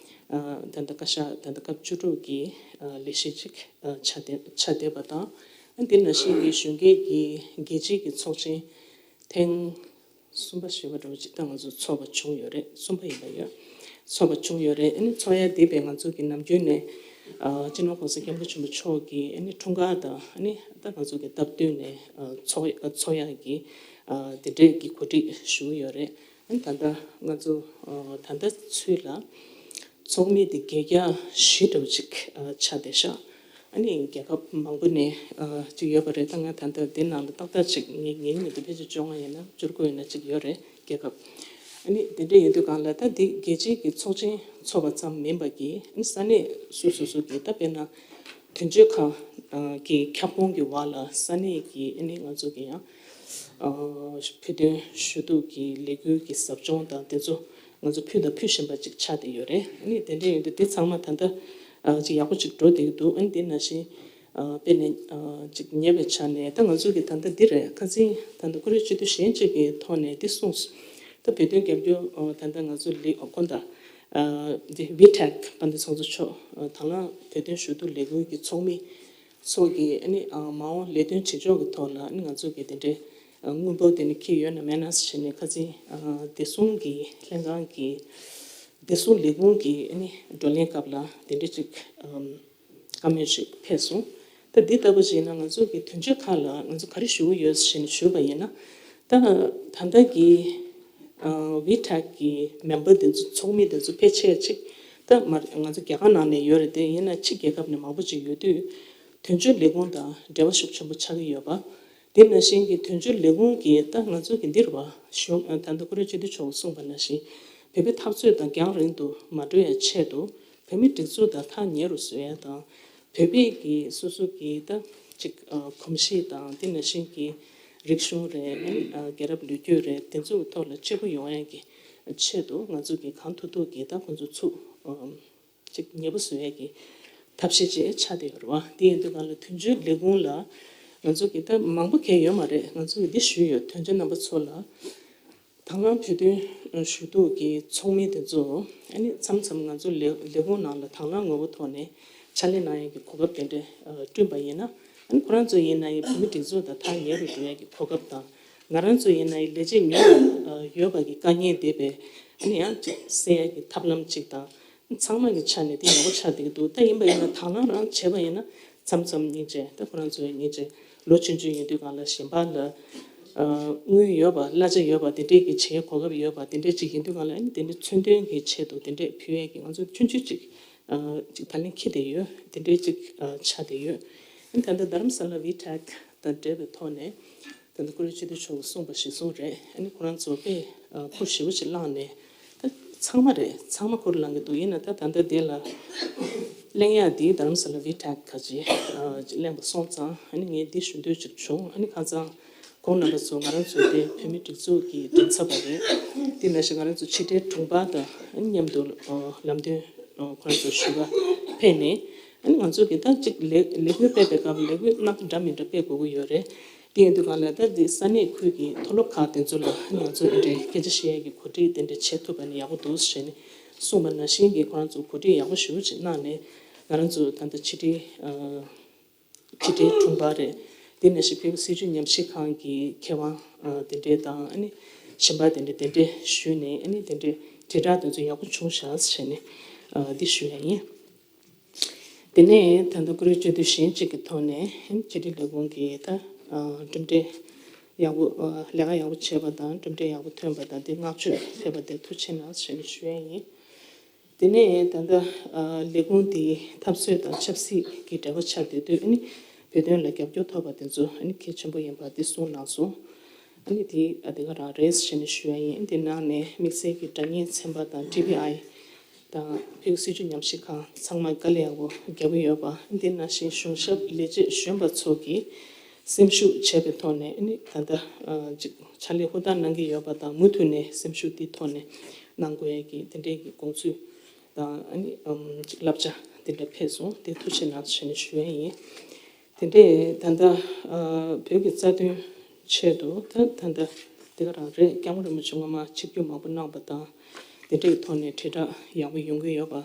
ཨ་ད་ལྟ་བཀའ་ཤག་ད་ལྟ་སྐབས་བཅུ་དྲུག་གི་ཨ་ལས་གཞི་ཅིག་ཨ་ཆགས་བསྡད་ཆགས་བསྡད་པ་དང་། ཨ་འདི་ནང་བཞིན་གྱི་གཞོན་སྐྱེས་ཀྱི་རྒྱལ་སྤྱིའི་གི་ཚོགས་ཆེན་ཐེངས་གསུམ་པ་བཞི་པ་འདྲ་བོ་ཅིག་ད་ང་ཚོ་ཚོགས་པ་བྱུང་ཡོད་རེད། གསུམ་པ་ཡིན་པ་ཡོད། ཚོགས་པ་བྱུང་ཡོད་རེད། ཨ་ནི་ཚོགས་ཡ་དེ་བས་ང་ཚོ་གི་ནམ་རྒྱུན་ནས་ཨ་སྤྱི་ནོར་༸གོང་ས་༸སྐྱབས་མགོན་ཆེན་པོ་མཆོག་གི་ཨ་ནི་འཁྲུངས་སྐར་དང་ཨ་ནི་ད་ང་ཚོ་གི་སྟབས་བསྟུན་ནས་ཨ་ཚོགས་ཨ་ཚོགས་ཡ་གི་ཨ་དེ་འདྲས་ཀྱི་གོ་སྒྲིག་ཞུ་གི་ཡོད་རེད། ཨ་ནི་ད་ལྟ་ང་ཚོ་ཨ་ད་ལྟ་ཚུད་ལ་ཚོགས་མི་དེ་བརྒྱད་བརྒྱ་བཞི་འདྲ་བོ་ཅིག་ཨ་ཆགས་བསྡད་ཤག་ཨ་ནི་རྒྱལ་ཁབ་མང་པོ་ནས་ཨ་ཅིག་ཡོད་པ་རེད། ད་ང་ད་ལྟ་འདི་ནང་ལ་ཏག་ཏག་ཅིག་ངས་ངེས་མི་འདུག་ཕལ་ཆེར་བཅོ་ལྔ་ཡིན་ན་བཅུ་དགུ་ཡིན་ན་ཅིག་ཡོད་རེད་རྒྱལ་ཁབ། ཨ་ནི་དེ་འདྲ་ཡིན་དུས་གང་ལ་ད་འདི་རྒྱལ་སྤྱིའི་གི་ཚོགས་ཆེན་ཚོགས་པ་ཙམ་མིན་པ་གི་ཨ་ནི་ས་གནས་སོ་སོ་སོ་གི་ད་དཔེར་ན་དོན་གཅོད་ཁང་གི་ཁྱབ་ཁོངས་ཀྱི་བར་ལ་ས་གནས་ཀྱི་ཨ་ནི་ང་ཚོ་གི་ཡང་བོད་དོན་ཞུ་གཏུག་གི་ལས་འགུལ་གྱི་ཟབ་སྦྱོང་དང་དེ་ཚོ་ང་ཚོ་ཕུལ་དང་ཕུལ་བཞིན་པ་ཅིག་ཆགས་བསྡད་ཡོད་རེད། ཨ་ནི་དེ་འདྲ་ཡིན་དུས་དེ་ཚང་མ་ད་ལྟ་ཅིག་ཡག་པོ་ཅིག་འགྲོ་བསྡད་ཀྱི་འདུག་ཨ་ནི་དེ་ནང་བཞིན་དཔེར་ན་ཅིག་ཉེ་བའི་ཆ་ནས་ད་ང་ཚོ་གི་ད་ལྟ་འདི་རེད། ཁ་སང་ད་ལྟ་ཀུ་རེ་སྤྱི་འཐུས་གཞན་གཅིག་གི་ཐོག་ནས་འདི་གསུངས་སོང་། ད་བོད་དོན་རྒྱབ་སྐྱོར་ད་ལྟ་ང་ཚོ་ལས་ཁོ་ད་འདི་ཝི་ཊེག་དཔལ་ལྡན་ཚོགས་གཙོ་མཆོག་དང་བླངས་བོད་དོན་ཞུ་གཏུག་ལས་འགུལ་གྱི་ཚོགས་མི་ཚོ་གི་ཨ་ནི་མ་འོངས་ལས་དོན་བྱེད་ཕྱོགས་ཀྱི་ཐོག་ལ་ཨ་ནི་ང་ཚོ་གི་དེ་འདྲའི་དངུལ་འབོར་དེ་ནི་འཁྱེར་ཡོད་ན་མེད་ན་ཟེར་ནས་ཁ་སང་བདེ་སྲུང་གི་ལྷན་ཁང་གི་བདེ་སྲུང་ལས་ཁུངས་ཀྱི་ཨ་ནི་བགྲོ་གླེང་སྐབས་ལ་དེ་འདྲ་ཅིག་བཀའ་མོལ་ཞིག་ཕེབས་སོང་། ད་འདི་ལྟ་བུ་ཞིག་ན་ང་ཚོ་གི་དོན་གཅོད་ཁག་ལ་ང་ཚོ་ག་རེ་ཞུ་གི་ཡོད་ཟེར་ནས་ཞུས་པ་ཡིན་ན། ད་ད་ལྟ་གི་ཝི་ཊེག་གི་མེམ་བར་དེ་ཚོ་ཚོགས་མི་དེ་ཚོ་ཕལ་ཆེར་ཅིག་ད་མ་ང་ཚོ་རྒྱ་གར་ནང་ནས་ཡོད་རེད་དེ། ཡིན་ན་ཕྱི་རྒྱལ་ཁབ་ནས་མང་པོ་ཅིག་ཡོད་དུས་དོན་གཅོད་ལས་ཁུངས་དང་འབྲེལ་བ་ཤུགས་ཆེན་པོ་ཆགས་ཀྱི་ཡོད་པ། དེ་ནང་བཞིན་གྱི་དོན་གཅོད་ལས་ཁུངས་ཀྱིས་ད་ང་ཚོ་གི་འདིར་བ་གཞུང་ད་ལྟ་ཀུ་རེ་སྤྱི་འཐུས་མཆོག་གིས་གསུངས་པ་ནང་བཞིན་བོད་པའི་འཐབ་རྩོད་དང་རྒྱང་རིང་དུ་མ་འགྲོ་ཡའི་ཆེད་དུ་བོད་མིའི་སྒྲིག་འཛུགས་དང་ཐག་ཉེ་རུ་བཟོ་ཡ་དང་། བོད་པའི་གི་སོ་སོ་གི་ད་ཅིག་གོམས་གཤིས་དང་དེ་ནང་བཞིན་གྱི་རིག་གཞུང་རེད། རྒྱལ་རབས་ལོ་རྒྱུས་རེད། དེ་ཚོའི་ཐོག་ལ་གཅིག་པ་ཡོང་ཡ་གི་ཆེད་དུ་ང་ཚོ་གི་གང་ཐུབ་ཐུབ་གི་ད་ཁོང་ཚོ་ཚུགས་ཅིག་ཉེ་པོ་བཟོ་ཡ་གི་ཐབས་ཤེས་ཅིག་ཆགས་བསྡད་ཡོད་རེད་བ། དེ་ཡིན་དུས་གང་ལ་དོན་གཅོད་ལས་ཁུངས་ལ་ང་ཚོ་གི་ད་མང་པོ་གལ་ཡོད་མ་རེད། ང་ཚོ་གི་འདི་ཞུས་ཡོད། དོན་གཅོད་རྣམ་པ་ཚོ་ལ་དང་བླངས་བོད་དོན་ཞུ་གཏུག་གི་ཚོགས་མི་དེ་ཚོ་ཨ་ནི་མཚམས་མཚམས་ང་ཚོ་ལས་ལས་ཁུངས་ནང་ལ་དང་བླངས་ངོ་བོ་ཐོག་ནས་ཕྱག་ལས་གནང་ཡ་གི་གོ་སྐབས་དེ་འདྲ་བསྐྲུན་པ་ཡིན་ན། ཨ་ནི་ཁོ་རང་ཚོ་ཡིན་ན་ཡང་བོད་མི་སྒྲིག་འཛུགས་དང་ཐག་ཉེ་རུ་འགྲོ་ཡ་གི་གོ་སྐབས་དང་། ང་རང་ཚོ་ཡིན་ན་ཡང་ལས་བྱེད་ཉུང་ཡོད་པ་གི་དཀའ་ངལ་འདས་པའི་ཨ་ནི་ཡང་ཅིག་སེལ་ཡ་གི་ཐབས་ལམ་ཅིག་དང་། ཚང་མ་གི་ཆ་ནས་དེ་ཡག་པོ་ཆགས་བསྡད་ཀྱི་འདུག་ད་ཡིན་པ་ཡིན་ན་དང་བླངས་རང་བྱས་པ་ཡིན་ན་མཚམས་མཚམས་སྙིང་རྗེ། ད་ཁོ་རང་ཚོའི་སྙིང་རྗེ། ལོ་ཆུང་ཆུང་ཡིན་དུས་གང་ལ་གཞན་པ་ལ་དངུལ་ཡོད་པ་གླ་ཆ་ཡོད་པ་དེ་འདྲས་ཀྱི་བྱེད་གོ་སྐབས་ཡོད་པ་དེ་འདྲས་ཅིག་ཡིན་དུས་གང་ལ་ཨ་ནི་དེ་འདྲས་མཚོན་དོན་གྱི་ཆེད་དུ་དེ་འདྲས་ཕུལ་ཡས་ཀྱི་ང་ཚོ་ཆུང་ཆུང་ཅིག་ཅིག་ད་ལན་འཁྱེར་བསྡད་ཡོད། དེ་འདྲས་ཅིག་ཆགས་བསྡད་ཡོད། ཨ་ནི་ད་ལྟ་རྡ་རམ་ས་ལ་ཝི་ཊེག་དང་འབྲེལ་བའི་ཐོག་ནས། ད་ལྟ་ཀུ་རེ་སྤྱི་འཐུས་མཆོག་གིས་གསུངས་པ་གཞིར་བཟུང་རེད། ཨ་ནི་ཁོ་རང་ཚོ་དཔེ་ཁུར་ཞེ་པོ་ཅིག་བླངས་ནས། ད་ཚང་མ་རེད། ཚང་མ་ཁུར་བླངས་ཀྱི་འདུག་ཡིན་ན་ད་ད་ལྟ་དེ་ལ་གླེང་ཡག་དེ་རྡ་རམ་ས་ལ་ཝི་ཊེག་ག་ཅིག་གླེང་པ་སོང་ཙང་། ཨ་ནི་ངས་འདི་ཞུ་འདོད་ཅིག་བྱུང་། ཨ་ནི་ཁ་སང་ཁོང་རྣམ་པ་ཚོ་ང་རང་ཚོ་དེ་བོད་མི་སྒྲིག་འཛུགས་ཀྱི་མགྲིན་ཚབ་པ་རེད། དེ་ནང་བཞིན་ང་རང་ཚོ་ཕྱི་དྲིལ་དྲུང་འཕར་དང་མཉམ་དུ་ལམ་སྟོན་ཁོ་རང་ཚོ་ཞུ་བ་ཕེབས་ནས། ཨ་ནི་ང་ཚོ་གི་ད་ཅིག་ལས་ལས་འགུལ་སྤེལ་བའི་སྐབས་ལས་འགུལ་སྣ་འདྲ་མི་འདྲ་སྤེལ་དགོས་ཀྱི་ཡོད་རེད། དེ་ཡིན་དུས་གང་ལ་ད་འདི་ས་གནས་ཁུལ་གྱི་མཐོ་སློབ་ཁག་དེ་ཚོ་ལ་ང་ཚོ་འདི་འདྲའི་སྐད་ཆ་བཤད་ཡས་ཀྱི་གོ་སྒྲིག་དེ་འདྲ་བྱེད་ཐུབ་པ་ནི་ཡག་པོ་འདུག་ཟེར་ནས་གསུངས་པ་ནང་བཞིན་གྱི་ཁོ་རང་ཚོ་གོ་སྒྲིག་ཡག་པོ་ཞེ་པོ་ཅིག་གནང་ནས། ང་རང་ཚོ་ད་ལྟ་ཕྱི་དྲིལ་ཕྱི་དྲིལ་དྲུང་འཕར་རེད། དེ་ནང་བཞིན་བོད་ཀྱི་སྲིད་བྱུས་ཉམས་ཞིབ་ཁང་གི་མཁས་དབང་དེ་འདྲས་དང་། ཨ་ནི་གཞན་པ་དེ་འདྲས་དེ་འདྲས་ཞུས་ནས། ཨ་ནི་དེ་འདྲས་དྲིལ་བསྒྲགས་དེ་ཚོ་ཡག་པོ་བྱུང་ཤག་ཟེར་ནས་འདི་ཞུ་ཡ་ཡིན། དེ་ནས་ད་ལྟ་ཀུ་རེ་སྤྱི་འཐུས་གཞན་གཅིག་གི་ཐོག་ནས་ཕྱི་དྲིལ་ལས་ཁུངས་ཀྱིས་ད་གྲུབ་འབྲས་ཡག་པོ་ལས་ཀ་ཡག་པོ་བྱས་པ་དང་གྲུབ་འབྲས་ཡག་པོ་ཐོན་པ་དང་དེ་བསྔགས་བརྗོད་ཕེབས་པ་དེ་ཐུགས་རྗེ་ཆེ་གནང་ཞེས་ཞུ་ཡ་ཡིན། དེ་ནས་ད་ལྟ་ལས་ཁུངས་དེའི་འཐབ་རྩོད་དང་ཆབ་སྲིད་ཀྱི་འབྲེལ་བ་ཆགས་བསྡད་དུས། ཨ་ནི་བོད་དོན་ལ་རྒྱབ་སྐྱོར་ཐོབ་པ་དེ་ཚོ་ཨ་ནི་གལ་ཆེན་པོ་ཡིན་པ་དེ་གསུངས་གནང་སོང་། ཨ་ནི་དེ་ཨ་དེ་ག་རང་རེད་ཞེས་ནས་ཞུ་ཡ་ཡིན། དེ་ནང་ནས་དམིགས་བསལ་གྱི་དགྲ་གཉེར་ཚན་པ་དང་ཊི་བི་ཨའི་དང་བོད་ཀྱི་སྲིད་བྱུས་ཉམས་ཞིབ་ཁང་ཚང་མ་དཀའ་ལས་ཡག་པོ་རྒྱག་གི་ཡོད་པ། དེ་ནང་བཞིན་གཞུང་ཞབས་ལས་བྱེད་གཞོན་པ་ཚོ་གིས་སེམས་ཤུགས་བྱས་པའི་ཐོག་ནས། ཨ་ནི་ད་ལྟ་ཅིག་ཕྱག་ལས་ཧུར་ཐག་གནང་གི་ཡོད་པ་དང་། མུ་མཐུད་ནས་སེམས་ཤུགས་དེའི་ཐོག་ནས་གནང་དགོས་ཡ་གི་དེ་འདྲའི་གི་དགོངས་ཚུལ་དང་། ཨ་ནི་ཅིག་བསླབ་བྱ་དེ་འདྲ་ཕེབས་སོང་། དེ་ཐུགས་རྗེ་གནང་ཞེས་ནས་ཞུ་ཡ་ཡིན། དེ་འདྲས་ད་ལྟ་བོད་ཀྱི་རྩ་དོན་ཆེད་དུ་ད་ད་ལྟ་དེ་ག་རང་རེད། སྐྱབས་མགོན་རིན་པོ་ཆེ་སྔོན་མ་ཆིབས་བསྒྱུར་མང་པོ་གནང་བ་དང་། དེ་འདྲའི་ཐོག་ནས་དྲིལ་བསྒྲགས་ཡག་པོ་ཡོང་གི་ཡོད་པ།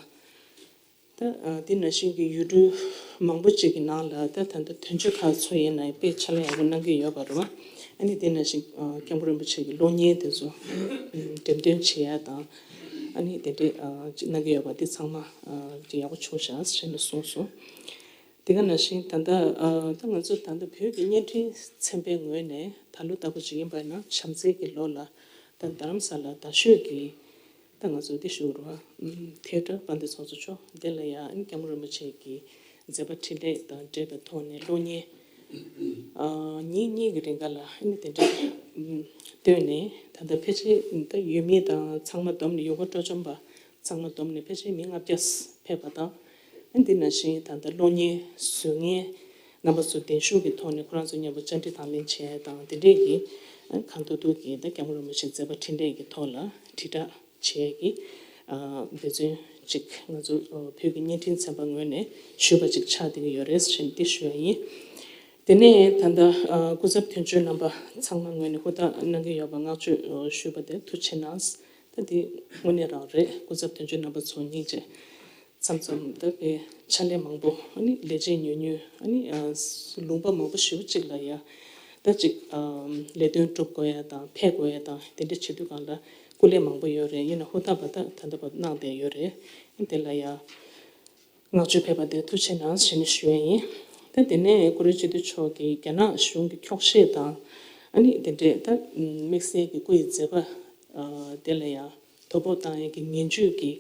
ད་དེ་ནང་བཞིན་གྱི་ཡུལ་གྲུ་མང་པོ་ཅིག་གི་ནང་ལ་ད་ད་ལྟ་དོན་གཅོད་ཁག་ཚོ་ཡིན་ན་དཔེ་ཕྱག་ལས་ཡག་པོ་གནང་གི་ཡོད་པ་རེད་བ། ཨ་ནི་དེ་ནང་བཞིན་སྐྱབས་མགོན་རིན་པོ་ཆེ་གི་གློག་བརྙན་དེ་ཚོ་འགྲེམས་སྟོན་བྱེད་ཡ་དང་། ཨ་ནི་དེ་འདྲས་ཅིག་གནང་གི་ཡོད་པ་དེ་ཚང་མ་ཅིག་ཡག་པོ་བྱུང་ཤག་ཟེར་ནས་གསུངས་སོང་། དེ་ག་ནང་བཞིན་ད་ལྟ་ད་ང་ཚོ་ད་ལྟ་བོད་ཀྱི་བརྙན་འཕྲིན་ཚན་པའི་ངོས་ནས་ད་ལོ་ལྟ་བུ་ཅིག་ཡིན་པ་ན་བྱམས་བརྩེ་གི་ལོ་ལ་ད་རྡ་རམ་ས་ལ་རྡ་ཤོད་ཀྱི་ད་ང་ཚོ་འདི་ཞུ་རུ་བ་ཐེ་ཏྲ་དཔལ་ལྡན་ཚོགས་གཙོ་མཆོག་འདི་ལ་ཡང་སྐྱབས་མགོན་རིན་པོ་ཆེ་གི་མཛད་པ་འཕྲིན་ལས་དང་འབྲེལ་བའི་ཐོག་ནས་གློག་བརྙན་ ཨ། ཉིན་གཉིས་ཀྱི་རིང་ག་ལ་ཨ་ནི་དེ་འདྲ་ཨམ་བཏོན་ནས། ད་ལྟ་ཕལ་ཆེར་ད་ཡུལ་མི་དང་ཚང་མ་བསྡོམས་ནས། ཡུལ་སྐོར་སྤྲོ་འཆམ་པ་ཚང་མ་བསྡོམས་ནས་ཕལ་ཆེར་མི་ལྔ་བརྒྱ་ཕེབས་པ་དང་། ཨ་ནི་དེ་ནང་བཞིན་ད་ལྟ་གློག་བརྙན་བཟོ་མཁན་རྣམ་པ་ཚོ་གདན་ཞུ་གི་ཐོག་ནས་ཁོ་རང་ཚོ་མཉམ་པོ་བཅར་འདྲི་དང་ལེན་བྱས་དང་། དེ་འདྲས་ཀྱི་ཨ་གང་ཐུབ་ཐུབ་ཀྱིས་ད་སྐྱབས་མགོན་རིན་པོ་ཆེའི་མཛད་པ་འཕྲིན་ལས་ཀྱི་ཐོག་ལ་དྲིལ་བསྒྲགས་བྱས་ཀྱི་ཨ་འབད་བརྩོན་ཅིག་ང་ཚོ་ཨ་བོད་ཀྱི་བརྙན་འཕྲིན་ཚན་པ་ངོས་ནས་ཞུས་པ་ཅིག་ཆགས་བསྡད་ཀྱི་ཡོད་རེད་ཟེར་ནས་འདི་ཞུ་ཡ་ཡིན། དེ་ནས་ད་ལྟ་ཨ་སྐུ་ཚབ་དོན་གཅོད་རྣམ་པ་ཚང་མ་ངོས་ནས་ཧུར་ཐག་གནང་གི་ཡོད་པ་བསྔགས་བརྗོད་ཨ་ཞུས་པ་དེ་ཐུགས་རྗེ་གནང་། ད་འདི་དངོས་གནས་རང་རེད། སྐུ་ཚབ་དོན་གཅོད་རྣམ་པ་ཚོ་སྙིང་རྗེ། མཚམས་མཚམས་ད་དཔེ་ཕྱག་ལས་མང་པོ། ཨ་ནི་ལས་བྱེད་ཉུང་ཉུང་། ཨ་ནི་ཨ་ལུང་པ་མང་པོ་ཞེ་པོ་ཅིག་ལ་ཡ་ད་ཅིག་ཨ་ལས་དོན་སྒྲུབ་དགོས་ཡ་དང་ཕེབས་དགོས་ཡ་དང་དེ་འདྲ་བྱེད་དུས་སྒང་ལ་སྐུ་ལས་མང་པོ་ཡོད་རེད། ཡིན་ན་ཧུར་ཐག་པ་ད་ད་ལྟ་བར་གནང་བསྡད་ཡོད་རེད། དེ་ལ་ཡ་བསྔགས་བརྗོད་ཕེབས་པ་དེ་ཐུགས་རྗེ་གནང་ཞེས་ནས་ཞུ་ཡ་ཡིན། ད་དེ་ནས་ཀུ་རེ་སྤྱི་འཐུས་མཆོག་གིས་རྒྱ་ནག་གཞུང་གི་འཁྱོག་བཤད་དང་། ཨ་ནི་དེ་འདྲས་ད་དམིགས་བསལ་གྱི་སྐུ་ཡི་མཛད་པ་ཨ་དེ་ལ་ཡ་དོ་ཕོག་བཏང་ཡས་ཀྱི་ངན་ཇུས་ཀྱི་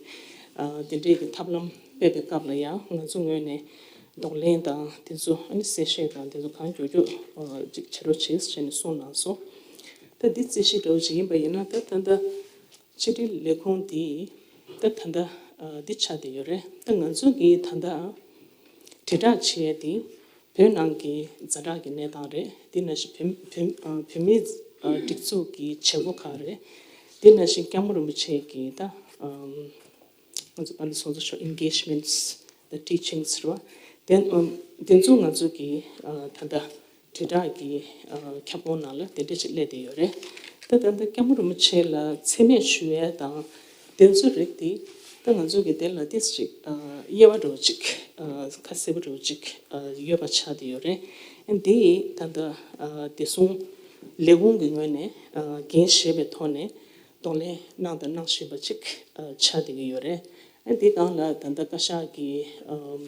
ཨ་དེ་འདྲས་ཀྱི་ཐབས་ལམ་སྤེལ་བའི་སྐབས་ལ་ཡང་ང་ཚོ་ངོས་ནས་གདོང་ལེན་དང་དེ་ཚོ། ཨ་ནི་གསལ་བཤད་དང་དེ་ཚོ་གང་མགྱོགས་མགྱོགས་ཨ་ཅིག་བྱེད་རོགས་བྱེད་ཟེར་ནས་གསུངས་གནང་སོང་། ད་འདི་རྩིས་གཞི་འདྲ་བོ་ཅིག་ཡིན་པ་ཡིན་ན། ད་ད་ལྟ་ཕྱི་དྲིལ་ལས་ཁུངས་འདི་ད་ད་ལྟ་ཨ་འདི་ཆགས་བསྡད་ཡོད་རེད། ད་ང་ཚོ་གིས་ད་ལྟ་དྲིལ་བསྒྲགས་བྱས་ཏེ་བོད་ནང་གི་ཛ་དྲག་གི་གནས་སྟངས་རེད། དེ་ནང་བཞིན་བོད་བོད་ཨ་བོད་མིའི་ཨ་སྒྲིག་འཛུགས་ཀྱི་བྱེད་སྒོ་ཁག་རེད། དེ་ནང་བཞིན་སྐྱབས་མགོན་རིན་པོ་ཆེ་གི་ད་ཨམ་ང་ཚོ་དཔལ་ལྡན་ཚོགས་གཙོ་མཆོག་engagements, the teachings རེད་བ། དེ་ཨམ་དེ་ཚོ་ང་ཚོ་གི་ཨ་ད་ལྟ་དྲིལ་བསྒྲགས་ཀྱི་ཨ་ཁྱབ་ཁོངས་ནང་ལ་དེ་འདྲ་ཞིག་སླེབས་བསྡད་ཡོད་རེད། ད་ད་ལྟ་སྐྱབས་མགོན་རིན་པོ་ཆེ་ལ་མཚན་སྨད་ཞུ་ཡས་དང་དེ་ཚོ་རིགས་དེ། ད་ང་ཚོ་གི་དེ་ལ་ཏིས་ཅིག་ཨ་དབྱེ་བ་འདྲ་བོ་ཅིག་ཨ་ཁ་གསལ་པོ་འདྲ་བོ་ཅིག་ཨ་ཡོད་པ་ཆགས་བསྡད་ཡོད་རེད། ཨ་འདི་ད་ལྟ་ཨ་བདེ་སྲུང་ལས་ཁུངས་ཀྱི་ངོས་ནས་ཨ་འགན་བཞེས་པའི་ཐོག་ནས་གདོང་ལེན་གནང་དང་གནང་བཞིན་པ་ཅིག་ཨ་ཆགས་བསྡད་ཀྱི་ཡོད་རེད། ཨ་འདི་སྒང་ལ་ད་ལྟ་བཀའ་ཤག་གི་ཨམ་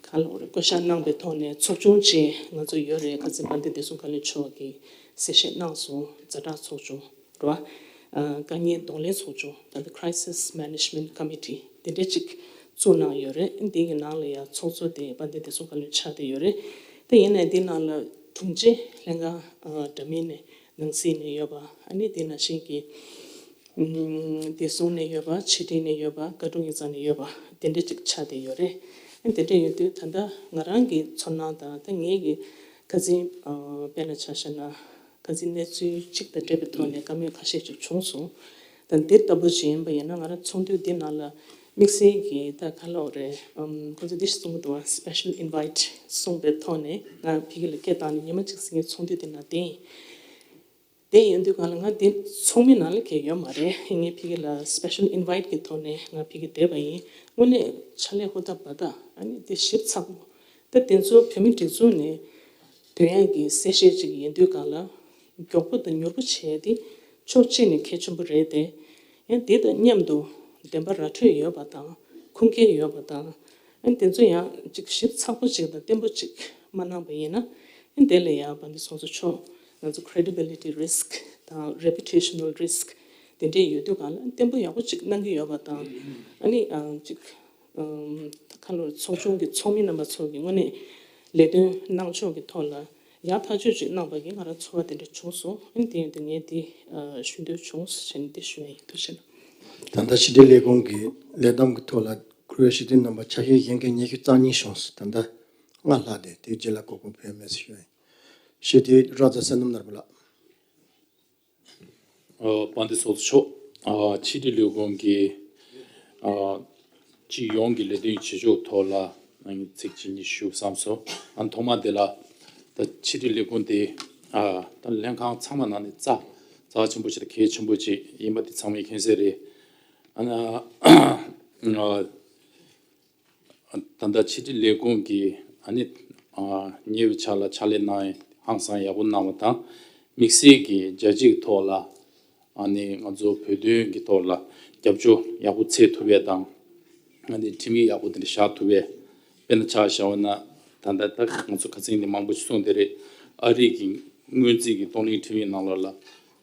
ག་ལ་འོ་རེད། བསྐོ་བཞག་གནང་པའི་ཐོག་ནས་ཚོགས་ཆུང་ཅིག་ང་ཚོ་ཡོད་རེད། ཁ་སང་དཔལ་ལྡན་བདེ་སྲུང་བཀའ་བློན་མཆོག་གིས་གསལ་བཤད་གནང་སོང་། ཛ་དྲག་ཚོགས་ཆུང་རེད་བ། ཨ་དཀའ་ངལ་གདོང་ལེན་ཚོགས་ཆུང་། ད་ལྟ་Crisis Management Committee དེ་འདྲ་ཅིག་བཙུགས་གནང་ཡོད་རེད། འདི་གི་ནང་ལ་ཡང་ཚོགས་གཙོ་དེ་དཔལ་ལྡན་བདེ་སྲུང་བཀའ་བློན་ཆགས་བསྡད་ཡོད་རེད། དེ་ཡིན་ནའི་འདི་ནང་ལ་དྲུང་ཆེ་ལྷན་ཁང་ཨ་འདྲ་མིན་ནས་ནང་སྲིད་ནས་ཡོད་པ། ཨ་ནི་དེ་ནང་བཞིན་གྱི་ཨམ་བདེ་སྲུང་ནས་ཡོད་པ། ཕྱི་དྲིལ་ནས་ཡོད་པ། བཀའ་དྲུང་ཡིག་ཚང་ནས་ཡོད་པ། དེ་འདྲ་ཅིག་ཆགས་བསྡད་ཡོད་རེད། ཨ་དེ་འདྲ་ཡོད་དུས་ད་ལྟ་ང་རང་གི་ཚོར་སྣང་དང་། ད་ངེད་ཀྱི་ཁ་སང་ཨ་དཔེར་ན་ཆ་བཞག་ན་ཁ་སང་གནས་ཚུལ་གཅིག་དང་འབྲེལ་བའི་ཐོག་ནས་བཀའ་མོལ་ཁ་ཤས་ཅིག་བྱུང་སོང་། ད་འདི་ལྟ་བུ་ཞིག་ཡིན་པ་ཡིན་ན། ང་རང་ཚོགས་འདུ་འདི་ནང་ལ་དམིགས་བསལ་གྱི་ད་ག་ལབ་དགོས་རེད། ཨམ་ཁོང་ཚོས་འདི་ཞིག་གསུང་གི་འདུག་བ། Special Invite གསུངས་པའི་ཐོག་ནས་ང་ཕ་གི་ལ་སྐད་བཏང་ནས་ཉི་མ་གཅིག་སེང་གེ་ཚོགས་འདུ་འདི་ནང་བསྡད་ཡིན། དེ་ཡིན་དུས་སྒང་ལ་ང་འདི་ཚོགས་མི་ནང་ལ་གང་ཡོད་མ་རེད། ངས་ཕ་གི་ལ་Special Invite གི་ཐོག་ནས་ང་ཕ་གི་བསྡད་པ་ཡིན། དངོས་གནས་ཕྱག་ལས་ཧུར་ཐག་པ་ད། ཨ་ནི་དེ་ཞིབ་ཚགས་པོ། ད་དེ་ཚོ་བོད་མི་སྒྲིག་འཛུགས་ནས་འདོན་ཡག་གི་གསལ་བཤད་ཅིག་ཡིན་དུས་སྒང་ལ། མགྱོགས་པོ་དང་མྱུར་པོ་བྱས་ཏེ་ཕྱོགས་གཅིག་ནས་གལ་ཆེན་པོ་རེད་དེ། ཡང་དེ་དང་མཉམ་དུ་བདེན་པ་ར་འཕྲོད་ཡོད་པ་དང་ཁུངས་སྐྱེལ་ཡོད་པ་དང་། ཨ་ནི་དེ་ཚོ་ཡང་ཅིག་ཞིབ་ཚགས་པོ་ཅིག་དང་བརྟན་པོ་ཅིག་མ་གནང་པ་ཡིན་ན། ཨ་ནི་དེ་ལ་ཡང་དཔལ་ལྡན་ཚོགས་གཙོ་མཆོག་ང་ཚོ་credibility risk དང་reputational risk དེ་འདྲས་ཡོད་དུས་སྒང་ལ། བརྟན་པོ་ཡག་པོ་ཅིག་གནང་གི་ཡོད་པ་དང་། ཨ་ནི་ཨ་ཅིག་ཨམ་ཁ་ལོ་ཚོགས་ཆུང་གི་ཚོགས་མི་རྣམ་པ་ཚོ་གི་དངོས་གནས་ལས་དོན་གནང་ཕྱོགས་ཀྱི་ཐོག་ལ་ཡག་ཐག་ཆོད་ཅིག་གནང་པ་གི་ང་རང་ཚོར་བ་དེ་འདྲ་བྱུང་སོང་། ཨ་ནི་དེ་ཡིན་དུས་ངས་དེ་ཨ་ཞུ་འདོད་བྱུང་ཟེར་ནས་དེ་ཞུ་ཡ་ཡིན། ཐུགས་རྗེ་ཆེ། ད་ལྟ་ཕྱི་དྲིལ་ལས་ཁུངས་ཀྱི་ལས་བསྡོམས་ཀྱི་ཐོག་ལ་ཁུ་རེ་ཤི་དེ་རྣམ་པ་ཆ་ཤས་གཞན་སྐད་ཉི་ཤུ་རྩ་གཉིས་བྱུང་སོང་། ད་ལྟ་ལྔ་ལྷག་དེ་དེའི་རྗེས་ལ་གོ་སྐབས་ཕོག་མེད་ཟེར་ཞུ་ཡ་ཡིན། ཤི་དེ་ར་ཛ་སེ་ནམ་ནར་བུ་ལགས། ཨ་དཔལ་ལྡན་ཚོགས་གཙོ་མཆོག་ཨ་ཕྱི་དྲིལ་ལས་ཁུངས་ཀྱི་ཨ་སྤྱི་ཡོངས་ཀྱི་ལས་དོན་བྱེད་ཕྱོགས་ཐོག་ལ་ཨ་ནི་ཚིག་གཅིག་གཉིས་ཞུ་བསམ་སོང་། ཨ་ཐོག་མ་དེ་ལ་ད་ཕྱི་དྲིལ་ལས་ཁུངས་དེ་ཨ་ད་ལྷན་ཁང་ཚང་མ་ནང་ནས་རྩ་རྩ་ཆེན་པོ་ཞིག་དང་གལ་ཆེན་པོ་ཅིག་ཡིན་པ་དེ་ཚང་མས་མཁྱེན་གསལ་རེད། ཨ་ནི་ཨ་ད་ལྟ་ཕྱི་དྲིལ་ལས་ཁུངས་ཀྱིས་ཨ་ནི་ཨ་ཉེ་བའི་ཆར་ལ་ཕྱག་ལས་གནང་ཡ་ཧང་སང་ཡག་པོ་གནང་བ་དང་། དམིགས་བསལ་གྱིས་རྒྱལ་སྤྱིའི་ཐོག་ལ་ཨ་ནི་ང་ཚོ་བོད་དོན་གྱི་ཐོག་ལ་རྒྱབ་སྐྱོར་ཡག་པོ་འཚོལ་ཐུབ་ཡ་དང་། ཨ་ནི་ཁྲིམས་ཡིག་ཡག་པོ་དེ་འདྲ་བཞག་ཐུབ་ཡ། དཔེར་ན་ཆ་བཞག་པ་ན་ད་ལྟ་ད་ང་ཚོ་ཁ་སང་ནས་མང་པོ་ཞིག་གསུངས་བསྡད་རེད། ཨ་རི་གི་སྔོན་རྩིས་ཀྱི་གཏོང་ལེན་ཁྲིམས་ཡིག་ནང་ལོགས་ལ་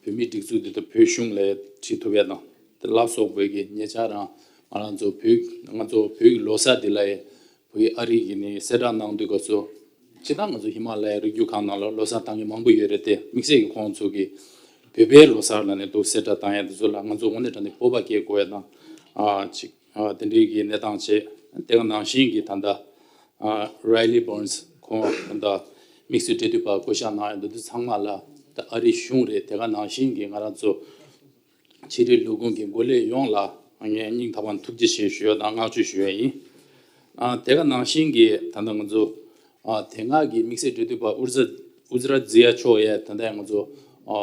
བོད་མིའི་སྒྲིག་འཛུགས་འདི་དང་བོད་གཞུང་ལ་ཡ་བྲིས་ཐུབ་ཡ་དང་། དེ་ལ་སོགས་པའི་གི་ཉེ་ཆར་རང་ང་རང་ཚོ་བོད་ང་ཚོ་བོད་ཀྱི་ལོ་གསར་འདི་ལ་ཡ་བོད་ཀྱི་ཨ་རི་གི་ནས་གསལ་བསྒྲགས་གནང་དུས་སྐབས་སུ་ སྤྱིར་བཏང་ང་ཚོ་ཧི་མ་ལ་ཡའི་རི་རྒྱུད་ཁག་ནང་ལ་ལོ་གསར་བཏང་མཁན་མང་པོ་ཡོད་རེད་དེ། དམིགས་བསལ་གྱི་ཁོང་ཚོ་གི་བོད་པའི་ལོ་གསར་ལབ་ནས་འདུག་གསལ་བསྒྲགས་བཏང་ཡ་དེ་ཚོ་ལ་ང་ཚོ་དངོས་གནས་དྲང་གནས་སྤོབས་པ་སྐྱེ་དགོས་ཡ་དང་། ཨ་ཅིག་ཨ་དེ་འདྲའི་གི་གནས་སྟངས་བྱས། དེ་ག་ནང་བཞིན་གྱི་ད་ལྟ་ཨ་རའི་ལི་བྷོན་སི་ཁོང་ད་ལྟ་དམིགས་བསལ་འབྲེལ་མཐུད་པ་བསྐོ་གཞག་གནང་ཡ་འདུག་དེ་ཚང་མ་ལ་ད་ཨ་རིའི་གཞུང་རེད། དེ་ག་ནང་བཞིན་གྱི་ང་རང་ཚོ་ཕྱི་དྲིལ་ལས་ཁུངས་ཀྱི་འགོ་ལས་ཡོངས་ལ་ངས་སྙིང་ཐག་པ་ནས་ཐུགས་རྗེ་ཆེ་ཞུ་ཡ་དང་བསྔགས་བརྗོད་ཞུ་ཡ་ཡིན། ཨ་དེ་ག་ནང་བཞིན་གྱི་ད་ལྟ་ང་ཚོ་ཨ་དེ་སྔ་གི་དམིགས་བསལ་འབྲེལ་མཐུད་པ་ཨུ་ཛ་ཨུ་ཛ་ར་ཛི་ཡ་མཆོག་ཡས་ད་ལྟ་ང་ཚོ་ཨ་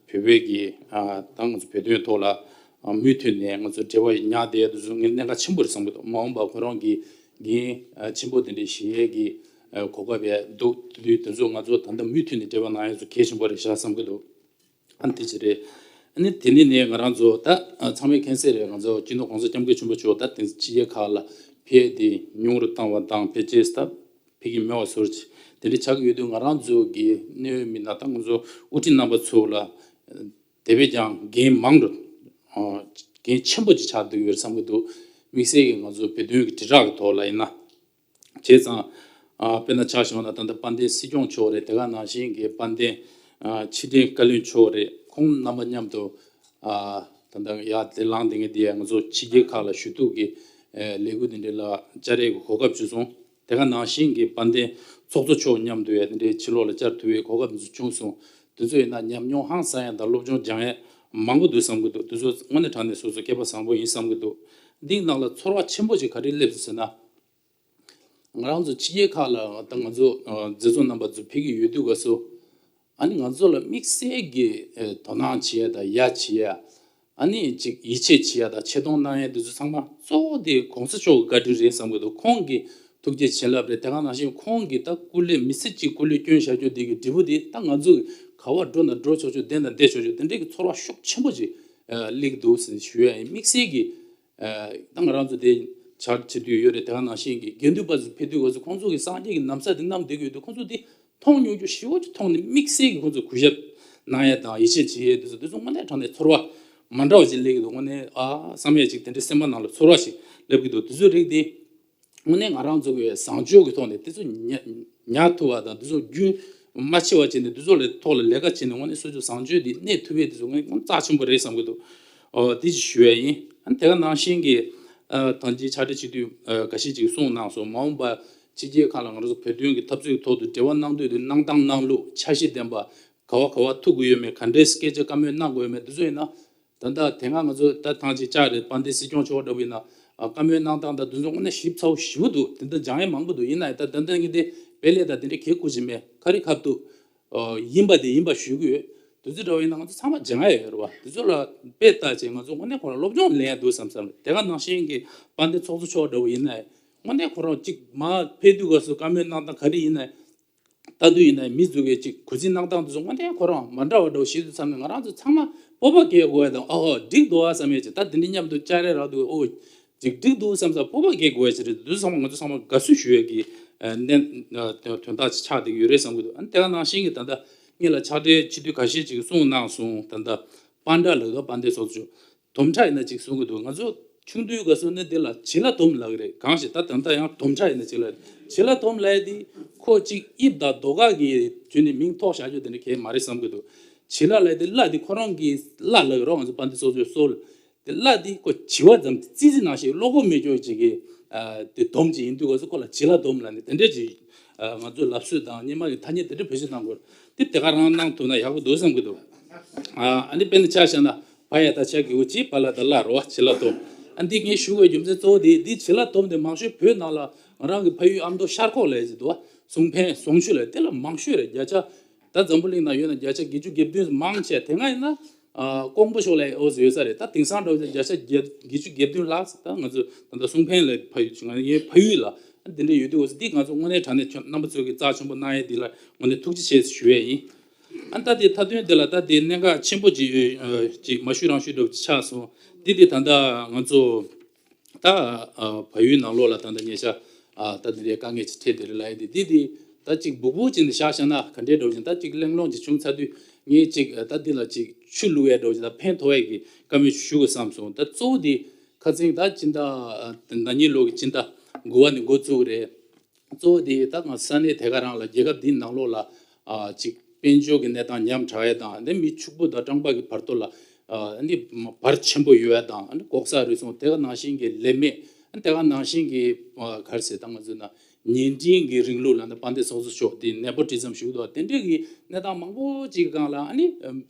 བོད་པའི་གི་ཨ་ད་ང་ཚོ་བོད་དོན་ཐོག་ལ་ཨ་མུ་མཐུད་ནས་ང་ཚོ་འབྲེལ་བ་ཉར་བསྡད་ཡ་དེ་ཚོ་ངས་གནད་འགག་ཆེན་པོ་རེད་བསམ་གྱི་འདུག་མ་འོངས་པ་ཁོ་རང་གི་འགན་ཨ་ཆེན་པོ་དེ་འདྲ་བཞེས་ཡས་ཀྱི་ཨ་གོ་སྐབས་ཡ་འདུག་དེ་དུས་དེ་ཚོ་ང་ཚོ་ད་ལྟ་མུ་མཐུད་ནས་འབྲེལ་བ་གནང་ཡ་ཚོ་གལ་ཆེན་པོ་རེད་ཤག་བསམ་གྱི་འདུག་ཨ་ནི་དེ་ཅི་རེད། ཨ་ནི་དེ་ནས་ནས་ང་རང་ཚོ་ད་ཨ་ཚང་མས་མཁྱེན་གསལ་རེད། ང་ཚོ་སྤྱི་ནོར་༸གོང་ས་༸སྐྱབས་མགོན་ཆེན་པོ་མཆོག་ད་དེང་སྤྱི་རྒྱལ་ཁག་ལ་ཕེབས་དེ་ཉུང་རུ་བཏང་བ་དང་ཕེབས་རྗེས་ད་ཕེབས་ཀྱི་མེད་པ་བཟོ་འདྲ་དེ་འདྲ་ཆགས་ཀྱི་ཡོད་དུས། ང་རང་ཚོ་གི་གནད་ཡོད་མི་སྣ་ད་ང་ཚོ་དབུ་ཁྲིད་རྣམ་པ་ཚོ་ལ་དེ་བས་ཀྱང་འགན་མང་རུ་ཨ་འགན་ཆེན་པོ་ཅིག་ཆགས་བསྡད་ཡོད་རེད་བསམ་གྱི་འདུག་དམིགས་བསལ་གྱི་ང་ཚོ་བོད་དོན་གྱི་དྲིལ་བསྒྲགས་ཀྱི་ཐོག་ལ་ཡིན་ན། བྱས་ཙང་ཨ་དཔེར་ན་ཆ་བཞག་ན་ད་ལྟ་དཔལ་ལྡན་སྲིད་སྐྱོང་མཆོག་རེད། དེ་ག་ནང་བཞིན་གྱི་དཔལ་ལྡན་ཨ་ཕྱི་དྲིལ་བཀའ་བློན་མཆོག་རེད། ཁོང་རྣམ་པ་མཉམ་དུ་ཨ་ད་ལྟ་ཡར་དེ་ལངས་བསྡད་མཁན་དེ་ང་ཚོ་ཕྱི་རྒྱལ་ཁག་ལ་ཞུ་གཏུག་གི་ཨ་ལས་འགུལ་དེ་འདྲ་ལ་བཅར་ཡས་ཀྱི་གོ་སྐབས་བྱུང་སོང་། དེ་ག་ནང་བཞིན་གྱི་དཔལ་ལྡན་ཚོགས་གཙོ་མཆོག་མཉམ་དུ་ཡ་དེ་འདྲའི་ཕྱི་ལོགས་ལ་བཅར་ཐུབ་པའི་གོ་སྐབས་དེ་ཚོ་བྱུང་སོང་། དེ་ཚོ་ཡིན་ན་ཉམས་མྱོང་ཧང་སང་ཡ་དང་སློབ་སྦྱོང་སྦྱང་ཡ་མང་པོ་འདུག་བསམ་གྱི་འདུག་དེ་ཚོ་དངོས་གནས་དྲང་གནས་སོ་སོ་སྐལ་པ་བཟང་པོ་ཡིན་བསམ་གྱི་འདུག་འདིའི་ནང་ལ་ཚོར་བ་ཆེན་པོ་ཞིག་ག་རེ་སླེབས་སོང་ཟེར་ན། ང་རང་ཚོ་ཕྱི་རྒྱལ་ཁག་ལ་ད་ང་ཚོ་ཨ་མཛད་གཙོ་རྣམ་པ་ཚོ་ཕེབས་ཀྱི་ཡོད་དུས་སྐབས་སུ། ཨ་ནི་ང་ཚོ་ལ་དམིགས་བསལ་གྱི་ཨ་དོ་སྣང་བྱེད་ཡ་དང་ཡ་བྱེད་ཡ། ཨ་ནི་ཅིག་ཡིད་ཆེས་བྱེད་ཡ་དང་ཆེ་མཐོང་གནང་ཡ་འདི་ཚོ་ཚང་མ་གཙོ་བོ་དེ་༸གོང་ས་མཆོག་གི་བཀའ་དྲིན་རེད་བསམ་གྱི་འདུག་ཁོང་གི་ཐུགས་རྗེ་བྱིན་རླབས་རེད། དེ་ག་ནང་བཞིན་ཁོང་གི་ད་སྐུ་ལས་མི་ཚེ་གཅིག་སྐུ་ལས་བསྐྱོན་བཞག་རྒྱུ་དེ་གི་འབྲས་བུ་དེ་ད་ང་ཚོ་ག་བ་འགྲོ་ན་འགྲོ་ཆོག་ཆོག་བསྡད་ན་བསྡད་ཆོག་ཆོག་དེ་འདྲའི་གི་ཚོར་བ་ཤུགས་ཆེན་པོ་ཅིག་ཨ་སླེབས་འདུག་ཟེར་ཞུ་ཡ་ཡིན། དམིགས་བསལ་གྱི་ཨ་ད་ང་རང་ཚོ་དེ་བཅར་བྱེད་དུས་ཡོད་རེད། དེ་ག་ནང་བཞིན་གྱི་དགེ་འདུན་པ་ཚོ་ཕེབས་དུས་སྐབས་སུ་ཁོང་ཚོ་གི་སངས་རྒྱས་ཀྱི་ན་བཟའ་དེ་བསྣམས་བསྡད་ཀྱི་ཡོད་དུས། ཁོང་ཚོ་དེ་མཐོང་མྱོང་རྒྱུ་ཞེ་པོ་ཅིག་མཐོང་ནས་དམིགས་བསལ་གྱི་ཁོང་ཚོ་གུས་ཞབས་གནང་ཡ་དང་ཡིད་ཆེས་བྱེད་ཡས་དེ་ཚོ་དེ་ཚོ་དངོས་གནས་དྲང་གནས་ཚོར་བ་མ་འདྲ་བ་ཅིག་སླེབས་ཀྱི་འདུག་དངོས་གནས་ཨ་བསམ་ཡས་ཅིག་དེ་འདྲའི་སེམས་པ་ནང་ལ་ཚོར་བ་ཞིག་སླེབས་ཀྱི་འདུག་དེ་ཚོའི་རིགས་དེ་དངོས་གནས་ང་རང་ཚོ་གི་བཟང་སྤྱོད་ཀྱི་ཐོག་ནས་དེ་ཚོ་ཉར་ཉར་ཐུབ་པ་དང་། དེ་ཚོ་རྒྱུན་མ་ཆད་པ་བྱས་ནས་དེ་ཚོ་ལ་ཐོག་ལ་ལས་ཀ་བྱས་ནས་དངོས་གནས་སོ་སོའི་བཟང་སྤྱོད་དེ་གནས་ཐུབ་ཡས་དེ་ཚོ་ངས་རྩ་ཆེན་པོ་རེད་བསམ་གྱི་འདུག་ཨོ་དེ་ཅིག་ཞུ་ཡས་ཡིན། ཨ་ནི་དེ་ག་ནང་བཞིན་གྱི་ཨ་ཐེངས་གཅིག་ཕྱག་བྲིས་བྱེད་དུས་ཨ་འགའ་ཤས་ཅིག་གསུངས་གནང་སོང་། མ་འོངས་པ་ཕྱི་རྒྱལ་ཁག་ལ་ང་རང་ཚོ་བོད་དོན་གྱི་འཐབ་རྩོད་ཀྱི་ཐོག་ཏུ་འབྲེལ་བ་གནང་དུས་དེ་གནང་སྟངས་གནང་ལུགས། འཆར་གཞི་ལྡན་པ་ག་བ་ག་བ་ཐུག་གི་ཡོད་མེད། ག་འདྲའི་སྐད་ཆ་བཀའ་མོལ་གནང་དགོས་ཡོད་མེད། དེ་ཚོ་ཡིན་ན་ད་ལྟ་དེ་སྔ་ང་ཚོ་ད་ཐེངས་གཅིག་བཅར་རེད། དཔལ་ལྡན་སྲིད་སྐྱོང་མཆོག་འདྲ་བོ་ཡིན་ན་ཨ་བཀའ་མོལ་གནང་སྟངས་དང་དེ་ཚོ་དངོས་གནས་ཞིབ་ཚགས་པོ་ཞེ་པོ་འདུག་དེ་འདྲ་སྦྱང་ཡས་མང་པོ་འདུག་ཡིན་ན་ཡང་ད་ད་ལྟ་ངས་དེ་དཔེ་ལས་ད་དེ་འདྲ་གལ་ཁུར་གྱི་མེད། ག་རེ་ཁ་ཐུག་ཨོ་ཡིན་པ་དེ་ཡིན་པ་ཞུ་གི་ཡོད། དེ་ཚོ་འདྲ་བོ་ཡིན་ན་ང་ཚོ་ཚང་མ་སྦྱང་ཡ་ཡོད་རེད་བ། དེ་ཚོ་ལ་དཔེ་ལྟ་བྱས་ང་ཚོ་དངོས་གནས་ཁོ་རང་སློབ་སྦྱོང་ལེན་ཡ་འདུག་བསམ་བསམ་རེད། དེ་ག་ནང་བཞིན་གྱི་དཔལ་ལྡན་ཚོགས་གཙོ་མཆོག་འདྲ་བོ་ཡིན་ན་ཡང་དངོས་གནས་ཁོ་རང་གཅིག་མར་ཕེབས་དུས་སྐབས་སུ་བཀའ་མོལ་གནང་སྟངས་ག་རེ་ཡིན་ན་ཡང་། ལྟ་དུས་ཡིན་ན་ཡང་མི་ཚོ་གིས་གཅིག་གུས་བརྩི་གནང་སྟངས་དེ་ཚོ་དངོས་གནས་ཁོ་རང་མ་འདྲ་བ་འདྲ་བོ་ཞིག་འདུག་བསམ་ནས། ང་རང་ཚོ་ཚང་མ་སྤོབས་པ་སྐྱེ་དགོས་ཡ་དང་། ཨོ་འགྲིག་འདུག་ཨ་བསམ་ཡས་ཅིག་ད་དེ་འདྲ་མཉམ་དུ་བཅར་ཡས་རག་འདུག་ཨོ་ཅིག་འགྲིག་འདུག་བསམ་ས་སྤོབས་པ་སྐྱེ་དགོས་ཡ་ཅིག་རེད། དེ་ཚོ་ཚང་མ་ང་ཚོ་ཚང་མ་དགའ་བསུ་ཞུ་ཡས་ཀྱི་ཨ་གནད་དོན་དག་ཅིག་ཆགས་བསྡད་ཀྱི་ཡོད་རེད་བསམ་གྱི་འདུག་ཨ་ནི་དེ་ག་ནང་བཞིན་གྱི་ད་ལྟ་ངེད་ལ་ཕྱག་སྦྲེལ་བྱེད་དུས་ཁ་ཤས་ཅིག་གསུངས་གནང་སོང་། ད་ལྟ་པཱན་ཌ་ལ་དྭགས་པཱན་ཌ་ཚོགས་གཙོ་དོམ་ཁྲ་ཡིན་ན་ཅིག་གསུང་གི་འདུག་ང་ཚོ་ཆུང་དུས་སྐབས་སུ་ནི་འདི་ལ་བྱི་ལ་དོམ་ལབ་ཀྱི་རེད། གང་ཞིག་ད་ད་ལྟ་ཡང་དོམ་ཁྲ་ཡིན་ན་བྱི་ལ། བྱི་ལ་དོམ་ལབ་ཡ་དེ་ཁོ་ཅིག་དབྱིབས་དང་རྡོ་ཁ་གི་བརྒྱུད་ནས་མིང་ཐོགས་བཞག་རྒྱུ་དེ་འདྲ་གལ་མ་རེད་བསམ་གྱི་འདུག་བྱི་ལ་ལབ་ཡ་དེ་ལ་དེ་ཁོ་རང་གི་ལ་ལབ་ཀྱི་རོགས། ང་ཚོ་པཱན་ཌ་ཚོགས་གཙོའི་སྲོལ་དེ་ལ་དེ་ཁོ་བྱི་བ་ཙམ་ཙི་ཙི་ནང་བཞིན་བློ་ཁོག་མེད་ཀྱོག་ཅིག་གི་ཨ་དེ་དོམ་ཅིག་ཡིན་དུས་སྐབས་སུ་ཁོ་ལ་བྱི་ལ་དོམ་ལབ་ནས་དེ་འདྲ་ཅིག་ཨ་ང་ཚོའི་ལབ་སྲོལ་དང་སྔོན་མ་གི་ཐ་སྙད་དེ་འདྲ་བེད་སྤྱོད་གཏང་དགོས། དེ་དེ་ག་རང་གནང་ཐུབ་ན་ཡག་པོ་འདུག་བསམ་གྱི་འདུག་ཨ་ཨ་ནི་དཔེར་ན་ཆ་བཞག་ན་པ་ཡ་བཏགས་པ་གི་གུ་བྱི། པ་ལ་བཏགས་པ་ལ་རོ་བ། བྱི་ལ་དོམ། ཨ་འདི་ངས་ཞུ་དགོས་རྒྱུ་མཚན་གཙོ་བོ་དེ་འདི་བྱི་ལ་དོམ་དེ་མང་ཤོས་བོད་ནང་ལ་ང་རང་གི་ཕ་ཡུལ་ཨ་མདོ་ཤར་ཁོག་ལ་ཡོད་ཀྱི་འདུག་བ། གསུང་འཕན་ཟོང་ཆུ་ལ་དེ་ལ་མང་ཤོས་རེད། བརྒྱ་ཆ་ད་འཛམ་བུ་གླིང་ནང་ཡོད་ན་བརྒྱ་ཆ་བརྒྱད་ཅུ་གྱ་བདུན་མང་ཆེ། དེ་སྔ་ཡིན་ན་ཨ་ཀོང་པོ་ཕྱོགས་ལ་ཨོ་ཟེར་ཡོད་ས་རེད། ད་དེང་སང་འདྲ་བོ་ཅིག་བརྒྱ་ཆ་བརྒྱད་བརྒྱད་ཅུ་གྱ་བདུན་ལྷག་ད་ང་ཚོ་ད་ལྟ་གསུང་འཕན་ལ་ཕ་ཡུལ་ང་ངའི་ཕ་ཡུལ་ལ་འདི་འདྲ་ཡོད་དུས་འོ་ཙི་འདི་ང་ཚོ་དངོས་གནས་དྲང་གནས་ཁྱོད་རྣམ་པ་ཚོ་གིས་རྩ་ཆེན་པོ་གནང་ཡས་འདི་ལ་དངོས་གནས་ཐུགས་རྗེ་ཆེ་ཞུ་ཡས་ཡིན། ཨ་ད་དེ་མཐའ་དོན་འདི་ལ་ད་དེ་གནད་འགག་ཆེན་པོ་ཅིག་ཡོད་ཅིག་མ་ཞུ་རང་ཞུ་འདྲ་བོ་ཅིག་ཆགས་སོང་། འདི་དེ་ད་ལྟ་ང་ཚོ་ད་ཨ་བལ་ཡུལ་ནང་ལོགས་ལ་ད་ལྟ་ཉེ་ཆར་ཨ་ད་འདི་འདྲའི་དཀའ་ངལ་ཅིག་འཕྲད་དེ་རེད་ལབ་ཡས་དེ། འདི་དེ་ད་ཅིག་སྦུག་སྦུག་ཅིག་ནས་བཞག་བཞག་ན་ག་འདྲའི་འདྲ་བོ་ཅིག་ད་ཅིག་གླེང་སློང་ཅིག་བྱུང་ཚར་དུས་ངས་ཅིག་ད་འདི་ལ་ཅིག་ཆུ་བླུག་ཡས་འདྲ་བོ་ཅིག་ད་ཕན་ཐོགས་ཡས་ཀྱི་བཀའ་མོལ་ཞུ་དགོས་བསམ་སོང་། ད་གཙོ་བོ་དེ་ཁ་སང་ད་སྤྱི་ཟླ་ཨ་ན་ནིང་ལོ་གི་སྤྱི་ཟླ་དགུ་པ་ནས་འགོ་བཙུགས་རེད། གཙོ་བོ་དེ་ད་ང་ས་གནས་དེ་ག་རང་ལ་རྒྱལ་ཁབ་འདིའི་ནང་ལོགས་ལ་ཨ་ཅིག་དཔལ་འབྱོར་གྱི་གནས་སྟངས་ཉམས་དྲགས་ཡས་དང་། ཨ་ནི་མི་ཕྱུག་པོ་དང་སྤྲང་པོ་གི་བར་དུ་ལ་ཨ་ནི་བར་ཆེན་པོ་ཡོད་ཡས་དང་། ཨ་ནི་ལྐོག་ཟ་རུལ་སུངས་དེ་ག་ནང་བཞིན་གྱི་ལས་མེད། ཨ་ནི་དེ་ག་ནང་བཞིན་གྱི་ཨ་ག་རེ་ཟེར། ད་ང་ཚོ་ན་ཉེ་འབྲེལ་གྱི་རིང་ལུགས་ལ་ནི་དཔལ་ལྡན་སོ་སོ་ཕྱོགས་དེ་ནེ་པོ་ཊི་ཛམ་ཞུགས་འདུག། དེ་འདྲས་ཀྱི་གནས་སྟངས་མང་པོ་ཅིག་གི་སྒང་ལ་ཨ་ནི་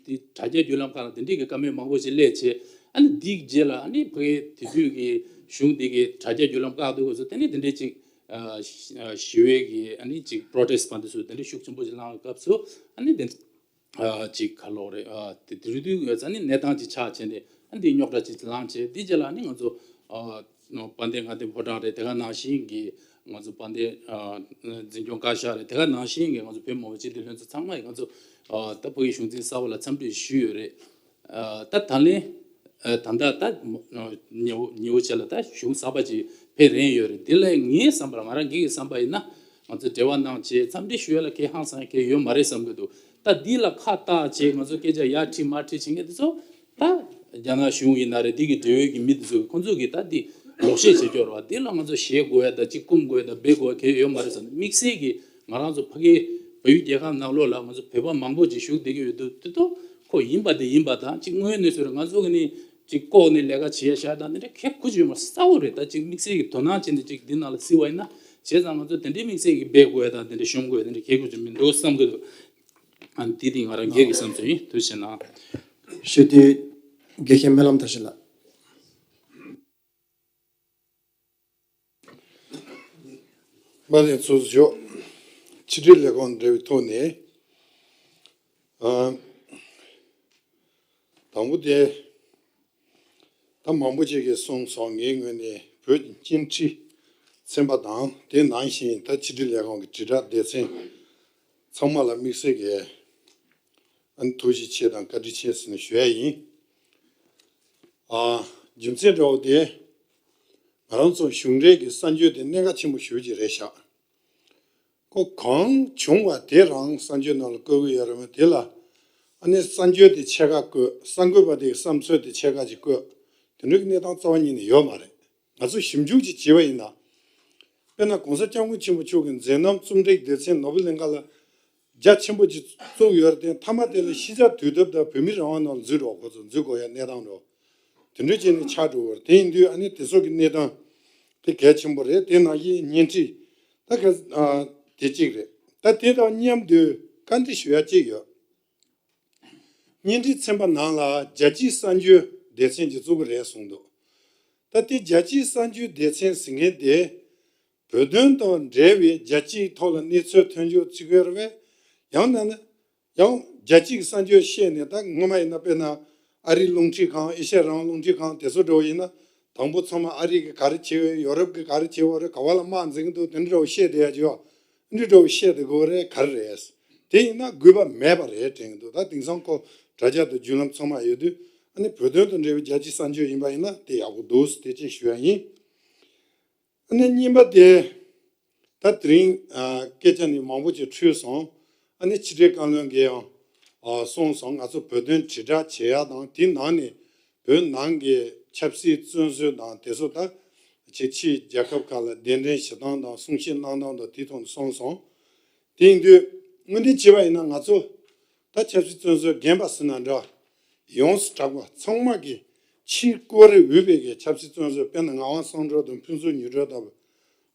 དེ་དྲ་རྒྱ་བརྒྱུད་ལམ་ཁག་ལ་དེ་འདྲས་ཀྱི་བཀའ་མོལ་མང་པོ་ཞིག་སླེབས་བྱས། ཨ་ནི་འདིའི་རྗེས་ལ་ཨ་ནི་ཕ་གི་དེ་དུས་ཀྱི་གཞུང་འདི་གི་དྲ་རྒྱ་བརྒྱུད་ལམ་བཀག་འདུག་གོ་ཚོ། དེ་ནི་དེ་འདྲས་ཅིག་ཞི་བའི་གི་ཨ་ནི་ཅིག་པྲོ་ཊེ་སི་ཊི་བ་འདི་ཚོ་དེ་འདྲས་ཤུགས་ཆེན་པོ་ཞིག་བསླངས་སྐབས་སུ། ཨ་ནི་དེ་ཅིག་ག་ལོག་རེད། དེ་དེ་རུ་དུས་ཡོད་ཙང་ནི་གནས་སྟངས་ཅིག་ཆགས་བྱས་ནས། ཨ་ནི་འདི་རྙོག་དྲ་ཅིག་བསླངས་བྱས། དེ་རྗེས་ལ་ནི་ང་ཚོ་དཔལ་ལྡན་མངའ་སྡེ་ཕོ་བྲང་རེད། དེ་ག་ནང་བཞིན་གྱི་ང་ཚོ་དཔལ་ལྡན་འཛིན་སྐྱོང་བཀའ་ཤག་རེད། དེ་ག་ནང་བཞིན་གྱི་ང་ཚོ་བོད་མི་མང་སྤྱི་འཐུས་ལྷན་ཚོགས་ཚང་མ་ཡིས་ང་ཚོ་ད་ཕ་གི་གཞུང་འཛིན་གསར་པ་ལ་འཚམས་འདྲི་ཞུས་ཡོད་རེད། ད་ད་ལན་ད་ལྟ་ད་ཉེ་བོ་ཉེ་བོ་བྱས་ལ་ད་གཞུང་གསར་པ་ཅིག་ཕེབས་རན་ཡོད་རེད། དེ་ལས་ངའི་བསམ་པར། ང་རང་སྒེར་གྱི་བསམ་པ་ཡིན་ན། ང་ཚོ་འབྲེལ་བ་གནང་བྱས་འཚམས་འདྲི་ཞུ་ཡ་ལ་གལ་ཧང་སང་གལ་ཡོད་མ་རེད་བསམ་གྱི་འདུག། ད་འདི་ལ་ཁ་བཏགས་བྱས་ང་ཚོ་སྐད་ཆ་ཡར་ཁྲིད་མར་ཁྲིད་བྱེད་མཁན་དེ་ཚོ་ད་རྒྱ་ནག་གཞུང་ཡིན་ན་རེད། འདི་གི་འབྲེལ་ཡོད་ཀྱི་མི་དེ་ཚོ་གིས་ཁོང་ཚོ་གིས་ད་འདི་ལོག་བཤད་བྱེད་ཀྱི་ཡོད་རེད་བ། འདི་ལ་ང་ཚོ་ཞེད་དགོས་ཡ་ད་ཅིག་སྐུམ་དགོས་ཡ་ད་འབད་དགོས་ཡ་གལ་ཡོད་མ་རེད་བསམ། དམིགས་བསལ་གྱི་ང་རང་ཚོ་ཕ་གི་བལ་ཡུལ་རྒྱལ་ཁབ་ནང་ལོགས་ལ་ང་ཚོ་བོད་པ་མང་པོ་ཅིག་བཞུགས་བསྡད་ཀྱི་ཡོད་འདུག། དེ་ཚོ་ཁོ་ཡིན་པ་དེ་ཡིན་པ་དང་། ཅིག་དངོས་ཡོད་གནས་ཚུལ་རེད། ང་ཚོ་གི་ནི་ཅིག་ལྐོག་ནས་ལས་ཀ་བྱེད་ཡ་ཤ་སྟག་འདི་འདྲ་གལ་ཁུ་ཅིག་ཡོད་མ་རེད། གསལ་པོ་རེད། ད་ཅིག་དམིགས་བསལ་གྱི་དོ་སྣང་བྱས་ནས་ཅིག་འདི་ནང་ལ་བརྩི་བ་ཡིན་ན། བྱས་ཙང་ང་ཚོ་དེ་འདྲའི་དམིགས་བསལ་གྱི་འབད་དགོས་ཡ་དང་དེ་འདྲ་ཤོམ་དགོས་ཡ་དེ་འདྲ་གལ་ཁུ་ཅིག་མི་འདུག་བསམ་གྱི་འདུག། ཨ་ནི་དེ་དེ་ང་རང་སྒེར་གྱི་བསམ་ཚུལ་ཡིན། ཐུགས་རྗེ་གནང་། ཞུ་དེ་དགེ་བཤེས་སྨོན་ལམ་བཀྲ་ཤིས་ལགས། མ་ནས་ཚོགས་ཞུགས། ཕྱི་དྲིལ་ལས་ཁུངས་འབྲེལ་བའི་ཐོག་ནས། ཨ། དང་པོ་དེ། ད་མང་པོ་ཅིག་གིས་གསུངས་སོང་། ངའི་ངོས་ནས་བོད་ཀྱི་བཅའ་ཁྲིམས་ཚན་པ་དང་། དེ་ནང་བཞིན་ད་ཕྱི་དྲིལ་ལས་ཁུངས་ཀྱི་དྲིལ་བསྒྲགས་སྡེ་ཚན་ཚང་མ་ལ་དམིགས་བསལ་གྱི་ཨ་ནི་ཐུགས་རྗེ་ཆེ་དང་བཀའ་དྲིན་ཆེ་ཟེར་ནས་ཞུ་ཡ་ཡིན། ཨ། རྒྱུ་མཚན་འདྲ་བོ་དེ། ང་རང་ཚོ་གཞུང་འབྲེལ་གྱི་གསར་འགྱུར་དེ་གནད་འགག་ཆེན་པོ་ཞེ་པོ་ཅིག་རེད་ཤག། ཁོ་གང་བྱུང་བ་དེ་རང་གསར་འགྱུར་ནང་ལ་བཀོད་ཀྱི་ཡོད་རེད་མོད། དེ་ལ་ཨ་ནི་གསར་འགྱུར་དེ་ཕྱེད་ཀ་བཀོད། གསར་འགོད་པ་དེའི་བསམ་ཚུལ་དེ་ཕྱེད་ཀ་ཅིག་བཀོད། དེ་འདྲ་གི་གནས་སྟངས་རྩ་བ་ཉིད་ནས་ཡོད་མ་རེད། ང་ཚོས་ཞིབ་འཇུག་ཅིག་བྱས་པ་ཡིན་ན། དཔེར་ན་༸གོང་ས་༸སྐྱབས་མགོན་ཆེན་པོ་མཆོག་གི་མཛད་རྣམ་རྩོམ་སྒྲིག་སྡེ་ཚན་ནོར་བུ་གླིང་ག་ལ་རྒྱ་ཆེན་པོ་ཅིག་བཙུགས་ཡོད་རེད་དེ། མཐའ་མ་དེ་ལ་ཤེས་བྱ་དུས་དེབ་དང་བོད་མིའི་རང་དབང་ནང་ལ་འཛུལ་འགྲོ། ཁོ་ཚོ་འཛུལ་དགོས་ཡ་གནས་སྟངས་འགྲོ། དེ་འདྲ་བྱས་ནས་ཆགས་འགྲོ་བ་རེད། དེ་ཡིན་དུས་ཨ་ནི་དེ་ཚོ་གི་གནས་སྟངས་དེ་གལ་ཆེན་པོ་རེད། དེ་ནང་བཞིན་བརྙན་འཕྲིན་ད་ག་ཨ་དེ་གཅིག་རེད། ད་དེ་དང་མཉམ་དུ་བཀའ་འདྲི་ཞུ་ཡ་གཅིག་ཡོད། བརྙན་འཕྲིན་ཚན་པ་ནང་ལ་རྒྱལ་སྤྱིའི་གསར་འགྱུར་སྡེ་ཚན་ཅིག་བཙུགས་ཀྱི་རེད་གསུངས་འདུག། ད་དེ་རྒྱལ་སྤྱིའི་གསར་འགྱུར་སྡེ་ཚན་ཟེར་མཁན་དེ། བོད་དོན་དང་འབྲེལ་བའི་རྒྱལ་སྤྱིའི་ཐོག་ལ་གནས་ཚུལ་ཐོན་རྒྱུ་བརྩི་དགོས་རེད་པས། ཡང་ན་ནི་ཡང་རྒྱལ་སྤྱིའི་གསར་འགྱུར་བཤད་ནས། ད་སྔོན་མ་ཡིན་ན་དཔེར་ན་ཨ་རིའི་རླུང་འཕྲིན་ཁང་། ཨེ་ཤ་ཡ་རང་དབང་རླུང་འཕྲིན་ཁང་དེ་ཚོ་འདྲ་བོ་ཡིན་ན། དང་པོ་ཚང་མ་ཨ་རི་གིས་ག་རེ་བྱེད་ཡོད། ཡོ་རོབ་ཀྱིས་ག་རེ་བྱེད་ཡོད་རེད། ག་བ་ལ་དམག་འཛིང་གི་འདུག། དེ་འདྲ་འདྲ་བོ་བཤད་བསྡད་ཡ་ཅིག་ཡོད། འདི་འདྲ་བོ་བཤད་བསྡད་དགོས་རེད། ག་རེ་རེད། དེ་ཡིན་ན་དགོས་པ་མེད་པ་རེད་དྲན་གྱི་འདུག། ད་དེང་སང་ཁོ་དྲ་རྒྱ་དང་བརྒྱུད་ལམ་ཚང་མ་ཡོད་དུས། ཨ་ནི་བོད་དོན་དང་འབྲེལ་བའི་རྒྱལ་སྤྱིའི་གསར་འགྱུར་ཡིན་པ་ཡིན་ན་དེ་ཡག་པོ་འདུག། དེ་གཅིག་ཞུ་ཡ་ཡིན། ཨ་ནི་གཉིས་པ་དེ། ད་དེ་རིང་ཨ་སྐད་ཆ་ནི་མང་པོ་ཅིག་འཁྲུལ་སོང་། ཨ་ནི་ཕྱི་དྲིལ་བཀའ་བློན་གྱིས་ཡང་ཨ་གསུངས་སོང་། ང་ཚོ་བོད་དོན་དྲིལ་བསྒྲགས་བྱེད་ཡ་དང་། དེ་ནང་ནས་བོད་ནང་གི་ཆབ་སྲིད་བཙོན་བཟུང་དང་དེ་ཚོ། ད་ཕྱི་ཕྱི་རྒྱལ་ཁབ་ཁག་ལ་གདན་འདྲེན་བྱེད་སྟངས་དང་གསུང་བཤད་གནང་སྟངས་དང་དེའི་ཐོག་ནས་གསུངས་སོང་། དེ་ཡིན་དུས་དངོས་འབྲེལ་བྱས་པ་ཡིན་ན། ང་ཚོ་ད་ཆབ་སྲིད་བཙོན་བཟུང་རྒན་པ་ཟེར་ན་འདྲ། ཡོངས་སུ་གྲགས་པ་ཚང་མ་གིས་ཕྱིར་བཀོད་རེ་འོས་པའི་གི་ཆབ་སྲིད་བཙོན་བཟུང་། དཔེར་ན་ངག་དབང་བསམ་གྲུབ་དང་ཕུན་ཚོགས་མྱུར་མགྲོན་ལྟ་བུ།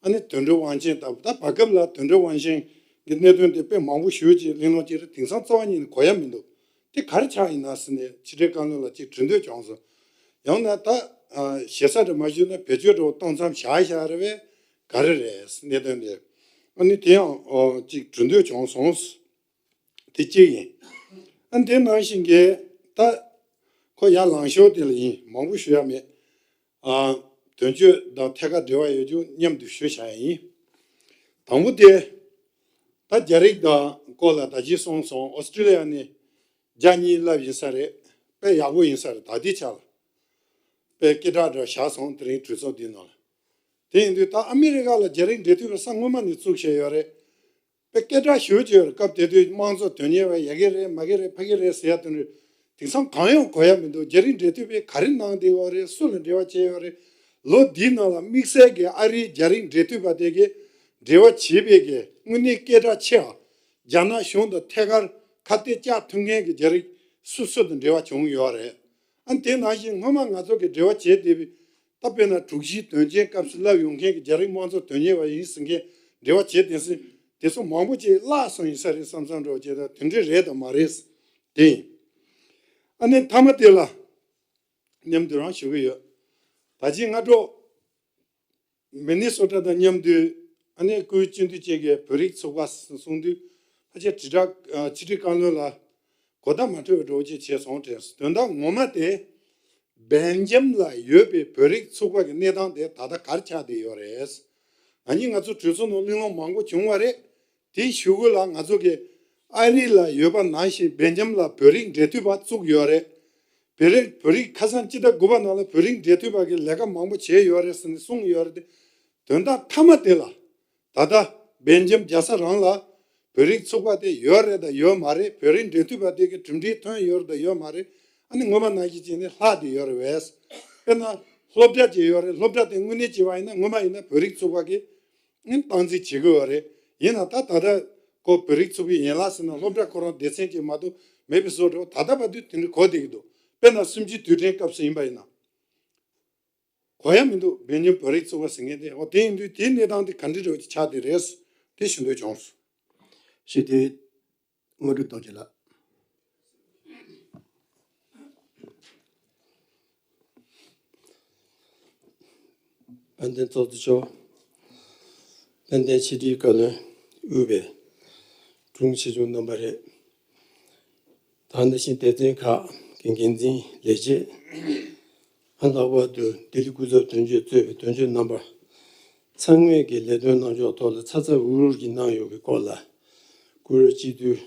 ཨ་ནི་དོན་གྲུབ་དབང་ཆེན་ལྟ་བུ། ད་བར་སྐབས་ལ་དོན་གྲུབ་དབང་ཆེན་གྱི་གནད་དོན་དེ་དཔེ་མང་པོ་ཞེ་པོ་ཅིག་གླེང་སློང་བྱས་རེད། དེང་སང་རྩ་བ་ཉིད་ནས་གོ་ཡ་མི་འདུག། དེ་ག་རེ་ཆགས་ཡིན་ན་ཟེར་ནས་ཕྱི་དྲིལ་བཀའ་བློན་ལ་ཅིག་དྲི་འདོད་བྱུང་སོང་། ཡང་ན་ད་ཨ་ཞེ་ས་འདྲ་མ་ཞུས་ན་བེད་སྤྱོད་འདྲ་བོ་གཏོང་མཚམས་བཞག་བཞག་རེད་པས། ག་རེ་རེད་གནད་དོན་དེ། ཨ་ནི་དེ་ཡང་ཨོ་ཅིག་དྲི་འདོད་བྱུང་སོང་། དེ་གཅིག་ཡིན། ཨ་ནི་དེ་ནང་བཞིན་གྱི་ད་ཁོ་ཡར་ལངས་ཞོར་དེ་ལ་ཡིན། མང་པོ་ཞུ་ཡ་མེད། ཨ་དོན་གཅོད་དང་ཐད་ཀར་འབྲེལ་བ་ཡོད་རྒྱུ་མཉམ་དུ་ཞུ་བྱ་ཡ་ཡིན། དང་པོ་དེ། ད་རྒྱ་རིགས་དང་སྐོར་ལ་ད་གིན་གསུངས་སོང་། ཨོ་སི་ཀྲི་ལི་ཡ་ནི་རྒྱ་གཉིས་ལབ་ཡིན་ས་རེད། དཔེ་ཡག་པོ་ཡིན་ས་རེད། ད་ལྟའི་ཆ་ལ་དཔེ་སྐད་གྲགས་འདྲ་བཞག་སོང་། དེ་རིང་གྲོས་ཚོགས་འདིའི་ནང་ལ། དེ་ཡིན་དུས་ད་ཨ་མི་རི་ཀ་ལ་རྒྱ་རིགས་འབྲེལ་མཐུད་པ་ས་སྔོན་མ་ནས་བཙུགས་བྱས་ཡོད་རེད། དཔེ་སྐད་གྲགས་ཞེ་པོ་ཅིག་ཡོད་རེད། སྐབས་དེ་དུས་དམངས་གཙོ་དོན་གཉེར་བ་ཡ་གི་རེད། མ་གི་རེད། ཕ་གི་རེད་ཟེར་ཡ་དེ་འདྲ་དེང་སང་གང་ཡང་གོ་ཡ་མི་འདུག། རྒྱ་རིགས་འབྲེལ་མཐུད་པས་ག་རེ་གནང་བསྡད་ཡོད་རེད། སུ་ལ་འབྲེལ་བ་བྱས་ཡོད་རེད། ལོ་འདིའི་ནང་ལ་དམིགས་བསལ་གྱི་ཨ་རིའི་རྒྱ་རིགས་འབྲེལ་མཐུད་པ་དེ་གིས་ འབྲེལ་བ་བྱེད་པའི་གི་དངོས་གནས་སྐད་གྲགས་ཆེ་བ། རྒྱ་ནག་གཞུང་དང་ཐད་ཀར་ཁ་གཏད་བཅག་ཐུབ་མཁན་གྱི་རྒྱ་རིགས་སུ་སུ་དང་འབྲེལ་བ་བྱུང་ཡོད་རེད། ཨ་ནི་དེ་ནང་བཞིན་སྔོན་མ་ང་ཚོ་གི་འབྲེལ་བ་བྱེད་བསྡད་པའི། ད་དཔེར་ན་དྲུག་བཞིའི་དོན་རྐྱེན་སྐབས་སུ་ལབ་ཡོང་མཁན་གྱི་རྒྱ་རིགས་དམངས་གཙོ་དོན་གཉེར་བ་ཡིན་ཟེར་མཁན་འབྲེལ་བ་བྱེད་བསྡད་ཟིན་དེ་ཚོ་མང་པོ་ཅིག་བརླག་སོང་ཡིན་ས་རེད་བསམ་བསམ་འདྲ་བོ་ཅིག་ད་དེ་འདྲ་རེད་དང་མ་རེད། དེ་ཡིན། ཨ་ནི་མཐའ་མ་དེ་ལ་མཉམ་དུ་རང་ཞུ་གི་ཡོད། ད་ཅི་སྔ་དྲོ། མི་ནི་སོ་ཊ་དང་མཉམ་དུ་ཨ་ནེ་སྐུའི་སྤྱི་འཐུས་བཅས་ཀྱི་བོད་རིགས་ཚོགས་པ་གསུང་དུས་ཕལ་ཆེར་དྲིལ་བསྒྲགས་ཕྱི་དྲིལ་བཀའ་བློན་ལ་གོ་བརྡ་མ་འཕྲོད་པའི་འགྲོ་བ་ཅིག་བྱས་སོང་དྲན་སོང་། དོན་དག་ངོ་མ་དེ་སྦེལ་ཇམ་ལ་ཡོད་པའི་བོད་རིགས་ཚོགས་པ་གི་གནས་སྟངས་དེ་ད་ལྟ་ག་རེ་ཆགས་བསྡད་ཡོད་རེད། ང་གཉིས་ང་ཚོ་གྲོས་ཚོགས་ནང་གླེང་སློང་མང་པོ་བྱུང་བ་རེད། དེའི་གཞུག་གུ་ལ་ང་ཚོ་གི་ཨ་རི་ལ་ཡོད་པ་ནང་བཞིན་སྦེལ་ཇམ་ལ་བོད་རིགས་འབྲེལ་མཐུད་པ་བཙུགས་ཡོད་རེད། བོད་རིགས་བོད་རིགས་ཁ་སང་སྤྱི་ཟླ་དགུ་པ་ནང་ལ་བོད་རིགས་འབྲེལ་མཐུད་པ་གི་ལས་ཀ་མང་པོ་བྱས་ཡོད་རེད་ཟེར་ནས་གསུངས་ཡོད་རེད་དེ། དོན་དག་མཐའ་མ་དེ་ལ་ད་ལྟ་སྦེལ་ཇམ་རྒྱལ་ས་རང་ལ་བོད་རིགས་ཚོགས་པ་དེ་ཡོད་རེད་དང་ཡོད་མ་རེད། བོད་རིགས་འབྲེལ་མཐུད་པ་དེ་གི་གྲུབ་འབྲས་ཐོན་ཡོད་རེད་དང་ཡོད་མ་རེད། ཨ་ནི་ངོ་མ་ནང་བཞིན་བྱས་ནས་ལྷག་བསྡད་ཡོད་རེད་བས། དཔེར་ན་སློབ་གྲྭ་ཅིག་ཡོད་རེད། སློབ་གྲྭ་དེ་དངོས་གནས་བྱས་པ་ཡིན་ན་ངོ་མ་ཡིན་ན་བོད་རིགས་ཚོགས་པ་གི་ཨིན་སྟངས་འཛིན་བྱེད་དགོས་པ་རེད། ཡིན་ན་ད་ད་ལྟ་ཁོ་བོད་རིགས་ཚོགས་པའི་ཡན་ལག་ཟེར་ན་སློབ་གྲྭ་ཁོ་རང་སྡེ་ཚན་གཅིག་མ་གཏོགས་མེད་པའི་བཟོ་འདྲ་བོ་ད་ལྟ་བར་དུ་དེ་འདྲ་གོ་བསྡད་ཀྱི་འདུག་དཔེར་ན་གསུམ་བཅུའི་དུས་དྲན་སྐབས་སུ་ཡིན་པ་ཡིན་ན། གོ་ཡ་མི་འདུག་སྦེལ་ཇམ་བོད་རིགས་ཚོགས་པ་ཟེར་མཁན་དེ། འོ་དེ་ཡིན་དུས་དེའི་གནས་སྟངས་དེ་ག་འདྲ་འདྲ་བོ་ཅིག་ཆགས་བསྡད་རེད། དེ་ཞུ་འདོད་བྱུང་སོང་། ཞུ་དེ། དངོས་གྲུབ་རྡོ་རྗེ་ལགས། དཔལ་ལྡན་ཚོགས་གཙོ་མཆོག་དཔལ་ལྡན་ཕྱི་དྲིལ་བཀའ་བློན་དབུས་པའི་དྲུང་ཆེ་ཆུང་རྣམ་པ་རེད། དེ་ནང་བཞིན་སྡེ་ཚན་ཁག་གི་འགན་འཛིན་ལས་བྱེད། ལྷག་པར་དུ་ལྡི་ལི་སྐུ་ཚབ་དོན་གཅོད་གཙོས་པའི་དོན་གཅོད་རྣམ་པ། ཚང་མས་ཀྱི་ལས་དོན་གནང་ཕྱོགས་ཐོག་ལ་ཚ་ཚ་འུར་འུར་གྱིས་གནང་ཡོད་པའི་སྐོར་ལ། བཀུར་འོས་སྤྱི་འཐུས་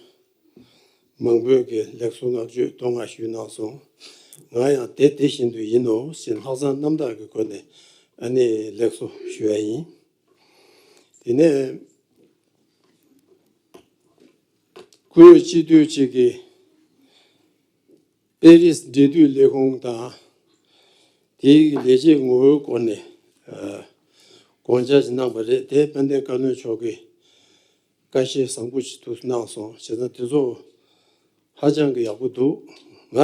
མང་པོས་ཀྱི་ལེགས་སོ་བསྔགས་བརྗོད་བསྟོད་བསྔགས་ཞུས་གནང་སོང་། ང་ཡང་དེ་དེ་བཞིན་དུ་ཡིན་ནོ་ཞེས་ལྷག་བསམ་རྣམ་དག་གི་སྒོ་ནས་ཨ་ནི་ལེགས་སོ་ཞུ་བ་ཡིན། དེ་ནས་བཀུར་འོས་སྤྱི་འཐུས་གཅིག་གིས་པེ་རིས་འབྲེལ་མཐུད་ལས་ཁུངས་དང་། དེའི་ལས་བྱེད་ངོ་བོའི་སྐོར་ནས་ཨ་དགོངས་འཆར་ཞིག་གནང་བ་རེད། དེ་དཔལ་ལྡན་བཀའ་བློན་མཆོག་གིས་བཀའ་བཤད་བཟང་པོ་ཞིག་ཐུགས་གནང་སོང་། བྱས་ཙང་དེ་ཚོ་ཧ་ཅང་གི་ཡག་པོ་འདུག་ང་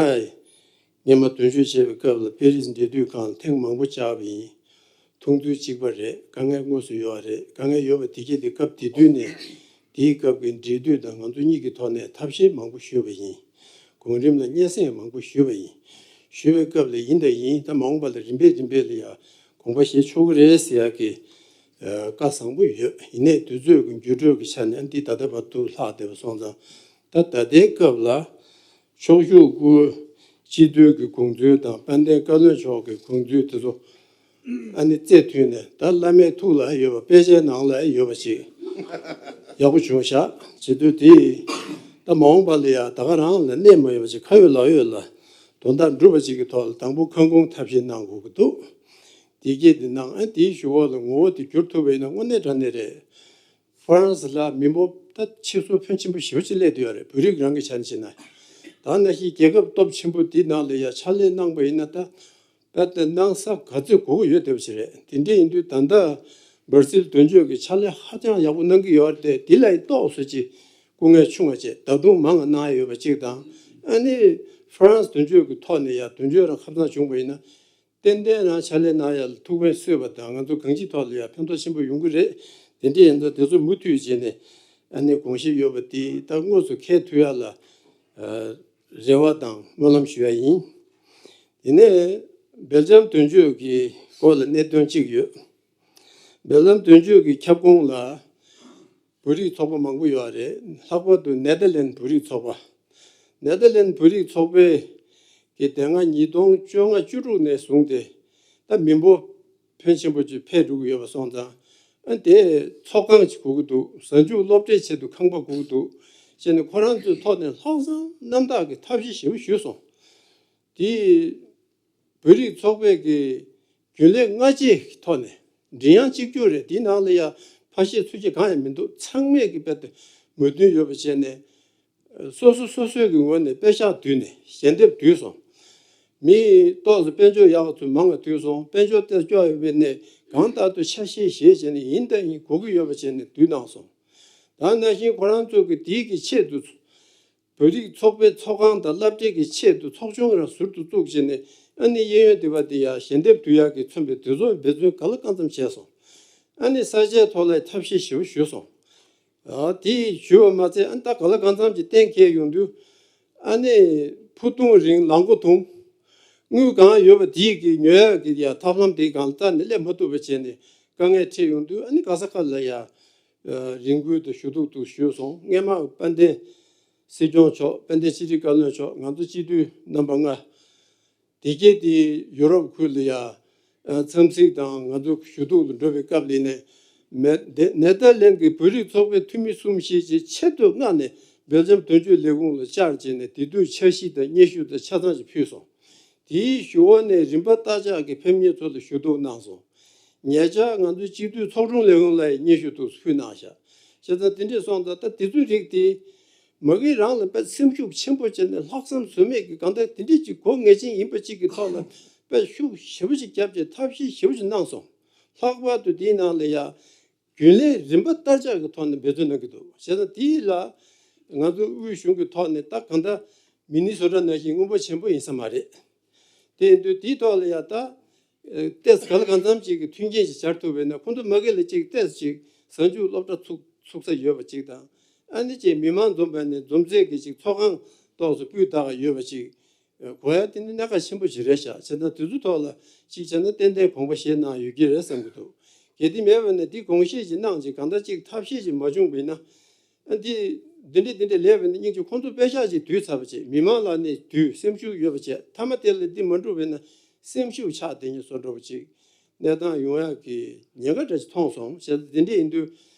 སྔོན་མ་དོན་གཅོད་བྱེད་པའི་སྐབས་ལ་པེ་རིས་འབྲེལ་མཐུད་ཁང་ལ་ཐེངས་མང་པོ་བཅར་བ་ཡིན། མཐོང་ཚུལ་གཅིག་པ་རེད། དཀའ་ངལ་དངོས་སུ་ཡོད་པ་རེད། དཀའ་ངལ་ཡོད་པ་དེ་གྱིས་དེ་སྐབས་དེ་དུས་ནས་དེའི་སྐབས་ཀྱི་འབྲེལ་མཐུད་དང་ང་ཚོ་གཉིས་ཀྱི་ཐོག་ནས་ཐབས་ཤེས་མང་པོ་ཞུས་པ་ཡིན། གོང་རིམ་ལ་སྙན་སེང་མང་པོ་ཞུས་པ་ཡིན། ཞུས་པའི་སྐབས་ལ་ཡིན་དང་ཡིན། ད་མ་འོངས་པ་ལ་རིམ་པས་རིམ་པས་ལ་ཡང་དགོངས་པ་བཞེས་ཆོག་གི་རེད་ཟེར་ཡག་གི་ཨ་བཀའ་བཟང་པོ་ཡོད། ཡིན་ནའི་དུས་ཚོད་ཀྱི་འགྱུར་འགྲོས་ཀྱི་ཆ་ནས་འདི་ད་ལྟ་བར་དུ་ལྷག་བསྡད་པ་སོང་ཙང་། ད་ད་ལྟའི་སྐབས་ལ་ཕྱོགས་བཞུགས་སྐུ་སྤྱི་འཐུས་ཀྱི་དགོངས་ཚུལ་དང་དཔལ་ལྡན་བཀའ་བློན་མཆོག་གི་དགོངས་ཚུལ་དེ་ཚོ་ཨ་ནི་རྩེ་མཐུད་ནས། ད་བླ་མའི་ཐུགས་ལ་ཡོད་པ་དཔེ་ཆའི་ནང་ལ་ཡོད་པ་ཞིག་ཡག་པོ་བྱུང་བཞག་བྱེད་དུས་དེ་ད་མ་འོངས་པ་ལ་ཡང་ད་ག་རང་ལ་གནས་མ་ཡོད་པ་ཞིག་ཁ་ཡོད་ལག་ཡོད་ལ་དོན་དག་འགྲུབ་པ་ཞིག་གི་ཐོག་ལ་དང་པོ་ཁ་སྐོང་ཐབས་ཤེས་གནང་དགོས་ཀྱི་འདུག་དེ་གྱིས་དེ་གནང་ཨ་དེའི་གཞུག་གུ་ལ་ངོ་བོ་དེ་བསྒྱུར་ཐུབ་པ་ཡིན་ན་དངོས་གནས་དྲང་གནས་རེད། ཧྥ་རན་སི་ལ་མི་འབོར་ད་ཕྱིར་གསོ་ཕོན་ཆེན་པོ་ཞེ་པོ་ཅིག་སླེབས་བསྡད་ཡོད་རེད། བོད་རིགས་རང་གི་ཆ་ནས་བྱས་ན། ད་ནང་བཞིན་རྒྱལ་ཁབ་སྟོབས་ཆེན་པོ་འདི་ནང་ལ་ཡ་ཕྱག་ལས་གནང་པ་ཡིན་ན་ད་རྦད་དེ་གནང་ས་ག་ཚོད་དགོས་ཀྱི་ཡོད་བསྡད་པ་ཞིག་རེད། དེ་འདྲ་ཡིན་དུས་ད་ལྟ་སྦར་སིལ་དོན་གཅོད་ཀྱིས་ཕྱག་ལས་ཧ་ཅང་ཡག་པོ་གནང་གི་ཡོད་རེད་དེ། འདི་ལ་ཡི་ཏོག་ཙམ་ཅིག་སྐུ་ངལ་ཆུང་བ་བྱས། ད་དུང་མང་བ་གནང་ཡ་ཡོད་པ་གཅིག་དང་། ཨ་ནི་ཧྥ་རན་སི་དོན་གཅོད་ཀྱི་ཐོག་ནས་ཡ་དོན་གཅོད་རང་ཁ་སང་བྱུང་བ་ཡིན་ན། ཏན་ཏན་རང་ཕྱག་ལས་གནང་ཡ་ལ་ཐུགས་ཕན་གསོས་པ་དང་། ང་ཚོ་གང་ཅིའི་ཐོག་ལ་ཡང་ཕན་ཐོགས་ཆེན་པོ་ཡོང་གི་རེད། དེ་འདྲ་ཡིན་ཙང་དེ་ཚོ་མུ་མཐུད་བྱས་ནས་ཨ་ནི་དགོངས་བཞེས་ཡོད་པ་དེ་ད་དངོས་སུ་འཁེལ་ཐུབ་ཡ་ལ་ཨ་རེ་བ་དང་སྨོན་ལམ་ཞུ་ཡ་ཡིན། དེ་ནས་སྦེལ་ཇམ་དོན་གཅོད་ཀྱི་སྐོར་ལ་གནད་དོན་གཅིག་ཡོད། སྦེལ་ཇམ་དོན་གཅོད་ཀྱི་ཁྱབ་ཁོངས་ལ་བོད་རིགས་ཚོགས་པ་མང་པོ་ཡོད་རེད། ལྷག་པར་དུ་ནེ་དར་ལེན་བོད་རིགས་ཚོགས་པ། ནེ་དར་ལེན་བོད་རིགས་ཚོགས་པའི་གི་དེ་སྔ་ཉིས་སྟོང་བཅོ་ལྔ་བཅུ་དྲུག་ནས་བཟུང་སྟེ་ད་མི་འབོར་ཕོན་ཆེན་པོ་ཅིག་འཕེལ་འགྲོ་གི་ཡོད་པ་སོང་ཙང་། ཨ་དེ་ཚོགས་ཁང་ཅིག་དགོས་ཀྱི་འདུག་གཟའ་མཇུག་སློབ་གྲྭའི་ཆེད་དུ་ཁང་པ་དགོས་ཀྱི་འདུག་ཅེས་ནས་ཁོ་རང་ཚོའི་ཐོག་ནས་ལྷག་བསམ་རྣམ་དག་གི་ཐབས་ཤེས་ཞེ་པོ་ཞུས་སོང་། དེ་བོད་རིགས་ཚོགས་པའི་གི་རྒྱུན་ལས་སྔ་རྗེས་ཀྱི་ཐོག་ནས་མགྲིན་དབྱངས་གཅིག་གྱུར་རེད། དེའི་ནང་ལ་ཡང་ཕར་བཤད་ཚུར་བཤད་གང་ཡང་མི་འདུག་ཚང་མས་ཀྱི་རྦད་དེ་མོས་མཐུན་ཡོད་པ་བྱས་ནས་སོ་སོ་སོ་སོའི་གི་ངོས་ནས་དཔེ་ཤག་བསྡུས་ནས་ཞལ་འདེབས་བསྡུས་སོང་། མིའི་ཏོག་ཙམ་དཔལ་འབྱོར་ཡག་པ་ཚོ་མང་བ་བསྡུས་སོང་། དཔལ་འབྱོར་ཏོག་ཙམ་སྐྱོ་བའི་ནས་གང་ལྟར་དུ་ཆ་ཤས་བཞེས་བྱས་ནས་ཡིན་དང་ཡིན་དགོས་ཀྱི་ཡོད་པ་བྱས་ནས་བསྡུས་གནང་སོང་། ད་ནང་བཞིན་ཁོ་རང་ཚོ་གི་དེའི་གི་ཆེད་དུ་བོད་རིགས་ཚོགས་པའི་ཚོགས་ཁང་དང་སློབ་གྲྭའི་གི་ཆེད་དུ་ཚོགས་ཆུང་རང་ཟུར་དུ་བཙུགས་བྱས་ནས། ཨ་ནི་གཡས་གཡོན་སྡེ་བ་དེ་ཡང་ཞལ་འདེབས་བསྡུ་ཡག་གི་མཚོན་པའི་དུས་ཚོད་འབད་བརྩོན་ག་ལ་གང་འཚམ་བྱས་སོང་། ཨ་ནི་ས་ཆའི་ཐོག་ལ་ཐབས་ཤེས་ཞེ་པོ་ཞུས་སོང་། ཨ། དེ་ཞུས་པ་མ་ཚད། ཨ་ནི་ད་ག་ལ་གང་འཚམ་གྱི་གཏན་འཁེལ་ཡོང་དུས། ཨ་ནི་ཕུ་ཐུང་རིང་ལག་མགོ་ཐུང་། དངུལ་གང་ཡོད་པ་དེའི་གི་ཉོ་ཡག་གི་ཡ་ཐབས་ལམ་དེ་གང་ལྟར་ནས་སླེབས་མ་ཐུབ་པ་བྱས་ནས་དཀའ་ངལ་འཕྲད་ཡོང་དུས། ཨ་ནི་ག་ས་ག་ལ་ཡ་རེ་སྐུལ་དང་ཞུ་གཏུག་ཏུ་ཞུས་སོང་། སྔས་མ་དཔལ་ལྡན་སྲིད་སྐྱོང་མཆོག་དཔལ་ལྡན་ཕྱི་དྲིལ་བཀའ་བློན་མཆོག་ང་ཚོ་སྤྱི་འཐུས་རྣམ་པ་ལྔ། དེ་གས་དེ་ཡུ་རོབ་ཁུལ་ལ་ཡ་འཚམས་གཟིགས་དང་ང་ཚོ་ཞུ་གཏུག་ལ་འགྲོ་བའི་སྐབས་ལ་ནས། མེ་ནེ་ནེ་ཐར་ལེན་གྱི་བོད་རིགས་ཚོགས་པའི་འཐུས་མི་གསུམ་བཞི་ཅིག་ཆེད་དུ་མངགས་ནས་སྦེལ་ཇམ་དོན་གཅོད་ལས་ཁུངས་ལ་བཅར་བྱས་ནས། དེ་དུས་འཆར་གཞི་དང་སྙན་ཞུ་དང་ཆ་ཚང་ཞིག་ཕུལ་སོང་། དེའི་གཞུག་འོག་ནས་རིམ་པ་བརྟག་དཔྱད་ཀྱི་ཕེབས་མཁན་ཚོ་ལ་ཞུ་གཏུག་གནང་སོང་། ཉེ་ཆར་ང་ཚོའི་སྤྱི་འཐུས་ཚོགས་དྲུང་ལས་ཁུངས་ལ་ཡང་སྙན་ཞུ་དུ་ཕུལ་གནང་ཤག་བྱས་ཙང་དེ་འདྲས་སོང་ཙང་། ད་དེ་ཚོའི་རིགས་དེ་མ་གི་རང་ལ་དཔེ་སེམས་ཤུགས་ཆེན་པོ་བྱས་ནས། ལྷག་བསམ་ཟོལ་མེད་ཀྱི་གང་ལྟར་དེ་འདྲས་ཅིག་དགོས་ངེས་ཅན་ཡིན་པ་ཅིག་གི་ཐོག་ལ་དཔེ་ཤུགས་ཞེ་པོ་ཅིག་བརྒྱབ་བྱས་ཐབས་ཤེས་ཞེ་པོ་ཅིག་གནང་སོང་། ལྷག་པར་དུ་དེའི་ནང་ལ་ཡ་རྒྱུན་ལས་རིམ་པ་བསྟར་ཆགས་ཀྱི་ཐོག་ནས་འབད་བརྩོན་གནང་གི་འདུག་བྱས་ཙང་དེ་ལ་ང་ཚོ་དབུས་གཞུང་གི་ཐོག་ནས་ད་གང་ལྟར་མི་ནི་སོ་ཊ་ནང་བཞིན་དངུལ་འབོར་ཆེན་པོ་ཡིན་ས་མ་རེད། དེ་ཡིན་དུས་དེའི་ཐོག་ལ་ཡ་ད་ཨེ་ཏོག་ཙམ་ག་ལ་གང་འཚམ་ཅིག་གི་མཐུན་རྐྱེན་ཅིག་སྦྱར་ཐུབ་པ་ཡིན་ན། ཁོང་ཚོ་མ་གི་ལ་ཅིག་ཏོག་ཙམ་ཅིག་གཟའ་མཇུག་སློབ་གྲྭ་ཚུགས་ཚུགས་ས་ཡོད་པ་ཅིག་དང་། ཨ་ནི་ཅིག་མི་མང་འཛོམས་པ་ནས་འཛོམས་སའི་གི་ཅིག་ཚོགས་ཁང་ཏོག་ཙམ་སྤུས་དག་ཡོད་པ་ཅིག་དགོས་ཡ་དེ་ནི་གནད་འགག་ཆེན་པོ་ཞིག་རེད་ཤག་བྱས་ཙང་དེ་ཚོའི་ཐོག་ལ་ཅིག་བྱས་ན་ཏན་ཏན་དགོངས་པ་བཞེས་གནང་ཡོད་ཀྱི་རེད་བསམ་གྱི་འདུག་གལ་ཏེ་མེད་པ་ན་འདི་དགོངས་བཞེས་ཅིག་གནང་བྱས། གང་ལྟར་ཅིག་ཐབས་ཤེས་ཅིག་མ་བྱུང་བ་ཡིན་ན། ཨ། འདི་འདི་འདྲས་འདི་འདྲས་ལས་པ་ནི་སྙིང་རྗེ། ཁོང་ཚོ་པེ་ཤག་ཅིག་བསྡུས་ཚར་བ་བྱས། མི་མང་ལ་ནི་བསྡུས། སེམས་ཤུགས་ཡོད་པ་བྱས། མཐའ་མ་དེ་ལ་འདི་མ་འགྲུབ་པ་ཡིན་ན་སེམས་ཤུགས་ཆག་བསྡད་མཁན་བཟོ་འདྲ་བ་ཅིག་གནས་སྟངས་ཡོང་ཡག་གི་ཉེན་ཁ་འདྲ་ཅིག་མཐོང་སོང་། བྱས་ཙང་འདི་འདྲས་ཡིན་དུས་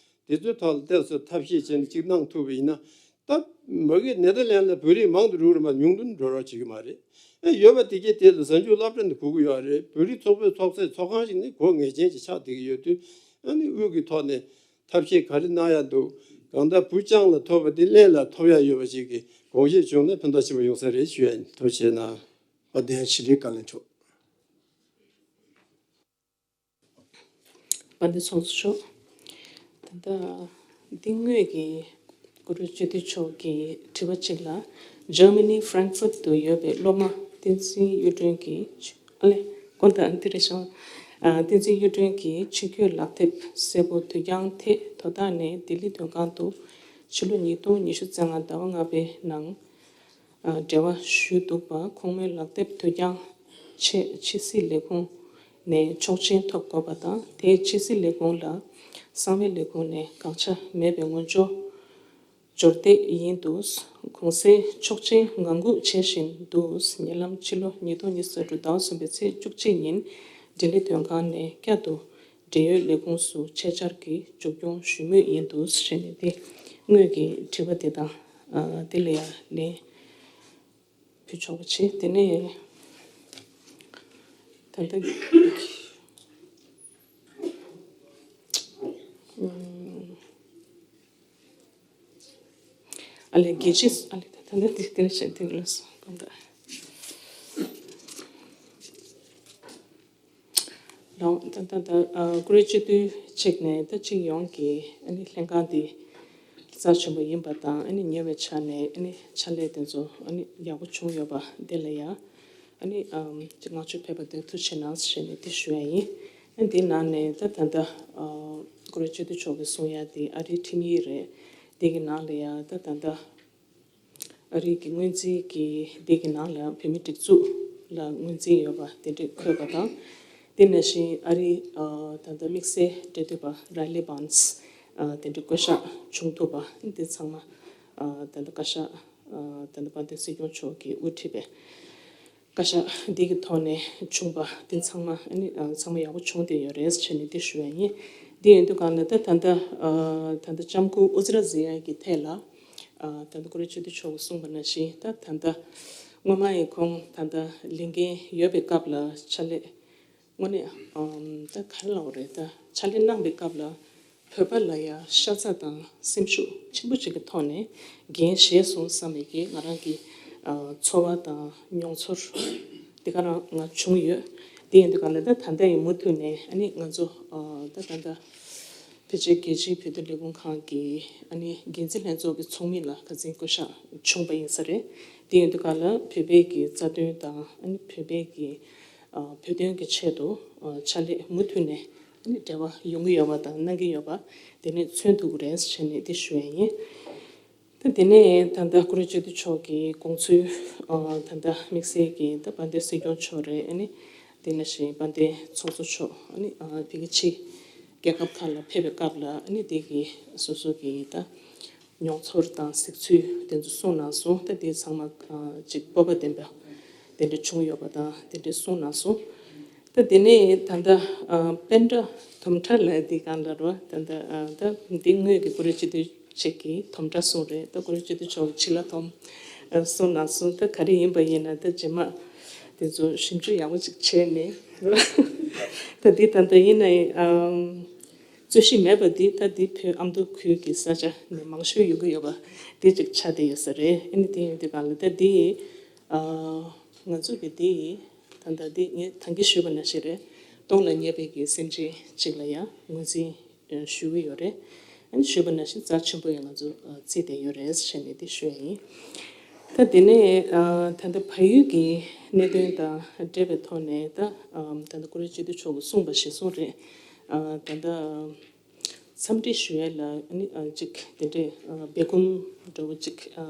དེ་ཚོའི་ཐོག་ལ་ཏོག་ཙམ་ཐབས་ཤེས་བྱས་ནས་ཅིག་གནང་ཐུབ་པ་ཡིན་ན། ད་མ་གི་ནེ་ཐར་ལེན་ལ་བོད་རིགས་མང་དུ་འགྲོ་རུ་མ། ཉུང་དུ་འགྲོ་རོགས་བྱེད་ཀྱི་མ་རེད། ཨེ། ཡོད་པ་དེ་གས་དེ་ལ་གཟའ་མཇུག་སློབ་གྲྭ་ནས་དགོས་ཀྱི་ཡོད་རེད། བོད་རིགས་ཚོགས་པའི་ཚོགས་སའི་ཚོགས་ཁང་ཞིག་ནི་དགོས་ངེས་ཅན་ཅིག་ཆགས་བསྡད་ཀྱི་ཡོད་དུས། ཨ་ནི་དབུས་ཀྱི་ཐོག་ནས་ཐབས་ཤེས་ག་རེ་གནང་ཡག་འདུག་གང་ལྟར་བུ་ཅང་ལ་ཐོབ་པ་དེ་ལྷན་ལ་ཐོབ་ཡག་ཡོད་པ་ཞིག་གི་དགོངས་བཞེས་བྱུང་ན་ཕན་ཐོགས་ཆེན་པོ་ཡོང་ས་རེད་ཞུ་ཡ་ཡིན། ཐུགས་རྗེ་གནང་། དཔལ་ལྡན་ཕྱི་དྲིལ་བཀའ་བློན་མཆོག་དཔལ་ལྡན་ཚོགས་གཙོ་མཆོག་ད་ལྟ་འདི་དངོས་ཀྱི་ཀུ་རེ་སྤྱི་འཐུས་མཆོག་གི་དྲི་བ་གཅིག་ལ། འཇར་མ་ནི་ཧྥ་རན་ཁ་ཧྥུར་དུ་ཡོད་པའི་སློབ་མ་བསྟན་འཛིན་གཡུ་སྒྲོན་གྱིས། ཨ་ལེ། དགོངས་དག་འདི་རེད་ཤག་ཨ། བསྟན་འཛིན་གཡུ་སྒྲོན་གྱིས་ཕྱི་སྐྱོད་ལག་དེབ་སེར་པོ་དུས་འགྱངས་ཐད་དོ་བདག་ནས་ལྡི་ལི་མགྲོན་ཁང་དུ་ཕྱི་ལོ་ཉིས་སྟོང་ཉི་ཤུ་རྩ་ལྔ་ཟླ་བ་ལྔ་པའི་ནང་འབྲེལ་བ་ཞུས་འདུག་པ། ཁོང་མོའི་ལག་དེབ་དུས་འགྱངས་ཆེད་ཕྱི་སྲིད་ལས་ཁུངས་ནས་ཆོག་མཆན་ཐོབ་དགོས་པ་དང་། དེས་ཕྱི་སྲིད་ལས་ཁུངས་ལ་གསང་བའི་ལས་ཁུངས་ནས་དགག་བྱ་མེད་པའི་ངོས་སྦྱོར་སྦྱོར་བསྡད་ཡིན་འདུག་གུང་སེང་ཆོག་མཆན་ངང་སྒུག་བྱེད་བཞིན་འདུག་ཉེ་ལམ་ཕྱི་ལོ་ཉིས་སྟོང་ཉི་ཤུ་རྩ་དྲུག་ཟླ་བ་གསུམ་པའི་ཚེས་བཅུ་གཅིག་ཉིན་ལྡི་ལི་མགྲོན་ཁང་ནས་བསྐྱར་དུ་འབྲེལ་ཡོད་ལས་ཁུངས་སུ་ཆེད་བཅར་གྱིས་མཇུག་སྐྱོང་ཞུ་མུས་ཡིན་འདུག་ཞེས་ནས། དེ་དངོས་ཀྱི་དྲི་བ་དེ་དང་། ཨ། དེ་ལ་ཡང་ལན་ཕུལ་ཆོག་པ་བྱེད། དེ་ནས་ད་ལྟ་ཨུམ། ཨ་ལེ། རྒྱལ་སྤྱི། ཨ་ལེ། ད་ལྟ་འདི་དེར་བྱས་དེ་ལ་སོང་གང་ལྟར། ལོ། ད་ད་ད། ཨ། ཀུ་རེ་སྤྱི་འཐུས་གཅིག་ནས་ད་སྤྱི་ཡོངས་ཀྱི་ཨ་ནི་ལྷན་ཁང་འདི་རྩ་ཆེན་པོ་ཡིན་པ་དང་། ཨ་ནི་ཉེ་བའི་ཆར་ནས་ཨ་ནི་ཕྱག་ལས་དེ་ཚོ་ཨ་ནི་ཡག་པོ་བྱུང་ཡོད་པ་འདི་ལ་ཡང་ཨ་ནི། ཨམ། བསྔགས་བརྗོད་ཕེབས་པ་དེ་ཐུགས་རྗེ་གནང་ཞེས་ནས་དེ་ཞུ་ཡ་ཡིན། ཨ། འདི་ནང་ནས་ད་ད་ལྟ། ཨ། ཀུ་རེ་སྤྱི་འཐུས་མཆོག་གིས་གསུང་ཡ་དེ་ཨ་རིའི་ཁྲིམས་ཡིག་རེད། འདི་གི་ནང་ལ་ཡང་ད་ད་ལྟ་ཨ་རི་གི་སྔོན་རྩིས་ཀྱི་འདི་གི་ནང་ལ་བོད་མིའི་སྒྲིག་འཛུགས་ལ་ངོས་འཛིན་ཡོད་པ་དེ་འདྲས་འཁོད་པ་དང་། དེ་ནང་བཞིན་ཨ་རི། ཨ། ད་ལྟ་དམིགས་བསལ་འབྲེལ་མཐུད་པ་རེ་ལི་བྷན་སི། ཨ། དེ་འདྲས་བསྐོ་གཞག་བྱུང་ཐུབ་པ་འདི་ཚང་མ། ཨ། ད་ལྟ་བཀའ་ཤག་ཨ། ད་ལྟ་དཔལ་ལྡན་སྲིད་སྐྱོང་མཆོག་གིས་དབུ་ཁྲིད་པའི་བཀའ་ཤག་འདི་གི་ཐོག་ནས་བྱུང་པ་འདི་ཚང་མ་ཨ་ནི། ཨ། ཚང་མ་ཡག་པོ་བྱུང་བསྡད་ཡོད་རེད་ཟེར་ནས་འདི་ཞུ་ཡ་ཡིན། འདི་ཡིན་དུས་གང་ལ་ད་ད་ལྟ། ཨ། ད་ལྟ་ལྕམ་སྐུ་ཨུ་ཛི་ར་ཛི་ཡ་གི་ཐད་ལ། ཨ། ད་ལྟ་ཀུ་རེ་སྤྱི་འཐུས་མཆོག་གིས་གསུངས་པ་ནང་བཞིན་ད་ད་ལྟ་སྔོན་མ་ཡི་ཁོང་ད་ལྟ་ལས་འགན་ཡོད་པའི་སྐབས་ལ་ཕྱག་ལས། དངོས་གནས། ཨམ། ད་ག་རེ་ལབ་དགོས་རེད། ད་ཕྱག་ལས་གནང་པའི་སྐབས་ལ་བོད་པ་ལ་ཡ་ཤ་ཚ་དང་སེམས་ཤུགས་ཆེན་པོ་ཅིག་གི་ཐོག་ནས་འགན་བཞེས་སོང་བསམ་པའི་གི་ང་རང་གི། ཨ། ཚོར་བ་དང་མྱོང་ཚོར་ དེ་ག་རང་ང་བྱུང་ཡོད། དེ་ཡིན་དུས་ག་ལ་ད་ད་ལྟ་ཡི་མུ་མཐུད་ནས་ཨ་ནི་ང་ཚོ་ཨ་ད་ད་ལྟ་ཕལ་ཆེར་རྒྱལ་སྤྱིའི་བོད་དོན་ལས་ཁུངས་ཁང་གི་ཨ་ནི་འགན་འཛིན་ལྷན་ཚོགས་ཀྱི་ཚོགས་མི་ལ་ཁ་སང་བསྐོ་བཞག་བྱུང་པ་ཡིན་ས་རེད། དེ་ཡིན་དུས་ག་ལ་བོད་པའི་གི་རྩ་དོན་དང་ཨ་ནི་བོད་པའི་གི་ཨ་བོད་དོན་གྱི་ཆེད་དུ་ཨ་ཕྱག་ལས་མུ་མཐུད་ནས་ཨ་ནི་འབྲེལ་བ་ཡོང་གི་ཡོད་པ་དང་གནང་གི་ཡོད་པ་དེ་ནས་མཚོན་ཐུབ་ཀྱི་རེད་ཟེར་ནས་འདི་ཞུ་ཡ་ཡིན། ད་དེ་ནས་ད་ལྟ་བཀུར་འོས་སྤྱི་འཐུས་མཆོག་གི་དགོངས་ཚུལ་ཨ་ད་ལྟ་དམིགས་བསལ་གྱི་ད་དཔལ་ལྡན་སྲིད་སྐྱོང་མཆོག་རེད། ཨ་ནི་དེ་ནང་བཞིན་དཔལ་ལྡན་ཚོགས་གཙོ་མཆོག་ཨ་ནི་ཨ་དེ་གི་ཕྱི་རྒྱལ་ཁབ་ཁག་ལ་ཕེབས་པའི་སྐབས་ལ་ཨ་ནི་དེ་གི་སོ་སོ་གི་ད་མྱོང་ཚོར་དང་གཟིགས་ཚུལ་དེ་ཚོ་གསུངས་གནང་སོང་། ད་དེ་ཚང་མ་ཨ་ཅིག་སྤོབས་པ་ལྡན་པ་དེ་འདྲ་བྱུང་ཡོད་པ་དང་དེ་འདྲ་གསུངས་གནང་སོང་། ད་དེ་ནས་ད་ལྟ་ཨ་པཎྜི་ཏ་དོམ་ཁྲ་ལབ་དེ་གང་ལ་རོ། ད་ལྟ་ཨ་ད་འདི་དངོས་ཀྱི་བཀུར་འོས་སྤྱི་འཐུས་ཅིག་གིས་དོམ་ཁྲ་གསུངས་རེད། ད་བཀུར་འོས་སྤྱི་འཐུས་མཆོག་གིས་བྱི་ལ་དོམ་ཨ་གསུངས་གནང་སོང་། ད་ག་རེ་ཡིན་པ་ཡིན་ན་ད་རྗེས་མ་དེ་ཚོ་ཞིབ་འཇུག་ཡག་པོ་ཅིག་བྱས་ནས་ད་འདི་ད་ལྟ་ཡིན་ནའི་ཨམ་རྩོད་གཞི་མེད་པ་འདི་ད་འདི་བོད་ཨ་མདོ་ཁུལ་གྱི་ས་ཆ་ནས་མང་ཤོས་ཡོང་གི་ཡོད་པ་འདི་ཅིག་ཆགས་བསྡད་ཡོད་ས་རེད། ཨ་ནི་དེ་ཡིན་དུས་གང་ལ་ད་འདི་ཨ་ང་ཚོ་གི་འདི་ད་ལྟ་འདི་ངས་ད་གིན་ཞུས་པ་ནང་བཞིན་རེད། སྟོང་ལ་ཉེ་བའི་གི་སེམས་ཅན་གཅིག་ལ་ཡང་ངོས་འཛིན་ཞུ་གི་ཡོད་རེད། ཨ་ནི་ཞུས་པ་ནང་བཞིན་རྩ་ཆེན་པོ་ཡང་ང་ཚོ་བརྩིས་བསྡད་ཡོད་རེད་ཟེར་ནས་འདི་ཞུ་ཡ་ཡིན། ད་དེ་ནས་ད་ལྟ་བལ་ཡུལ་གྱི་གནད་དོན་དང་འབྲེལ་བའི་ཐོག་ནས་ད་ད་ལྟ་བཀུར་འོས་སྤྱི་འཐུས་མཆོག་གིས་གསུངས་པ་གཞིར་བཟུང་རེད། ད་ལྟ་འཚམས་འདྲི་ཞུ་ཡས་ལ་ཨ་ནི་ཨ་ཅིག་དེ་འདྲའི་ཨ་སྦས་སྐུང་འདྲ་བོ་ཅིག་ཨ་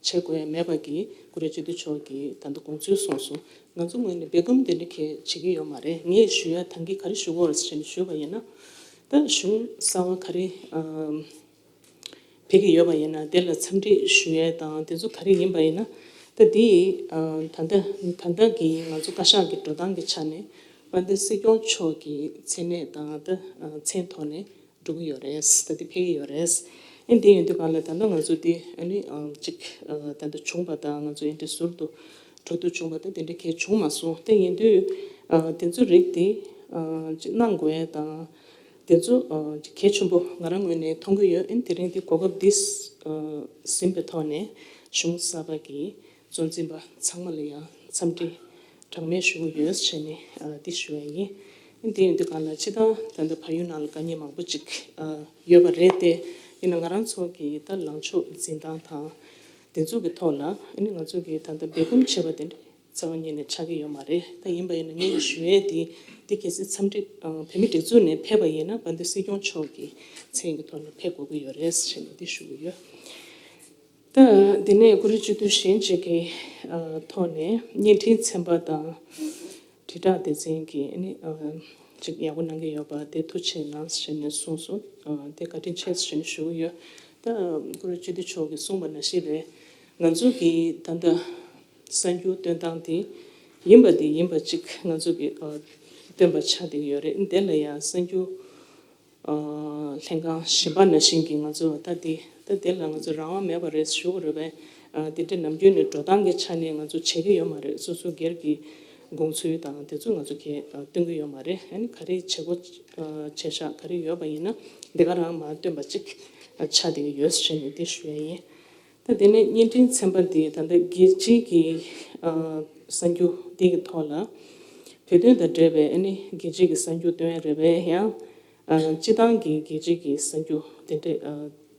བྱེད་དགོས་ཡ་མེད་པ་གི་བཀུར་འོས་སྤྱི་འཐུས་མཆོག་གིས་ད་ལྟ་དགོངས་ཚུལ་གསུངས་སོང་། ང་ཚོ་ངོས་ནས་སྦས་སྐུང་དེ་འདྲ་གས་བྱེད་ཀྱི་ཡོད་མ་རེད། ངས་ཞུ་ཡ་ད་གིན་ག་རེ་ཞུ་དགོས་རེད་ཟེར་ནས་ཞུས་པ་ཡིན་ན། ད་གཞུང་གསར་བ་ག་རེ་ཨ་ཕེབས་ཀྱི་ཡོད་པ་ཡིན་ན་དེ་ལ་འཚམས་འདྲི་ཞུ་ཡས་དང་དེ་ཚོ་ག་རེ་ཡིན་པ་ཡིན་ན། ད་འདི་ཨ་ད་ལྟ་ད་ལྟ་གི་ང་ཚོ་བཀའ་ཤག་གི་འགྲོ་སྟངས་ཀྱི་ཆ་ནས་དཔལ་ལྡན་སྲིད་སྐྱོང་མཆོག་གི་མཚན་གནས་དང་ད་ཨ་མཚན་ཐོག་ནས་འགྲོ་གི་ཡོད་རེད། ད་འདི་ཕེབས་ཀྱི་ཡོད་རེད། ཨ་འདི་ཡིན་དུས་གང་ལ་ད་ལྟ་ང་ཚོ་འདི་ཨ་ནི་ཨ་ཅིག་ཨ་ད་ལྟ་བྱུང་བ་དང་ང་ཚོ་ཨ་འདི་ཟུར་དུ་འགྲོ་དུ་བྱུང་བ་དང་དེ་འདྲ་གས་བྱུང་མ་སོང་། དེ་ཡིན་དུས་ཨ་དེ་ཚོ་རིགས་དེ་ཨ་ཅིག་གནང་དགོས་ཡ་དང་དེ་ཚོ་ཨ་ཅིག་གལ་ཆེན་པོ་ང་རང་ངོས་ནས་མཐོང་གི་ཡོད། ཨ་ནི་དེ་རིང་འདི་གོ་སྐབས་འདི་ཨ་ཟིན་པའི་ཐོག་ནས་གཞུང་གསར་པ་གི་གཙོ་འཛིན་པ་ཚང་མ་ལ་ཡང་འཚམས་འདྲི་གྲངས་མེད་ཞུ་གི་ཡོད་ཟེར་ནས་ཨ་འདི་ཞུ་བ་ཡིན། ཨ་འདི་ཡིན་དུས་གང་ལ་སྤྱིར་བཏང་ད་ལྟ་བལ་ཡུལ་ནང་ལ་དཀའ་ངལ་མང་པོ་ཅིག་ཨ་ཡོད་པ་རེད་དེ། ཡིན་ན་ང་རང་ཚོ་གི་ད་ལངས་ཕྱོགས་འཛིན་སྟངས་དང་དེ་ཚོ་གི་ཐོག་ལ་ཨ་ནི་ང་ཚོ་གི་ད་ལྟ་སྦས་སྐུང་བྱས་པ་དེ་འདྲ་རྩ་བ་ཉིད་ནས་ཆགས་ཀྱི་ཡོད་མ་རེད། ད་ཡིན་པ་ཡིན་ན་ངས་ཞུ་ཡས་དེ་འདི་གལ་སྲིད་འཚམས་འདྲི་ཨ་བོད་མི་སྒྲིག་འཛུགས་ནས་ཕེབས་པ་ཡིན་ན་དཔལ་ལྡན་སྲིད་སྐྱོང་མཆོག་གི་མཚན་གྱི་ཐོག་ནས་ཕེབས་དགོས་ཀྱི་ཡོད་རེད་ཟེར་ནས་འདི་ཞུ་གི་ཡོད། ད་འདི་ནས་བཀུར་འོས་སྤྱི་འཐུས་གཞན་གཅིག་གི་ཨ་ཐོག་ནས་བརྙན་འཕྲིན་ཚན་པ་དང་དྲིལ་བསྒྲགས་སྡེ་ཚན་གྱི་ཨ་ནི་ཨ་ཅིག་ཡག་པོ་གནང་གི་ཡོད་པ་དེ་ཐུགས་རྗེ་གནང་ཟེར་ནས་གསུངས་སོང་། ཨ་དེ་བཀའ་དྲིན་ཆེ་ཟེར་ནས་ཞུ་གི་ཡོད། ད་བཀུར་འོས་སྤྱི་འཐུས་མཆོག་གིས་གསུངས་པ་ནང་བཞིན་རེད། ང་ཚོ་གི་ད་ལྟ་གསར་འགྱུར་སྟོན་སྟངས་དེ་ཡིན་པ་དེ་ཡིན་པ་ཅིག་ང་ཚོ་གི་ཨ་སྟོན་པ་ཆགས་བསྡད་ཀྱི་ཡོད་རེད། དེ་ལ་ཡང་གསར་འགྱུར་ཨ་ལྷན་ཁང་གཞན་པ་ནང་བཞིན་གྱི་ང་ཚོ་ད་དེ་ད་དེ་ལ་ང་ཚོ་རང་དབང་མེད་པ་རེད་ཞུ་དགོས་རེད་པས། ཨ་དེ་འདྲ་ནམ་རྒྱུན་ནས་འགྲོ་སྟངས་ཀྱི་ཆ་ནས་ང་ཚོ་བྱེད་ཀྱི་ཡོད་མ་རེད། སོ་སོ་སྒེར་གྱི་དགོངས་ཚུལ་དང་དེ་ཚོ་ང་ཚོ་གས་ཨ་སྟོན་གྱི་ཡོད་མ་རེད། ཨ་ནི་ག་རེ་བྱེད་སྒོ་ཨ་བྱེད་ཤག་ག་རེ་ཡོད་པ་ཡིན་ན་དེ་ག་རང་མར་སྟོན་པ་ཅིག་ཨ་ཆགས་བསྡད་ཀྱི་ཡོད་ཟེར་ནས་འདི་ཞུ་ཡ་ཡིན། ད་དེ་ནས་བརྙན་འཕྲིན་ཚན་པ་འདི་ད་ལྟ་རྒྱལ་སྤྱིའི་གི་ཨ་གསར་འགྱུར་འདི་གི་ཐོག་ལ་བོད་དོན་དང་འབྲེལ་བའི་ཨ་ནི་རྒྱལ་སྤྱིའི་གི་གསར་འགྱུར་སྟོན་ཡ་རེད་པས། ཡང་ཨ་སྤྱི་བཏང་གི་རྒྱལ་སྤྱིའི་གི་གསར་འགྱུར་དེ་འདྲས་ཨ་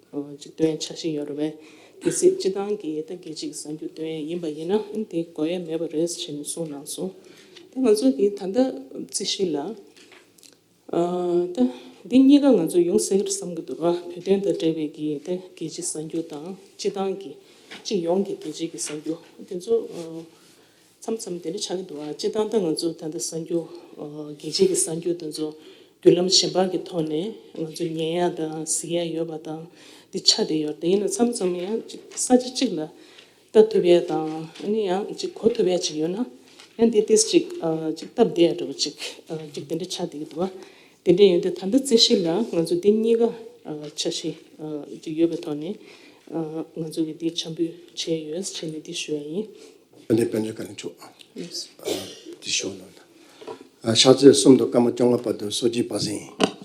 ཨ་ཅིག་སྟོན་ཡ་འཆར་གཞི་ཡོད་རེད་པས། གལ་སྲིད་སྤྱི་བཏང་གི་ད་རྒྱལ་སྤྱིའི་གི་གསར་འགྱུར་སྟོན་ཡ་ཡིན་པ་ཡིན་ན་ཨ་ནི་དེ་དགོས་ཡ་མེད་པ་རེད་ཟེར་ནས་གསུངས་གནང་སོང་། ད་ང་ཚོ་གི་ད་ལྟ་རྩིས་གཞི་ལ། ཨ་ད་འདི་གཉིས་ཀ་ང་ཚོ་ཡོང་སྲིད་ཀྱི་རེད་བསམ་གྱི་འདུག་ར། བོད་དོན་དང་འབྲེལ་བའི་གི་ད་རྒྱལ་སྤྱིའི་གསར་འགྱུར་དང་སྤྱི་བཏང་གི་སྤྱི་ཡོངས་ཀྱི་རྒྱལ་སྤྱིའི་གི་གསར་འགྱུར་དེ་ཚོ་ཨ་མཚམས་མཚམས་དེ་འདྲ་ཆགས་ཀྱི་འདུག་ཨ། སྤྱི་བཏང་ད་ང་ཚོ་ད་ལྟ་གསར་འགྱུར་ཨ་རྒྱལ་སྤྱིའི་གི་གསར་འགྱུར་དེ་ཚོ་བརྒྱུད་ལམ་གཞན་པ་གི་ཐོག་ནས་ང་ཚོ་ཉན་ཡ་དང་གཟིགས་ཡ་ཡོད་པ་དང་འདི་ཆགས་བསྡད་ཡོད་རེད། ཡིན་ན་མཚམས་མཚམས་ཡང་ཅིག་ས་ཆ་གཅིག་ལ་ལྟ་ཐུབ་ཡས་དང་ཨ་ནི་ཡང་ཅིག་གོ་ཐུབ་ཡས་ཅིག་ཡོད་ན་ཡང་དེ་ཏིས་ཅིག་ཨ་ཅིག་སྟབས་བདེ་ཡ་འདྲ་བོ་ཅིག་ཨ་ཅིག་དེ་འདྲ་ཆགས་བསྡད་ཀྱི་འདུག་བ། དེ་འདྲ་ཡོད་དུས་ད་ལྟ་རྩིས་གཞི་ལ་ང་ཚོ་འདི་གཉིས་ཀ་ཨ་འཆར་གཞི་ཨ་ཅིག་ཡོད་པའི་ཐོག་ནས་ཨ་ང་ཚོ་གི་འདི་འཆར་འབུལ་བྱས་ཡོད་ཟེར་ནས་འདི་ཞུ་ཡ་ཡིན། དཔལ་ལྡན་དཔལ་འབྱོར་བཀའ་བློན་མཆོག་ཨ་འདི་ཞུ་གནང་དང་། ཕྱག་ཚེས་གསུམ་དང་སྐར་མ་བཅོ་ལྔ་བར་དུ་སོ་སྐྱེའི་བར་གསེང་ཡིན།